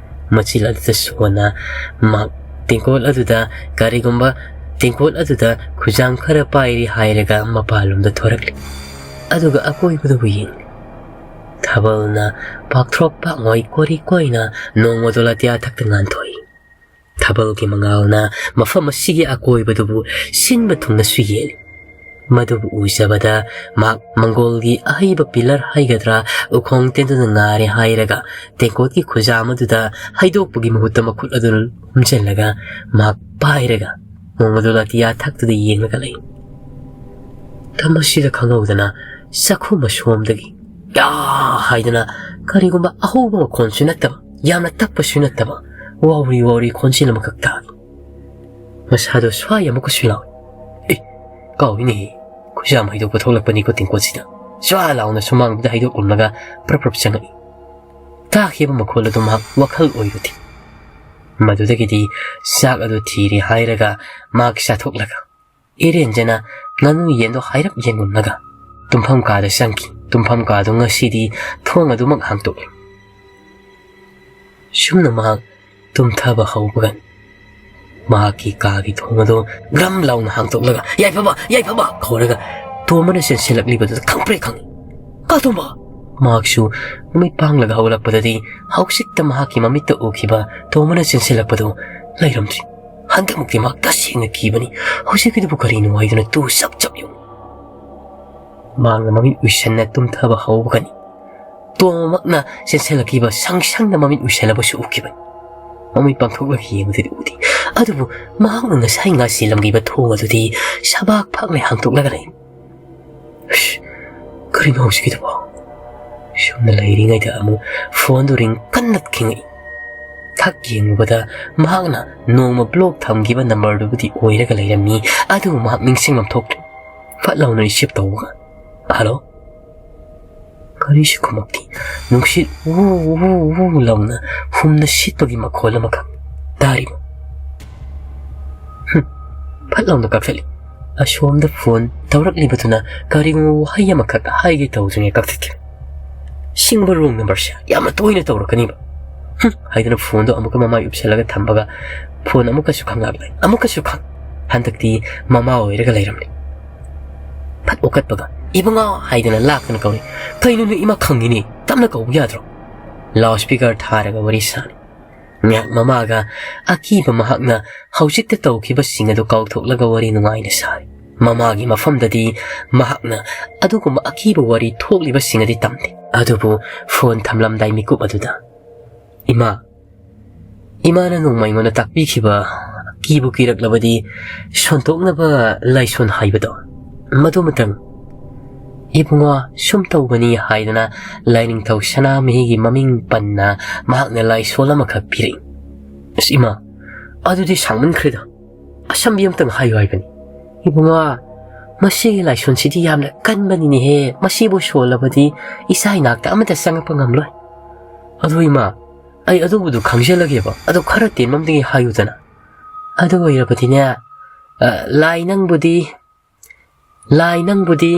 ꯃꯆꯤꯜ ꯑꯗꯨꯗ ꯁꯣꯟꯅ ꯃꯍꯥꯛ ꯇꯦꯡꯀꯣꯠ ꯑꯗꯨꯗ ꯀꯔꯤꯒꯨꯝꯕ ꯇꯦꯡꯀꯣꯠ ꯑꯗꯨꯗ ꯈꯨꯖꯥꯝ ꯈꯔ ꯄꯥꯏꯔꯤ ꯍꯥꯏꯔꯒ ꯃꯄꯥꯟꯂꯣꯝꯗ ꯊꯣꯔꯛꯂꯤ꯫ ꯑꯗꯨꯒ ꯑꯀꯣꯏꯕꯗꯨꯕꯨ ꯌꯦꯡꯂꯤ꯫ ꯊꯥꯕꯜꯅ ꯄꯥꯛꯊ꯭ꯔꯣꯛ ꯄꯥꯛꯉꯣꯏ ꯀꯣꯔꯤ ꯀꯣꯏꯅ ꯅꯣꯡꯃꯗꯣ ꯂꯥꯇꯤꯌꯥ ꯊꯛꯇ ꯉꯥꯟꯊꯣꯛꯏ꯫ ꯊꯥꯕꯜꯒꯤ ꯃꯉꯥꯜꯅ ꯃꯐꯝ ꯑꯁꯤꯒꯤ ꯑꯀꯣꯏꯕꯗꯨꯕꯨ ꯁꯤꯟꯕ ꯊꯨꯡꯅꯁꯨ ꯌꯦꯜꯂꯤ꯫ ꯃꯗꯨꯕꯨ ꯎꯖꯕꯗ ꯃꯍꯥꯛ ꯃꯪꯒꯣꯜꯒꯤ ꯑꯍꯩꯕ ꯄꯤꯂꯔ ꯍꯥꯏꯒꯗ꯭ꯔꯥ, ꯎꯈꯣꯡ ꯇꯦꯟꯗꯨꯅ ꯉꯥꯔꯦ ꯍꯥꯏꯔꯒ ꯇꯦꯡꯀꯣꯠꯀꯤ ꯈꯨꯖꯥꯝ ꯑꯗꯨꯗ ꯍꯩꯗꯣꯛꯄꯒꯤ ꯃꯍꯨꯠꯇ ꯃꯈꯨꯠ ꯑꯗꯨ ꯂꯨꯝꯁꯤꯜꯂꯒ ꯃꯍꯥꯛ ꯄꯥꯏꯔꯒ ꯅꯣꯡꯃꯗꯣ ꯂꯥꯇꯤꯌꯥ ꯊꯛꯇꯨꯗ ꯌꯦꯡꯂꯒ ꯂꯩ꯫ ꯃꯇꯝ ꯑꯁꯤꯗ ꯈꯪꯍꯧꯗꯅ ꯆꯥꯛꯈꯨꯝ ꯑꯁꯣꯝꯗꯒꯤ "ꯌꯥ!" ꯍꯥꯏꯗꯅ ꯀꯔꯤꯒꯨꯝꯕ ꯑꯍꯧꯕ ꯃꯈꯣꯟꯁꯨ ꯅꯠꯇꯕ, ꯌꯥꯝꯅ ꯇꯞꯄꯁꯨ ꯅꯠꯇꯕ, ꯋꯥꯎꯔꯤ ꯋꯥꯎꯔꯤ ꯈꯣꯟꯖꯦꯜ ꯑꯃꯈꯛ ꯇꯥꯈꯤ꯫ ꯃꯁꯥꯗꯣ ꯁ꯭ꯋꯥꯏ ꯑꯃꯨꯛꯀꯁꯨ ꯂꯥꯎꯏ꯫ "ꯑꯦ, ꯀꯥꯎꯏꯅꯦꯍꯦ, ꯈꯨꯖꯥꯝ ꯍꯩꯗꯣꯛꯄ ꯊꯣꯛꯂꯛꯄꯅꯤꯀꯣ ꯇꯦꯡꯀꯣꯠꯁꯤꯗ꯫ ꯁ꯭ꯋꯥ ꯂꯥꯎꯅ ꯁꯨꯃꯥꯡꯗꯨꯗ ꯍꯩꯗꯣꯛꯂꯝꯂꯒ ꯄ꯭ꯔꯞ ꯄ꯭ꯔꯞ ꯆꯪꯉꯛꯏ꯫ ꯇꯥꯈꯤꯕ ꯃꯈꯣꯜ ꯑꯗꯨ ꯃꯍꯥꯛ ꯋꯥꯈꯜ ꯑꯣꯏꯔꯨꯗꯦ꯫ ꯃꯗꯨꯗꯒꯤꯗꯤ ꯆꯥꯛ ꯑꯗꯨ ꯊꯤꯔꯦ ꯍꯥꯏꯔꯒ ꯃꯍꯥꯛ ꯆꯥꯊꯣꯛꯂꯒ ꯏꯔꯦꯟꯖꯅ ꯉꯥꯅꯨ ꯌꯦꯟꯗꯣ ꯍꯥꯏꯔꯞ ꯌꯦꯡꯉꯝꯂꯒ ꯇꯨꯝꯐꯝ ꯀꯥꯗ ꯆꯪꯈꯤ꯫ ꯇꯨꯝꯐꯝ ꯀꯥꯗꯨ ꯉꯁꯤꯗꯤ ꯊꯣꯡ ꯑꯗꯨꯃꯛ ꯍꯥꯡꯗꯣꯛꯂꯦ꯫ ꯁꯨꯝꯅ ꯃꯍꯥꯛ ꯇꯨꯝꯊꯕ ꯍꯧꯕꯒ ꯃꯍꯥꯛꯀꯤ ꯀꯥꯒꯤ ꯊꯣꯡ ꯑꯗꯨ ꯒ꯭ꯔꯝ ꯂꯥꯎꯅ ꯍꯥꯡꯗꯣꯛꯂꯒ "ꯌꯥꯏꯐꯕ! ꯌꯥꯏꯐꯕ!" ꯀꯧꯔꯒ ꯇꯣꯝꯕꯅ ꯆꯦꯟꯁꯤꯜꯂꯛꯂꯤꯕꯗꯨꯗ ꯈꯪꯄ꯭ꯔꯦꯛ ꯈꯪꯉꯤ꯫ "ꯀꯥ ꯇꯣꯝꯕ!" ꯃꯍꯥꯛꯁꯨ ꯃꯃꯤꯠ ꯄꯥꯡꯂꯒ ꯍꯧꯒꯠꯂꯛꯄꯗꯗꯤ ꯍꯧꯖꯤꯛꯇ ꯃꯍꯥꯛꯀꯤ ꯃꯃꯤꯠꯇ ꯎꯈꯤꯕ ꯇꯣꯝꯕꯅ ꯆꯦꯟꯁꯤꯜꯂꯛꯄꯗꯨ ꯂꯩꯔꯝꯗ꯭ꯔꯤ꯫ ꯍꯟꯗꯛꯃꯛꯇꯤ ꯃꯍꯥꯛ ꯇꯁꯦꯡꯅ ꯀꯤꯕꯅꯤ꯫ ꯍꯧꯖꯤꯛꯀꯤꯗꯨꯕꯨ ꯀꯔꯤꯅꯣ ꯍꯥꯏꯗꯨꯅ ꯇꯨ ꯆꯞ ꯆꯞ ꯌꯨꯡꯏ꯫ ꯃꯍꯥꯛꯅ ꯃꯃꯤꯠ ꯎꯏꯁꯟꯅ ꯇꯨꯝꯊꯕ ꯍꯧꯕꯒꯅꯤ ꯇꯣꯝꯕꯃꯛꯅ ꯆꯦꯟꯁꯤꯜꯂꯛꯈꯤꯕ ꯁꯪ ꯁꯪꯅ ꯃꯃꯤꯠ ꯎꯏꯁꯜꯂꯕꯁꯨ ꯎꯈꯤꯕꯅꯤ꯫ ꯃꯃꯤꯠ ꯄꯥꯡꯊꯣꯛꯂꯒ ꯌꯦꯡꯕꯗꯗꯤ ꯎꯗꯦ꯫ ꯑꯗꯨꯕꯨ ꯃꯍꯥꯛꯅ ꯉꯁꯥꯏ ꯉꯥ ꯆꯦꯜꯂꯝꯈꯤꯕ ꯊꯣꯡ ꯑꯗꯨꯗꯤ ꯁꯕꯥꯛ ꯐꯥꯛꯅ ꯍꯥꯡꯗꯣꯛꯂꯒ ꯂꯩ꯫ "ꯏꯁ, ꯀꯔꯤꯅꯣ ꯍꯧꯖꯤꯛꯀꯤꯗꯨꯕꯣ?" ꯁꯨꯝꯅ ꯂꯩꯔꯤꯉꯩꯗ ꯑꯃꯨꯛ ꯐꯣꯟꯗꯨ ꯔꯤꯡ ꯀꯟꯅ ꯈꯤꯡꯉꯛꯏ꯫ ꯊꯛ ꯌꯦꯡꯂꯨꯕꯗ ꯃꯍꯥꯛꯅ ꯅꯣꯡꯃ ꯕ꯭ꯂꯣꯛ ꯊꯝꯈꯤꯕ ꯅꯝꯕꯔꯗꯨꯕꯨꯗꯤ ꯑꯣꯏꯔꯒ ꯂꯩꯔꯝꯃꯤ, ꯑꯗꯨꯕꯨ ꯃꯍꯥꯛ ꯅꯤꯡꯁꯤꯡꯐꯝ ꯊꯣꯛꯇ꯭ꯔꯦ꯫ ꯐꯠ ꯂꯥꯎꯅ ꯔꯤꯁꯤꯞ ꯇꯧꯕꯒ, "ꯍꯜꯂꯣ?" ꯀꯔꯤꯁꯨ ꯈꯨꯝꯃꯛꯇꯦ꯫ ꯅꯨꯡꯁꯤꯠ ꯋꯨ ꯋꯨ ꯋꯨ ꯂꯥꯎꯅ ꯍꯨꯝꯅ ꯁꯤꯠꯄꯒꯤ ꯃꯈꯣꯜ ꯑꯃꯈꯛ ꯇꯥꯔꯤꯕ꯫ ꯍꯨꯝ, ꯐꯠ ꯂꯥꯎꯅ ꯀꯛꯊꯠꯂꯤ꯫ ꯑꯁꯣꯝꯗ ꯐꯣꯟ ꯇꯧꯔꯛꯂꯤꯕꯗꯨꯅ ꯀꯔꯤꯒꯨꯝꯕ ꯋꯥꯍꯩ ꯑꯃꯈꯛ ꯍꯥꯏꯒꯦ ꯇꯧꯗ꯭ꯔꯤꯉꯩ ꯀꯛꯊꯠꯈ꯭ꯔꯦ꯫ "ꯁꯤꯡꯕ ꯔꯣꯡ ꯅꯝꯕꯔꯁꯦ ꯌꯥꯝꯅ ꯇꯣꯏꯅ ꯇꯧꯔꯛꯀꯅꯤꯕ꯫" ꯍꯨꯝ, ꯍꯥꯏꯗꯨꯅ ꯐꯣꯟꯗꯣ ꯑꯃꯨꯛꯀ ꯃꯃꯥꯏ ꯎꯞꯁꯜꯂꯒ ꯊꯝꯕꯒ ꯐꯣꯟ ꯑꯃꯨꯛꯀꯁꯨ ꯈꯪꯂꯛꯂꯦ꯫ ꯑꯃꯨꯛꯀꯁꯨ ꯈꯪ-, ꯍꯟꯗꯛꯇꯤ ꯃꯃꯥ ꯑꯣꯏꯔꯒ ꯂꯩꯔꯝꯂꯦ꯫ ꯐꯠ ꯑꯣꯀꯠꯄꯒ, "ꯏꯕꯨꯡꯉꯣ" ꯍꯥꯏꯗꯨꯅ ꯂꯥꯛꯇꯨꯅ ꯀꯧꯔꯤ꯫ "ꯀꯩꯅꯣ ꯅꯣꯏ ꯏꯃꯥ ꯈꯪꯉꯤꯅꯦ, ꯇꯞꯅ ꯀꯧꯕ ꯌꯥꯗ꯭ꯔꯣ?" ꯂꯥꯎꯠ ꯁ꯭ꯄꯤꯀꯔ ꯊꯥꯔꯒ ꯋꯥꯔꯤ ꯁꯥꯔꯤ꯫ ꯉꯥꯏꯍꯥꯛ ꯃꯃꯥꯒ ꯑꯀꯤꯕ ꯃꯍꯥꯛꯅ ꯍꯧꯖꯤꯛꯇ ꯇꯧꯈꯤꯕꯁꯤꯡ ꯑꯗꯨ ꯀꯥꯎꯊꯣꯛꯂꯒ ꯋꯥꯔꯤ ꯅꯨꯡꯉꯥꯏꯅ ꯁꯥꯔꯤ꯫ ꯃꯃꯥꯒꯤ ꯃꯐꯝꯗꯗꯤ ꯃꯍꯥꯛꯅ ꯑꯗꯨꯒꯨꯝꯕ ꯑꯀꯤꯕ ꯋꯥꯔꯤ ꯊꯣꯛꯂꯤꯕꯁꯤꯡ ꯑꯗꯨ ꯇꯝꯗꯦ꯫ ꯑꯗꯨꯕꯨ ꯐꯣꯟ ꯊꯝꯂꯝꯗꯥꯏ ꯃꯤꯀꯨꯞ ꯑꯗꯨꯗ, "ꯏꯃꯥ, ꯏꯃꯥꯅ ꯅꯣꯡꯃ ꯑꯩꯉꯣꯟꯗ ꯇꯥꯛꯄꯤꯈꯤꯕ, ꯀꯤꯕꯨ ꯀꯤꯔꯛꯂꯕꯗꯤ ꯁꯣꯟꯗꯣꯛꯅꯕ ꯂꯥꯏꯁꯣꯟ ꯍꯥꯏꯕꯗꯣ, ꯃꯗꯨꯃꯇꯪ ꯏꯕꯨꯡꯉꯣ ꯁꯨꯝ ꯇꯧꯕꯅꯤ" ꯍꯥꯏꯗꯅ ꯂꯥꯏꯅꯤꯡꯊꯧ ꯁꯅꯥꯃꯍꯤꯒꯤ ꯃꯃꯤꯡ ꯄꯟꯅ ꯃꯍꯥꯛꯅ ꯂꯥꯏꯁꯣꯟ ꯑꯃꯈꯛ ꯄꯤꯔꯛꯏ꯫ "ꯑꯁ ꯏꯃꯥ, ꯑꯗꯨꯗꯤ ꯁꯥꯡꯃꯟꯈ꯭ꯔꯦꯗ, ꯑꯁꯝꯕꯤ ꯑꯃꯇꯪ ꯍꯥꯏꯌꯨ ꯍꯥꯏꯕꯅꯤ꯫" "ꯏꯕꯨꯡꯉꯣ, "ꯃꯁꯤꯒꯤ ꯂꯥꯏꯁꯣꯟꯁꯤꯗꯤ ꯌꯥꯝꯅ ꯀꯟꯕꯅꯤꯅꯦꯍꯦ, ꯃꯁꯤꯕꯨ ꯁꯣꯜꯂꯕꯗꯤ ꯏꯆꯥ ꯏꯅꯥꯛꯇ ꯑꯃꯠꯇ ꯆꯪꯉꯛꯄ ꯉꯝꯂꯣꯏ꯫ ꯑꯗꯨ ꯏꯃꯥ, ꯑꯩ ꯑꯗꯨꯕꯨꯗꯨ ꯈꯪꯖꯜꯂꯒꯦꯕ, ꯑꯗꯣ ꯈꯔ ꯇꯦꯟꯕ ꯑꯃꯗꯒꯤ ꯍꯥꯏꯌꯨꯗꯅ꯫ ꯑꯗꯨ ꯑꯣꯏꯔꯕꯗꯤꯅꯦ, ꯑ, ꯂꯥꯏ ꯅꯪꯕꯨꯗꯤ, ꯂꯥꯏ ꯅꯪꯕꯨꯗꯤ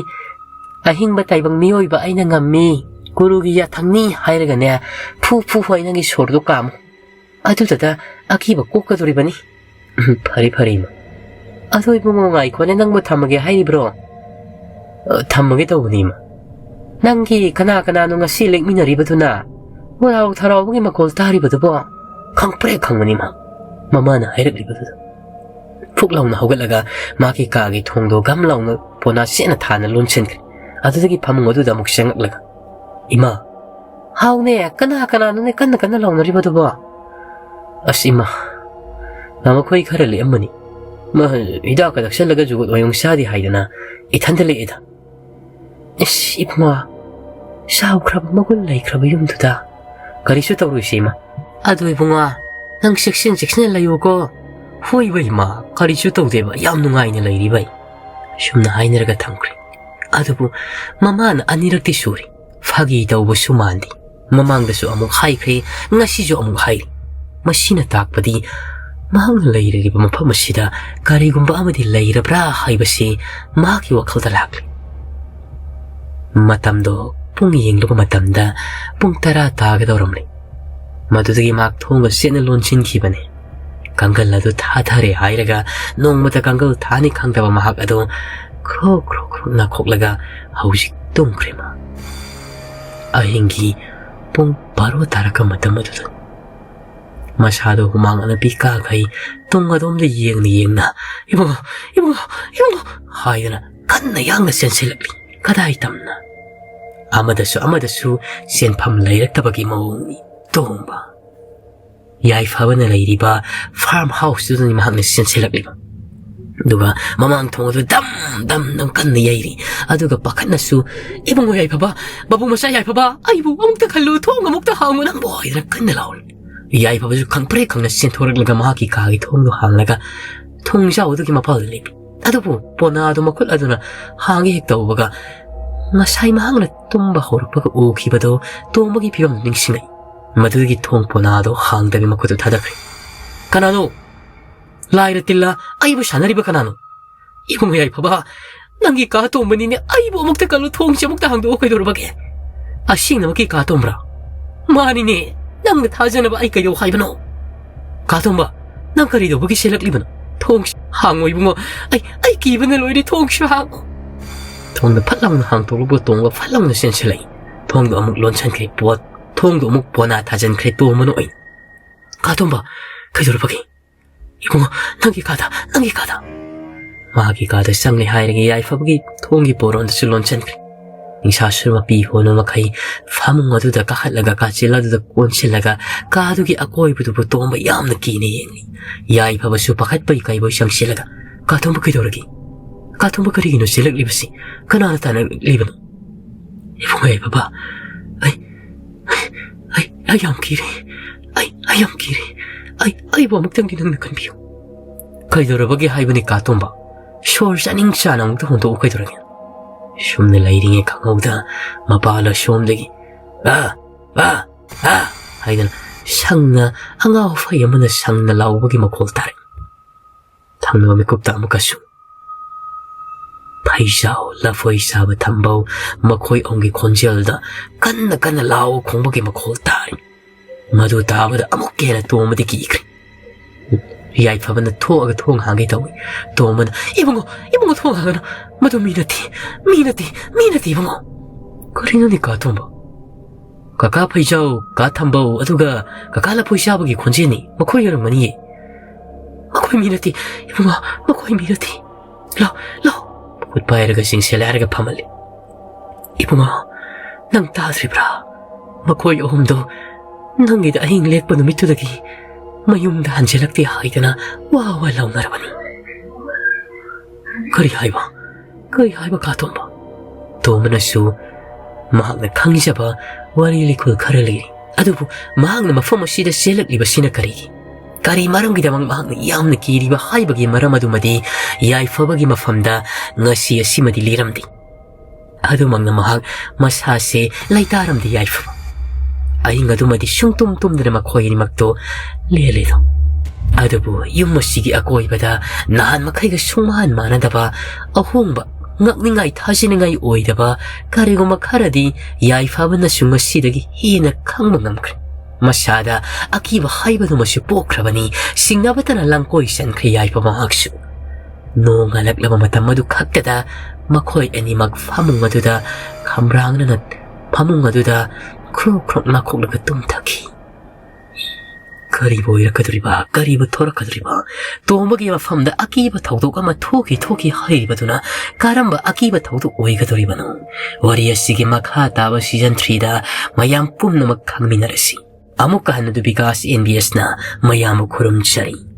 ꯑꯍꯤꯡꯕ ꯇꯥꯏꯕꯪ ꯃꯤꯑꯣꯏꯕ ꯑꯩꯅ ꯉꯝꯃꯤ, ꯒꯨꯔꯨꯒꯤ ꯌꯥꯊꯪꯅꯤ" ꯍꯥꯏꯔꯒꯅꯦ, ꯐꯨ ꯐꯨ ꯍꯣꯏ ꯅꯪꯒꯤ ꯁꯣꯔꯗꯣ ꯀꯥꯝꯃꯨ꯫ ꯑꯗꯨꯗꯇ ꯑꯀꯤꯕ ꯀꯣꯛꯀꯗꯣꯔꯤꯕꯅꯤ꯫ ꯎꯝ, ꯐꯔꯦ, ꯐꯔꯦ, ꯏꯃꯥ꯫ ꯑꯗꯣ ꯏꯕꯨꯡꯉꯣ, ꯉꯥꯏꯈꯣꯅꯦ, ꯅꯪꯕꯨ ꯊꯝꯃꯒꯦ ꯍꯥꯏꯔꯤꯕ꯭ꯔꯣ? ꯑ, ꯊꯝꯃꯒꯦ ꯇꯧꯕꯅꯤ, ꯏꯃꯥ꯫ ꯅꯪꯒꯤ ꯀꯅꯥ ꯀꯅꯥꯅꯣ ꯉꯁꯤ ꯂꯦꯛꯃꯤꯟꯅꯔꯤꯕꯗꯨꯅ? ꯍꯔꯥꯎ ꯊꯔꯥꯎꯕꯒꯤ ꯃꯈꯣꯜ ꯇꯥꯔꯤꯕꯗꯨꯕꯣ? ꯈꯪꯄ꯭ꯔꯦꯛ ꯈꯪꯕꯅꯤ, ꯏꯃꯥ꯫ ꯃꯃꯥꯅ ꯍꯥꯏꯔꯛꯂꯤꯕꯗꯨꯗ ꯐꯨꯛ ꯂꯥꯎꯅ ꯍꯧꯒꯠꯂꯒ ꯃꯥꯒꯤ ꯀꯥꯒꯤ ꯊꯣꯡꯗꯣ ꯒꯝ ꯂꯥꯎꯅ ꯄꯣꯅꯥ ꯆꯦꯠꯅ ꯊꯥꯅ ꯂꯣꯟꯁꯤꯟꯈ꯭ꯔꯦ꯫ ꯑꯗꯨꯗꯒꯤ ꯐꯃꯨꯡ ꯑꯗꯨꯗ ꯑꯃꯨꯛ ꯆꯪꯉꯛꯂꯒ, "ꯏꯃꯥ, ꯍꯥꯎꯅꯦ, ꯀꯅꯥ ꯀꯅꯥꯅꯣꯅꯦ ꯀꯟꯅ ꯀꯟꯅ ꯂꯥꯎꯅꯔꯤꯕꯗꯨꯕꯣ?" "ꯑꯁ ꯏꯃꯥ, ꯃꯈꯣꯏ ꯈꯔ ꯂꯦꯛꯑꯝꯕꯅꯤ꯫ ꯃ-, ꯍꯤꯗꯥꯛꯀ ꯊꯛꯆꯜꯂꯒ ꯖꯨꯒꯣꯠ ꯋꯥꯌꯣꯡ ꯆꯥꯗꯦ ꯍꯥꯏꯗꯅ ꯏꯊꯟꯇ ꯂꯦꯛꯑꯦꯗ꯫" "ꯏꯁ ꯏꯕꯨꯡꯉꯣ, ꯆꯥꯎꯈ꯭ꯔꯕ ꯃꯒꯨꯟ ꯂꯩꯈ꯭ꯔꯕ ꯌꯨꯝꯗꯨꯗ ꯀꯔꯤꯁꯨ ꯇꯧꯔꯣꯏꯁꯦ ꯏꯃꯥ꯫" "ꯑꯗꯨ ꯏꯕꯨꯡꯉꯣ, ꯅꯪ ꯆꯦꯛꯁꯤꯟ ꯆꯦꯛꯁꯤꯟꯅ ꯂꯩꯌꯨꯀꯣ꯫" "ꯍꯣꯏꯕ ꯏꯃꯥ, ꯀꯔꯤꯁꯨ ꯇꯧꯗꯦꯕ, ꯌꯥꯝ ꯅꯨꯡꯉꯥꯏꯅ ꯂꯩꯔꯤꯕ ꯑꯩ꯫" ꯁꯨꯝꯅ ꯍꯥꯏꯅꯔꯒ ꯊꯝꯈ꯭ꯔꯦ꯫ ꯑꯗꯨꯕꯨ ꯃꯃꯥꯅ ꯑꯅꯤꯔꯛꯇꯤ ꯁꯨꯔꯦ꯫ ꯐꯥꯒꯤ ꯇꯧꯕꯁꯨ ꯃꯥꯟꯗꯦ꯫ ꯃꯃꯥꯡꯗꯁꯨ ꯑꯃꯨꯛ ꯍꯥꯏꯈ꯭ꯔꯦ, ꯉꯁꯤꯁꯨ ꯑꯃꯨꯛ ꯍꯥꯏꯔꯤ꯫ ꯃꯁꯤꯅ ꯇꯥꯛꯄꯗꯤ ꯃꯍꯥꯛꯅ ꯂꯩꯔꯤꯕ ꯃꯐꯝ ꯑꯁꯤꯗ ꯀꯔꯤꯒꯨꯝꯕ ꯑꯃꯗꯤ ꯂꯩꯔꯕ꯭ꯔꯥ ꯍꯥꯏꯕꯁꯤ ꯃꯍꯥꯛꯀꯤ ꯋꯥꯈꯜꯗ ꯂꯥꯛꯂꯤ꯫ ꯃꯇꯝꯗꯣ ꯄꯨꯡ ꯌꯦꯡꯂꯨꯕ ꯃꯇꯝꯗ ꯄꯨꯡ ꯇꯔꯥ ꯇꯥꯒꯗꯧꯔꯝꯂꯤ꯫ ꯃꯗꯨꯗꯒꯤ ꯃꯍꯥꯛ ꯊꯣꯡꯒ ꯆꯦꯠꯅ ꯂꯣꯟꯁꯤꯟꯈꯤꯕꯅꯤ꯫ ꯀꯥꯡꯒꯜ ꯑꯗꯨ ꯊꯥꯊꯔꯦ ꯍꯥꯏꯔꯒ ꯅꯣꯡꯃꯇ ꯀꯥꯡꯒꯜ ꯊꯥꯅꯤ ꯈꯪꯗꯕ ꯃꯍꯥꯛ ꯑꯗꯨ ꯈ꯭ꯔꯣꯛ ꯈ꯭ꯔꯣꯛ ꯈ꯭ꯔꯣꯛ ꯅꯥꯈꯣꯛꯂꯒ ꯍꯧꯖꯤꯛ ꯇꯨꯝꯈ꯭ꯔꯦ ꯃꯥ꯫ ꯑꯍꯤꯡꯒꯤ ꯄꯨꯡ ꯕꯥꯔꯣ ꯇꯥꯔꯛꯄ ꯃꯇꯝ ꯑꯗꯨꯗ ꯃꯁꯥꯗꯣ ꯍꯨꯃꯥꯡ ꯑꯅꯞꯄꯤ ꯀꯥꯈꯩ ꯇꯨꯡ ꯑꯗꯣꯝꯗ ꯌꯦꯡꯅ ꯌꯦꯡꯅ, "ꯏꯕꯨꯡꯉꯣ, ꯏꯕꯨꯡꯉꯣ, ꯏꯕꯨꯡꯉꯣ" ꯍꯥꯏꯗꯅ ꯀꯟꯅ ꯌꯥꯡꯅ ꯆꯦꯟꯁꯤꯜꯂꯛꯂꯤ꯫ ꯀꯗꯥꯏ ꯇꯝꯅ? ꯑꯃꯗꯁꯨ ꯑꯃꯗꯁꯨ ꯆꯦꯟꯐꯝ ꯂꯩꯔꯛꯇꯕꯒꯤ ꯃꯑꯣꯡꯅꯤ꯫ ꯇꯣꯡꯕ ꯌꯥꯏꯐꯕꯅ ꯂꯩꯔꯤꯕ ꯐꯥꯔꯝ ꯍꯥꯎꯁꯇꯨꯗꯅꯤ ꯃꯍꯥꯛꯅ ꯆꯦꯟꯁꯤꯜꯂꯛꯂꯤꯕ꯫ ꯑꯗꯨꯒ ꯃꯃꯥꯡ ꯊꯣꯡ ꯑꯗꯨ ꯗꯝ ꯗꯝ ꯗꯝ ꯀꯟꯅ ꯌꯩꯔꯤ꯫ ꯑꯗꯨꯒ ꯄꯥꯈꯠꯅꯁꯨ, "ꯏꯕꯨꯡꯉꯣ ꯌꯥꯏꯐꯕ, ꯕꯥꯕꯨ ꯃꯆꯥ ꯌꯥꯏꯐꯕ, ꯑꯩꯕꯨ ꯑꯃꯨꯛꯇ ꯈꯜꯂꯨ, ꯊꯣꯡ ꯑꯃꯨꯛꯇ ꯍꯥꯡꯉꯨ ꯅꯪꯕꯨ" ꯍꯥꯏꯗꯅ ꯀꯟꯅ ꯂꯥꯎꯔꯤ꯫ ꯌꯥꯏꯐꯕꯁꯨ ꯈꯪꯄ꯭ꯔꯦꯛ ꯈꯪꯅ ꯆꯦꯟꯊꯣꯔꯛꯂꯒ ꯃꯍꯥꯛꯀꯤ ꯀꯥꯒꯤ ꯊꯣꯡꯗꯨ ꯍꯥꯡꯂꯒ ꯊꯣꯡꯖꯥꯎ ꯑꯗꯨꯒꯤ ꯃꯄꯥꯜꯗ ꯂꯦꯞꯄꯤ꯫ ꯑꯗꯨꯕꯨ ꯄꯣꯅꯥꯗꯨ ꯃꯈꯨꯠ ꯑꯗꯨꯅ ꯍꯥꯡꯒꯦ ꯍꯦꯛ ꯇꯧꯕꯒ, ꯉꯁꯥꯏ ꯃꯍꯥꯛꯅ ꯇꯨꯝꯕ ꯍꯧꯔꯛꯄꯒ ꯎꯈꯤꯕꯗꯨ ꯇꯣꯝꯕꯒꯤ ꯐꯤꯕꯝꯗꯨ ꯅꯤꯡꯁꯤꯡꯂꯛꯏ꯫ ꯃꯗꯨꯗꯒꯤ ꯊꯣꯡ ꯄꯣꯅꯥꯗꯨ ꯍꯥꯡꯗꯕꯤ ꯃꯈꯨꯠꯇꯨ ꯊꯥꯗꯈ꯭ꯔꯦ꯫ "ꯀꯅꯥꯅꯣ? ꯂꯥꯏꯔ ꯇꯤꯜꯂ ꯑꯩꯕꯨ ꯁꯥꯟꯅꯔꯤꯕ ꯀꯅꯥꯅꯣ?" "ꯏꯕꯨꯡꯉꯣ ꯌꯥꯏꯐꯕ, ꯅꯪꯒꯤ ꯀꯥ ꯇꯣꯝꯕꯅꯤꯅꯦ꯫ ꯑꯩꯕꯨ ꯑꯃꯨꯛꯇ ꯀꯜꯂꯨ, ꯊꯣꯡꯁꯤ ꯑꯃꯨꯛꯇ ꯍꯥꯡꯗꯣꯛꯑꯣ ꯀꯩꯗꯧꯔꯕꯒꯦ? ꯑꯁꯦꯡꯅꯃꯛꯀꯤ ꯀꯥ ꯇꯣꯝꯕ꯭ꯔꯥ?" "ꯃꯥꯅꯤꯅꯦ, ꯅꯪꯅ ꯊꯥꯖꯅꯕ ꯑꯩ ꯀꯩꯗꯧ ꯍꯥꯏꯕꯅꯣ?" "ꯀꯥ ꯇꯣꯝꯕ, ꯅꯪ ꯀꯔꯤ ꯇꯧꯕꯒꯤ ꯆꯦꯜꯂꯛꯂꯤꯕꯅꯣ? ꯊꯣꯡꯁꯤ ꯍꯥꯡꯉꯣ ꯏꯕꯨꯡꯉꯣ, ꯑꯩ, ꯑꯩ ꯀꯤꯕꯅ ꯂꯣꯏꯔꯦ, ꯊꯣꯡꯁꯤ ꯍꯥꯡꯉꯣ!" ꯊꯣꯡꯗ ꯐꯠ ꯂꯥꯎꯅ ꯍꯥꯡꯇꯣꯛꯂꯨꯕ ꯇꯣꯝꯕ ꯐꯠ ꯂꯥꯎꯅ ꯆꯦꯟꯁꯤꯜꯂꯛꯏ꯫ ꯊꯣꯡꯗꯣ ꯑꯃꯨꯛ ꯂꯣꯟꯁꯤꯟꯈ꯭ꯔꯦ, ꯄꯣꯠ, ꯊꯣꯡꯗꯣ ꯑꯃꯨꯛ ꯄꯣꯅꯥ ꯊꯥꯖꯤꯟꯈ꯭ꯔꯦ ꯇꯣꯝꯕꯅ ꯑꯣꯏꯅ꯫ "ꯀꯥ ꯇꯣꯝꯕ, ꯀꯩꯗꯧꯔꯕꯒꯦ?" "ꯏꯕꯨꯡꯉꯣ, ꯅꯪꯒꯤ ꯀꯥꯗ, ꯅꯪꯒꯤ ꯀꯥꯗ!" ꯃꯥꯒꯤ ꯀꯥꯗ ꯆꯪꯂꯦ ꯍꯥꯏꯔꯒ ꯌꯥꯏꯐꯕꯒꯤ ꯊꯣꯡꯒꯤ ꯄꯣꯔꯣꯟꯗꯁꯨ ꯂꯣꯟꯁꯤꯟꯈ꯭ꯔꯦ꯫ ꯅꯤꯡꯁꯥꯁꯨ ꯃꯄꯤ ꯍꯣꯟꯕ ꯃꯈꯩ ꯐꯃꯨꯡ ꯑꯗꯨꯗ ꯀꯥꯈꯠꯂꯒ ꯀꯥꯆꯤꯜ ꯑꯗꯨꯗ ꯀꯣꯟꯁꯤꯜꯂꯒ ꯀꯥꯗꯨꯒꯤ ꯑꯀꯣꯏꯕꯗꯨꯕꯨ ꯇꯣꯝꯕ ꯌꯥꯝꯅ ꯀꯤꯅ ꯌꯦꯡꯂꯤ꯫ ꯌꯥꯏꯐꯕꯁꯨ ꯄꯥꯈꯠꯄꯣꯏ ꯀꯩꯕꯣꯏ ꯆꯪꯁꯤꯜꯂꯒ, "ꯀꯥ ꯇꯣꯝꯕ ꯀꯩꯗꯧꯔꯒꯦ? ꯀꯥ ꯇꯣꯝꯕ ꯀꯔꯤꯒꯤꯅꯣ ꯆꯦꯜꯂꯛꯂꯤꯕꯁꯤ? ꯀꯅꯥꯅ ꯇꯥꯟꯅꯔꯛꯂꯤꯕꯅꯣ?" "ꯏꯕꯨꯡꯉꯣ ꯌꯥꯏꯐꯕ, ꯑꯩ, ꯑꯩ, ꯑꯩ ꯌꯥꯝ ꯀꯤꯔꯦ꯫ ꯑꯩ, ꯑꯩ ꯌꯥꯝ ꯀꯤꯔꯦ꯫ ꯑꯩ, ꯑꯩꯕꯨ ꯑꯃꯨꯛꯇꯪꯗꯤ ꯅꯪꯅ ꯀꯟꯕꯤꯌꯨ꯫" "ꯀꯩꯗꯧꯔꯕꯒꯦ ꯍꯥꯏꯕꯅꯤ ꯀꯥ ꯇꯣꯝꯕ? ꯁꯣꯔ ꯆꯥꯅꯤꯡ ꯆꯥꯅ ꯑꯃꯨꯛꯇ ꯍꯣꯟꯗꯣꯛꯎ ꯀꯩꯗꯧꯔꯒꯦ?" ꯁꯨꯝꯅ ꯂꯩꯔꯤꯉꯩ ꯈꯪꯍꯧꯗ ꯃꯄꯥꯜ ꯑꯁꯣꯝꯗꯒꯤ, "ꯑꯥ, ꯑꯥ, ꯑꯥ" ꯍꯥꯏꯗꯅ ꯁꯪꯅ, ꯑꯉꯥꯎ ꯑꯐꯩ ꯑꯃꯅ ꯁꯪꯅ ꯂꯥꯎꯕꯒꯤ ꯃꯈꯣꯜ ꯇꯥꯔꯦ꯫ ꯊꯪꯅꯕ ꯃꯤꯀꯨꯞꯇ ꯑꯃꯨꯛꯀꯁꯨ ꯐꯩꯖꯥꯎ, ꯂꯐꯣꯏ ꯁꯥꯕ ꯊꯝꯕꯧ, ꯃꯈꯣꯏ ꯑꯍꯨꯝꯒꯤ ꯈꯣꯟꯖꯦꯜꯗ ꯀꯟꯅ ꯀꯟꯅ ꯂꯥꯎ ꯈꯣꯡꯕꯒꯤ ꯃꯈꯣꯜ ꯇꯥꯔꯤ꯫ ꯃꯗꯨ ꯇꯥꯕꯗ ꯑꯃꯨꯛꯀ ꯍꯦꯟꯅ ꯇꯣꯝꯕꯗꯤ ꯀꯤꯈ꯭ꯔꯦ꯫ ꯌꯥꯏꯐꯕꯅ ꯊꯣꯛꯑꯒ ꯊꯣꯡ ꯍꯥꯡꯒꯦ ꯇꯧꯏ꯫ ꯇꯣꯝꯕꯅ, "ꯏꯕꯨꯡꯉꯣ, ꯏꯕꯨꯡꯉꯣ, ꯊꯣꯡ ꯍꯥꯡꯒꯅꯨ꯫ ꯃꯗꯨ ꯃꯤ ꯅꯠꯇꯦ, ꯃꯤ ꯅꯠꯇꯦ, ꯃꯤ ꯅꯠꯇꯦ ꯏꯕꯨꯡꯉꯣ꯫" "ꯀꯔꯤꯅꯣꯅꯦ ꯀꯥ ꯇꯣꯝꯕ? ꯀꯀꯥ ꯐꯩꯖꯥꯎ, ꯀꯥ ꯊꯝꯕꯧ, ꯑꯗꯨꯒ ꯀꯀꯥ ꯂꯐꯣꯏ ꯆꯥꯕꯒꯤ ꯈꯣꯟꯖꯦꯜꯅꯤ꯫ ꯃꯈꯣꯏ ꯑꯣꯏꯔꯝꯒꯅꯤꯌꯦ꯫" "ꯃꯈꯣꯏ ꯃꯤ ꯅꯠꯇꯦ ꯏꯕꯨꯡꯉꯣ, ꯃꯈꯣꯏ ꯃꯤ ꯅꯠꯇꯦ꯫ ꯂꯥꯎ, ꯂꯥꯎ꯫" ꯃꯈꯨꯠ ꯄꯥꯏꯔꯒ ꯆꯤꯡꯁꯤꯜꯂꯦ ꯍꯥꯏꯔꯒ ꯐꯝꯍꯜꯂꯦ꯫ "ꯏꯕꯨꯡꯉꯣ, ꯅꯪ ꯇꯥꯗ꯭ꯔꯤꯕ꯭ꯔꯥ? ꯃꯈꯣꯏ ꯑꯍꯨꯝꯗꯣ ꯅꯪꯒꯤꯗ ꯑꯍꯤꯡ ꯂꯦꯛꯄ ꯅꯨꯃꯤꯠꯇꯨꯗꯒꯤ ꯃꯌꯨꯝꯗ ꯍꯟꯖꯤꯜꯂꯛꯇꯦ ꯍꯥꯏꯗꯅ ꯋꯥ ꯋꯥ ꯂꯥꯎꯅꯔꯕꯅꯤ꯫" "ꯀꯔꯤ ꯍꯥꯏꯕ? ꯀꯔꯤ ꯍꯥꯏꯕ ꯀꯥ ꯇꯣꯝꯕ?" ꯇꯣꯝꯕꯅꯁꯨ ꯃꯍꯥꯛꯅ ꯈꯪꯖꯕ ꯋꯥꯔꯤ ꯂꯤꯈꯨꯜ ꯈꯔ ꯂꯩꯔꯤ꯫ ꯑꯗꯨꯕꯨ ꯃꯍꯥꯛꯅ ꯃꯐꯝ ꯑꯁꯤꯗ ꯆꯦꯜꯂꯛꯂꯤꯕꯁꯤꯅ ꯀꯔꯤꯒꯤ? ꯀꯔꯤ ꯃꯔꯝꯒꯤꯗꯃꯛ ꯃꯍꯥꯛꯅ ꯌꯥꯝꯅ ꯀꯤꯔꯤꯕ ꯍꯥꯏꯕꯒꯤ ꯃꯔꯝ ꯑꯗꯨꯃꯗꯤ ꯌꯥꯏꯐꯕꯒꯤ ꯃꯐꯝꯗ ꯉꯁꯤ ꯑꯁꯤꯃꯗꯤ ꯂꯤꯔꯝꯗꯦ꯫ ꯑꯗꯨꯃꯛꯅ ꯃꯍꯥꯛ ꯃꯁꯥꯁꯦ ꯂꯩꯇꯥꯔꯝꯗꯦ ꯌꯥꯏꯐꯕ꯫ ꯑꯍꯤꯡ ꯑꯗꯨꯃꯗꯤ ꯁꯨꯡꯇꯨꯝ ꯇꯨꯝꯗꯅ ꯃꯈꯣꯏ ꯑꯅꯤꯃꯛꯇꯣ ꯂꯦꯜꯂꯦꯗꯣ꯫ ꯑꯗꯨꯕꯨ ꯌꯨꯝ ꯑꯁꯤꯒꯤ ꯑꯀꯣꯏꯕꯗ ꯅꯍꯥꯟ ꯃꯈꯩꯒ ꯁꯨꯡꯃꯥꯟ ꯃꯥꯟꯅꯗꯕ ꯑꯍꯣꯡꯕ, ꯉꯛꯅꯤꯡꯉꯥꯏ ꯊꯥꯖꯅꯤꯡꯉꯥꯏ ꯑꯣꯏꯗꯕ ꯀꯔꯤꯒꯨꯝꯕ ꯈꯔꯗꯤ ꯌꯥꯏꯐꯕꯅꯁꯨ ꯉꯁꯤꯗꯒꯤ ꯍꯦꯟꯅ ꯈꯪꯕ ꯉꯝꯈ꯭ꯔꯦ꯫ ꯃꯁꯥꯗ ꯑꯀꯤꯕ ꯍꯥꯏꯕꯗꯨꯃꯁꯨ ꯄꯣꯛꯈ꯭ꯔꯕꯅꯤ꯫ ꯁꯤꯡꯅꯕꯇꯅ ꯂꯥꯡꯀꯣꯏ ꯆꯟꯈ꯭ꯔꯦ ꯌꯥꯏꯐꯕ ꯃꯍꯥꯛꯁꯨ꯫ ꯅꯣꯡ ꯉꯥꯜꯂꯛꯂꯕ ꯃꯇꯝ ꯑꯗꯨ ꯈꯛꯇꯗ ꯃꯈꯣꯏ ꯑꯅꯤꯃꯛ ꯐꯃꯨꯡ ꯑꯗꯨꯗ ꯈꯝꯕ꯭ꯔꯥꯡꯅꯅ ꯐꯃꯨꯡ ꯑꯗꯨꯗ ꯈ꯭ꯔꯣꯛ ꯈ꯭ꯔꯣꯛ ꯅꯥꯈꯣꯛꯂꯒ ꯇꯨꯝꯊꯈꯤ꯫ ꯀꯔꯤꯕꯨ ꯑꯣꯏꯔꯛꯀꯗꯧꯔꯤꯕ? ꯀꯔꯤꯕꯨ ꯊꯣꯔꯛꯀꯗꯧꯔꯤꯕ? ꯇꯣꯝꯕꯒꯤ ꯃꯐꯝꯗ ꯑꯀꯤꯕ ꯊꯧꯗꯣꯛ ꯑꯃ ꯊꯣꯛꯈꯤ ꯊꯣꯛꯈꯤ ꯍꯥꯏꯔꯤꯕꯗꯨꯅ ꯀꯔꯝꯕ ꯑꯀꯤꯕ ꯊꯧꯗꯣꯛ ꯑꯣꯏꯒꯗꯧꯔꯤꯕꯅꯣ? ꯋꯥꯔꯤ ꯑꯁꯤꯒꯤ ꯃꯈꯥ ꯇꯥꯕ season threeꯗ ꯃꯌꯥꯝ ꯄꯨꯝꯅꯃꯛ ꯈꯪꯃꯤꯟꯅꯔꯁꯤ꯫ ꯑꯃꯨꯛꯀ ꯍꯟꯅ ꯗꯨꯕꯤꯀꯥꯁ ꯑꯦꯟ ꯕꯤ ꯑꯦꯁꯅ ꯃꯌꯥꯝꯕꯨ ꯈꯨꯔꯨꯝꯖꯔꯤ꯫